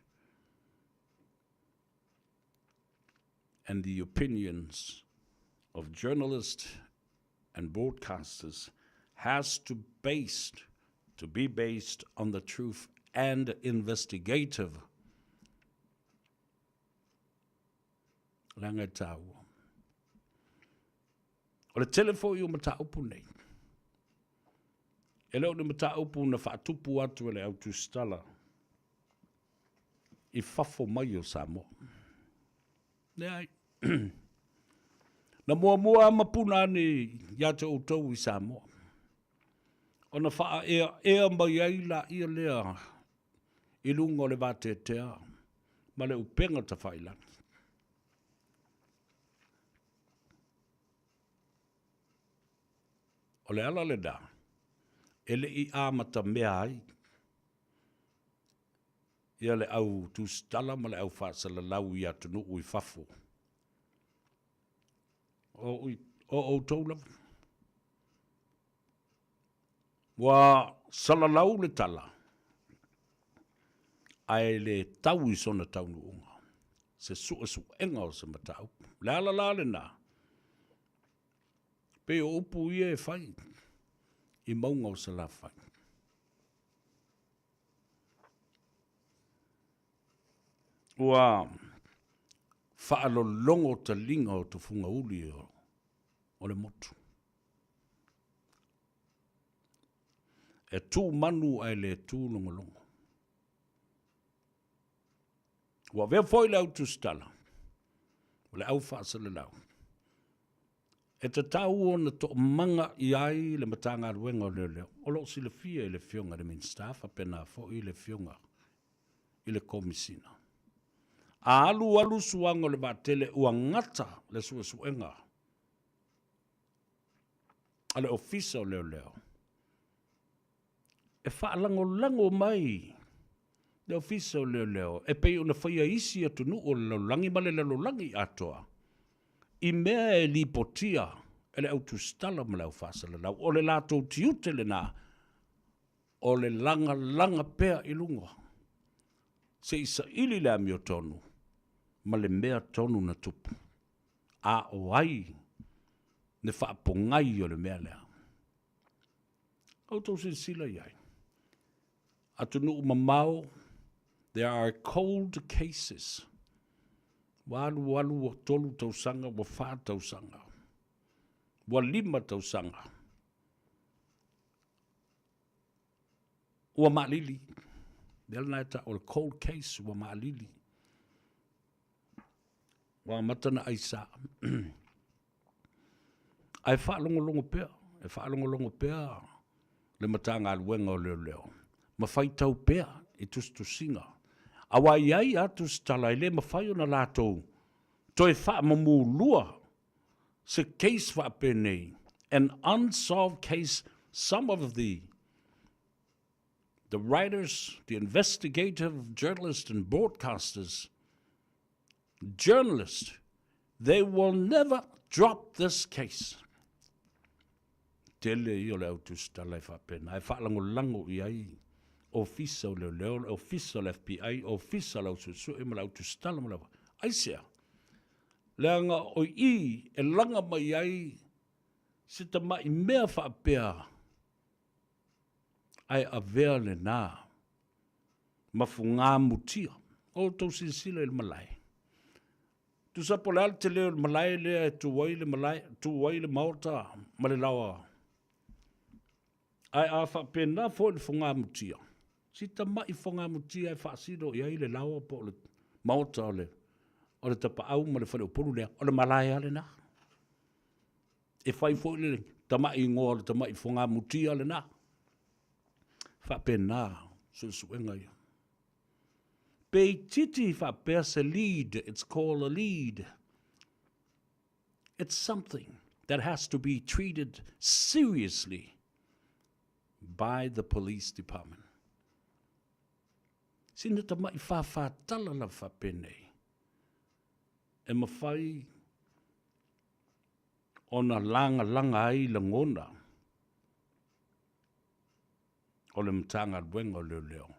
and the opinions of journalists and broadcasters has to based to be based on the truth and investigative leaga e taua. O le tele foi o mataupu nei, e le o ni mataupu na faatupu atu e le au tusitala i fafo mai o Samoa. Leai. Na muamua ma puna ane ia te outou i Samoa. Ona faaeaea mai ai laia lea i luga o le vateatea ma le upega tafailagi. O le ala lena e le i amatamea ai ia le au tusitala ma le au faasalalau i atunuu i fafo. O, o outou lava. Ua salalau le tala, ae le tau i sona taunuuga, se suesuega o se mataupu. O le ala la lena, pei o upu ia e fai i mauga o Salafai. Ua faalologo taliga o tufugauli o le motu. E tu manu ae le tu logologo. Ua avea foi le au tusitala, o le au faasalalau, e tatau ona toomaga i ai le Matagaluega o Leoleo, o lo o silafia i le Afioga i le Minisita faapena foi le Afioga i le Komesina. A alu alu suaga o le vaatele ua gata le suesuega a le Ofisa o Leoleo e faalagolago mai le Ofisa o Leoleo e pei ona faia isi atunuu o le lalolagi ma le lalolagi atoa i mea e lipotia e le au tusitala ma le au faasalalau. O le latou tiute lena o le lagalaga pea i luga se i saili le amiotonu ma le mea tonu na tupu. A o ai le faapogai o le mea lea? Outou silasila i ai. Atunuu mamao, there are cold cases. Ua alu alu ua tolu tausaga, ua fa tausaga, ua lima tausaga. Ua maalili. Lea lena e tau o le cold case, ua maalili. Ua amata na aisa. Ae faalogologo pea, e faalogologo pea le Matagaluega o Leoleo ma faitau pea i tusitusiga, aua e i ai lava tusitala e le mafai ona latou toe faamamulua se case faapenei, an unsolved case, some of the the writers, the investigative journalists and broadcasters, journalists, they will never drop this case. Tele ia o le au tusitala e faapena, e faalagolago i ai ofisa o leoleo, le ofisa o le FBI, ofisa o le au suesue ma le au tusitala ma le au... Aisea? Leaga o i e laga mai ai se tamai mea faapea ae avea lena ma fugamutia. O outou silasila i le malae. Tusa po o le a le tele o le malae lea e tu ai le malae, tu ai le maota ma le laoa. Ae a faapena foi le fogamutia, si tamai fogamutia e faasino i ai le laoa po o le maota o le, o le tapaau ma le faleupolu lea, o le malae lava lena. E fai foi le tamai igoa o le tamai fogamutia lena. Faapena suesuega ia. Pe itiiti faapea se lead, it's called a lead. It's something that has to be treated seriously by the police department. Sina tamai whāwhātala lava faapenei e mafai ona lagalaga ai lagona o le Matagaluega o Leoleo,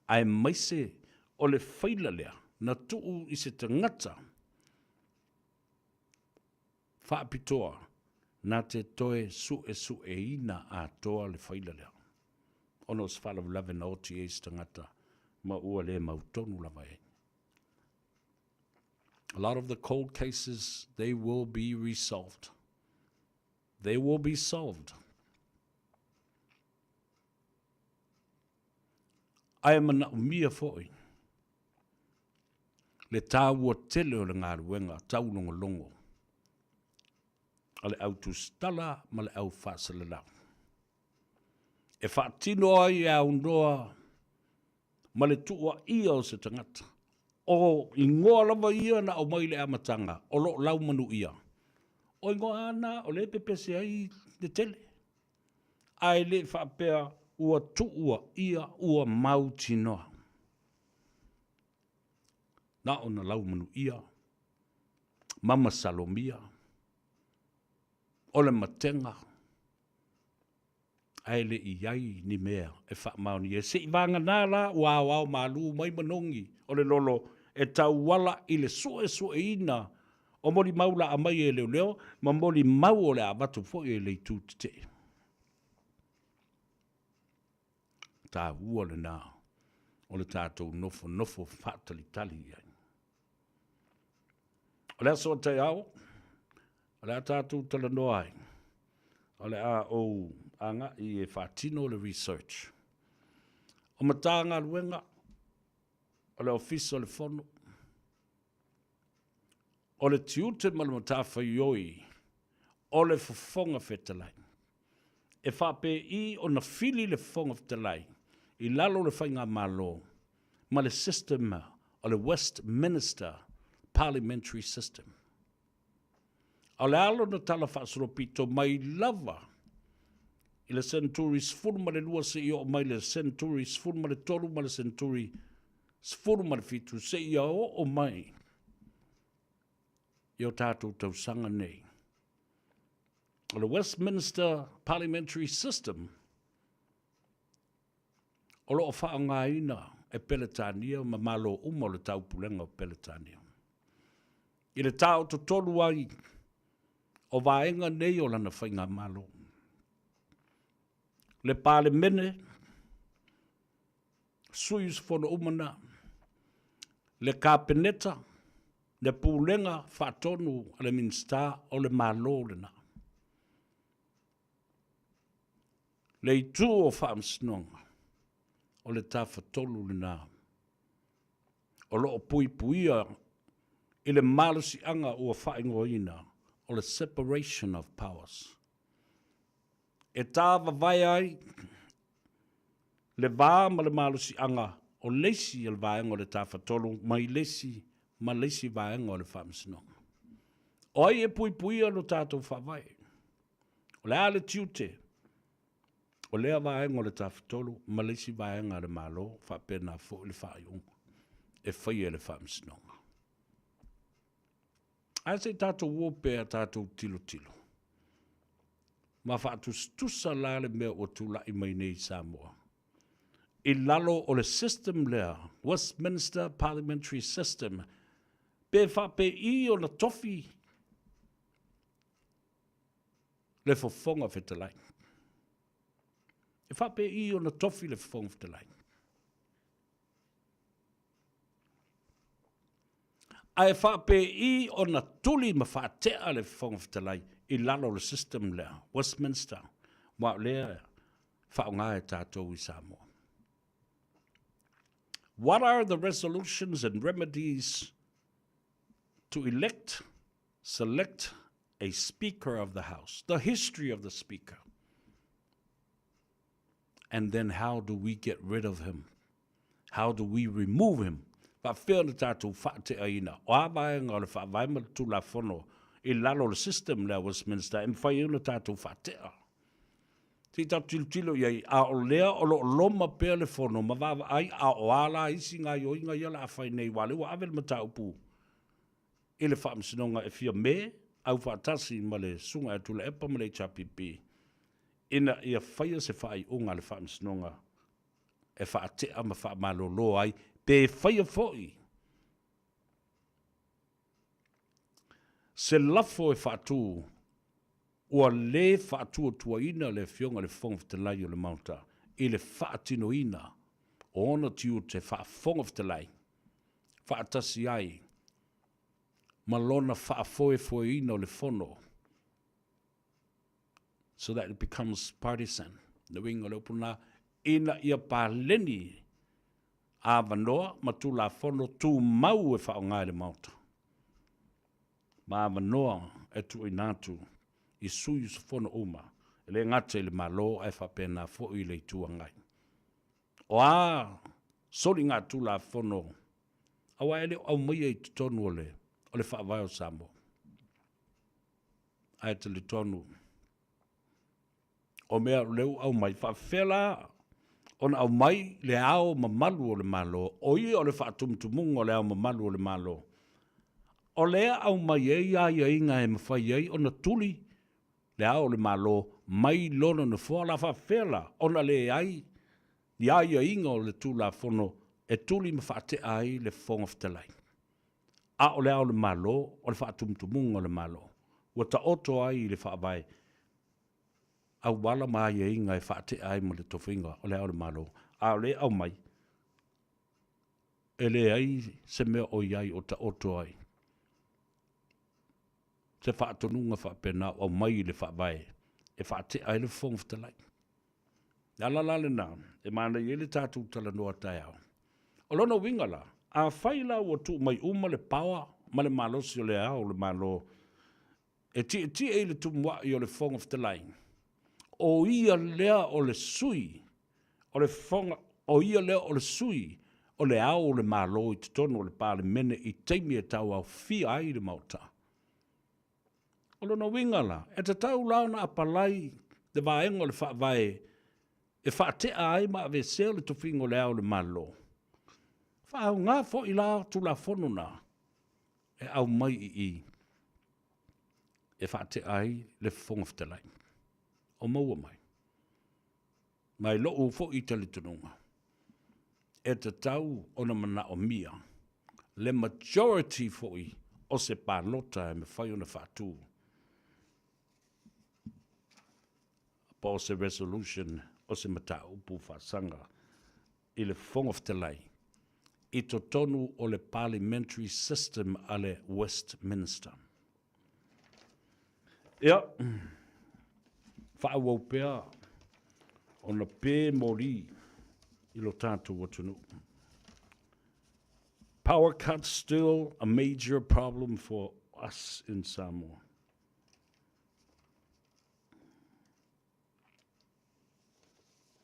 aemaise o le faila lea na tuu i se tagata faapitoa na te toe suesueina atoa le faila lea, ona o se faalavelave na oti ai se tagata ma ua le mautonu lava ai. A lot of the cold cases, they will be resolved. They will be solved. Ae manaomia foi le taua tele o le galuega taulogologo a le au tusitala ma le au faasalalau e faatino ai e aunoa ma le tuuaia o se tagata. O igoa lava ia na aumai i le amataga o lo o laumanuia, o igoa lava na o lea e pepese ai le tele, ae le faapea ua tuuaia ua mautinoa. Na ona laumanuia ma masalomia o le matega ae le i i ai ni mea e faamaonia ai. Seivaganā la ua aoao malu mai manogi o le lolo e tauala i le suesueina o molimau la aumai e leoleo ma molimau o le a avatu foi e le itu tetee. Taua lena o le tatou nofonofo faatalitali i ai. O le aso a taeao, o le a tatou talanoa ai, o le a ou agai e faatino le research. O Matagaluega, o le Ofisa o le Fono, o le tiute ma le matafaioi o le Fofoga Fetalai. E faapei ona fili le Fofoga Fetalai i lalo o le Faigamalo ma le system o le Westminster Parliamentary System. A o le a lona tala faasolopito mai lava i le seneturi 12 seia oo mai le seneturi 13 ma le seneturi 17 seia oo mai i o tatou tausaga nei. O le Westminster Parliamentary System o lo o faaaogaina e Peretania ma Malo uma o le Taupulega o Peretania. I le taototolu ai o vaega nei o lana faigamalo. Le Palemene, sui usufono uma na, le Kapeneta, le Pulega Faatonu a le Minisita o le Malo lena. Le itu o Faamasinoga, o le Tafatolu lena o lo o puipuia i le malosiaga ua faaigoaina o le separation of powers. E tāvavae ai le va ma le malosiaga o le isi o le vaega o le Tafatolu mai le isi ma le isi vaega o le Faamasinoga. O ai e puipuia lo tatou Faavae? O le a le tiute o lea vaega o le Tafatolu ma le isi vaega a le Malo faapena foi le faaiuga e faia e le Faamasinoga? Ae se i tatou o pea tatou tilotilo ma faatusatusa la le mea ua tulai mai nei i Samoa i lalo o le system lea, Westminster Parliamentary System, pe faapei ona tofi le Fofoga Fetalai. E faapei ona tofi le Fofoga Fetalai. Ae faapei ona tuli ma faatea le Fofoga Fetalai i lalo o le system lea, Westminster, aua o lea e faaaoga e tatou i Samoa. What are the resolutions and remedies to elect, select a Speaker of the House, the history of the Speaker? And then how do we get rid of him? How do we remove him? Faapefea ona tatou faateaina? O a vaega o le Faavae ma le Tulafono i lalo o le system lea Westminster e mafai ai ona tatou faatea? Se i tatou tilotilo i ai, a o lea o lo o loma pea le Fono ma vaavaai a o a la isi gaoioiga ia o le a fai nei, aua o lea ua ave le mataupu i le Faamasinoga e fia me aufaatasi ma le Susuga ia Tuilaepa ma le HRPP ina ia faia se faaiuga a le Faamasinoga e faatea ma faamalolo ai, pe faia foi se lafo e faatu ua le faatuatuaina le Afioga i le Fofoga Fetalai o le Maota i le faatinoina o ona tiute faa-Fofoga Fetalai faatasi ai ma lona faafoefoeina o le Fono so that it becomes partisan. Le uiga o le upu lena, ina ia paleni avanoa ma Tulafono Tumau e faaaoga e le Maota, ma avanoa e tuuina atu i sui usufono uma, e le gata i le Malo ae faapena foi i le Itu Agai. O a soligatulafono aua e le o aumaia i totonu o le, o le Faavae o Samoa. Ae talitonu, o mea o lea ua aumai, faapefea la ona aumai le Ao Mamalu o le Malo, o ia o le faatumutumuga o le Ao Mamalu o le Malo, o lea aumai ai aiaiga e mafai ai ona tuli le Ao o le Malo mai lona nofoa, la faapefea la ona leai ni aiaiga o le Tulafono e tuli ma faatea ai le Fofoga Fetalai. A o le Ao o le Malo, o le faatumutumuga o le Malo, ua taoto ai i le Faavae auala ma aiaiga e faatea ai ma le tofiga o le Ao o le Malo, a o lea e aumai, e leai se mea o i ai o taoto ai se faatonuga faapena o aumai i le Faavae e faatea ai le Fofoga Fetalai. Le ala la lena e manaia ai le tatou talanoa taeao. O lona uiga la, afai la ua tuu mai uma le power ma le malosi o le Ao o le Malo e tietie i le tumuai o le Fofoga Fetalai, o ia lea o le sui o le Fofoga, o ia lea o le sui o le Ao o le Malo i totonu o le Palemene i taimi e tauaofia ai le Maota. O lona uiga la, e tatau la ona apalai le vaega o le Faavae e faatea ai ma aveesea le tofiga o le Ao o le Malo. Faaaoga foi la Tulafono na e aumai i i e faatea ai le Fofoga Fetalai. O maua mai. Ma i lou foi talitonuga, e tatau ona manaomia le majority foi o se palota e mafai ona faatu po o se resolution o se mataupu faasaga i le Fofoga Fetalai i totonu o le Parliamentary System a le Westminster. Ia, faaauau pea ona pe moli i lo tatou atunuu. Power cuts still a major problem for us in Samoa.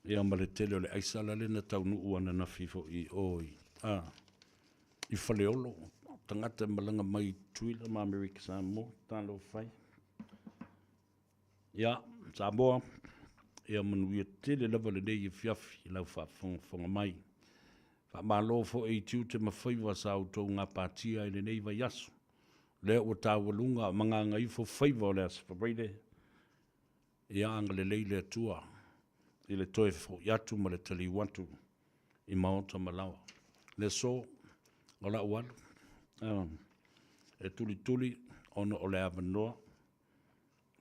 Ia ma le tele o le aisa la le na taunuu ananafi foi i o i, a, i Faleolo, tagata e malaga mai i Tutuila ma Amerika Samoa, talofa e. Ia, Samoa, ia manuia tele lava lenei afiafi i lau faafogafoga mai. Faamalo foi i tiute ma faiva sa outou gapatia i lenei vaiaso. Lea ua taualuga ma gagaifo faiva o le Aso Faraile, Ia agalelei le Atua i le toe foi atu ma le taliu atu i maota ma laoa. Le aso o la'u alu e tulituli ona o le avanoa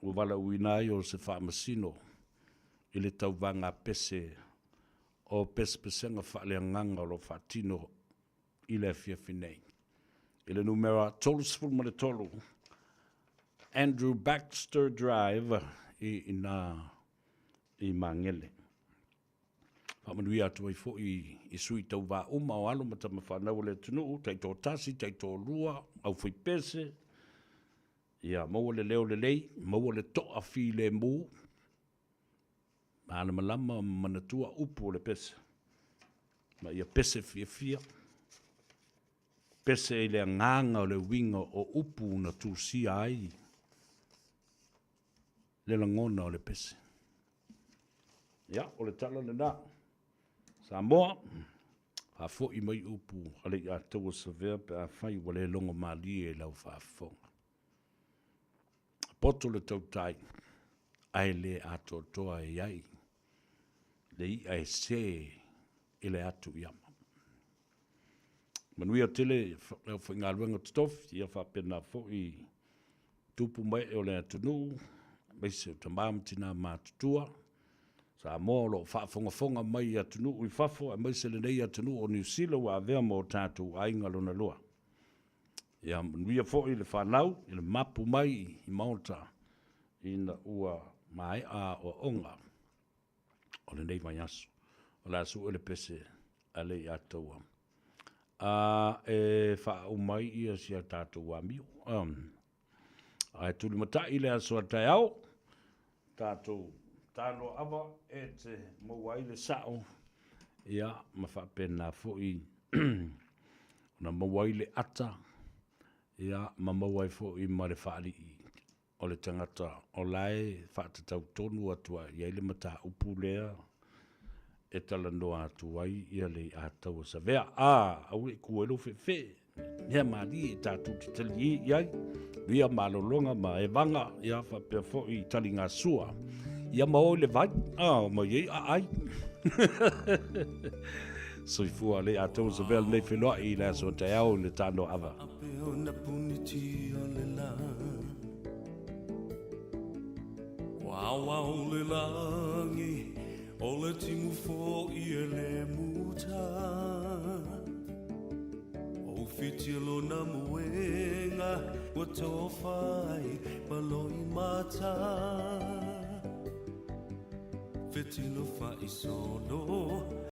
ua valaauina ai o se faamasino i le tauvaga pese o pesepesega faaleagaga o lo o faatino i le afiafi nei. I le numera 33 Andrew Baxter Drive i ina i Magele. Faamanuia atu ai foi i sui tauvā uma o alo ma tama fanau o le atunuu, taitoatasi, taitoalua, aufaipese, ia maua le leo lelei, maua le toafilemu, malamalama ma manatua upu o le pese, ma ia pese fiafia, pese i le agaga o le uiga o upu na tusia ai le lagona o le pese. Ia, o le tala lena. Samoa, faafoi mai upu a le Aiataua Savea pe afai ua le logo malie i lau faafofoga. Poto le tautai, ae le atoatoa e i ai le i'a e se i le atu i ama. Manuia tele le aufaigaluega totofi, ia faapena foi tupu ma ee o le atunuu, aemaise o tama ma tina matutua, Samoa o lo o faafogafoga mai i atunuu i fafo, aemaise lenei atunuu o Niu Sila ua avea ma o tatou aiga lona lua. Ia manuia foi le fanau i le mapu mai i maota ina ua maea aoaoga o lenei vaiaso. O le a sue le pese a le Aiataua a e faauma ai ia si a tatou amio. Ae tulimatai le aso a taeao, tatou tanoaava e te maua ai le sao, ia, ma faapena foi ona maua ai le ata, ia, ma maua ai foi ma le faalii o le tagata o la e faatatau tonu atu i ai le mataupu lea e talanoa atu ai ia le Aiataua Savea. A, aua ne i ku ai lou feefee. Mea malie tatou te tali i ai, ia malologa ma evaga, ia faapea foi i taligasua. Ia ma o i le vai, a, o mai ai aai. Soifua le Aiataua Savea lenei feiloai i le aso taeao i le tanoaava. Ua le lagi o le timu foi e le muta O whiti lona muenga ua tofa ai ma loi mata Fetilo fa i solo.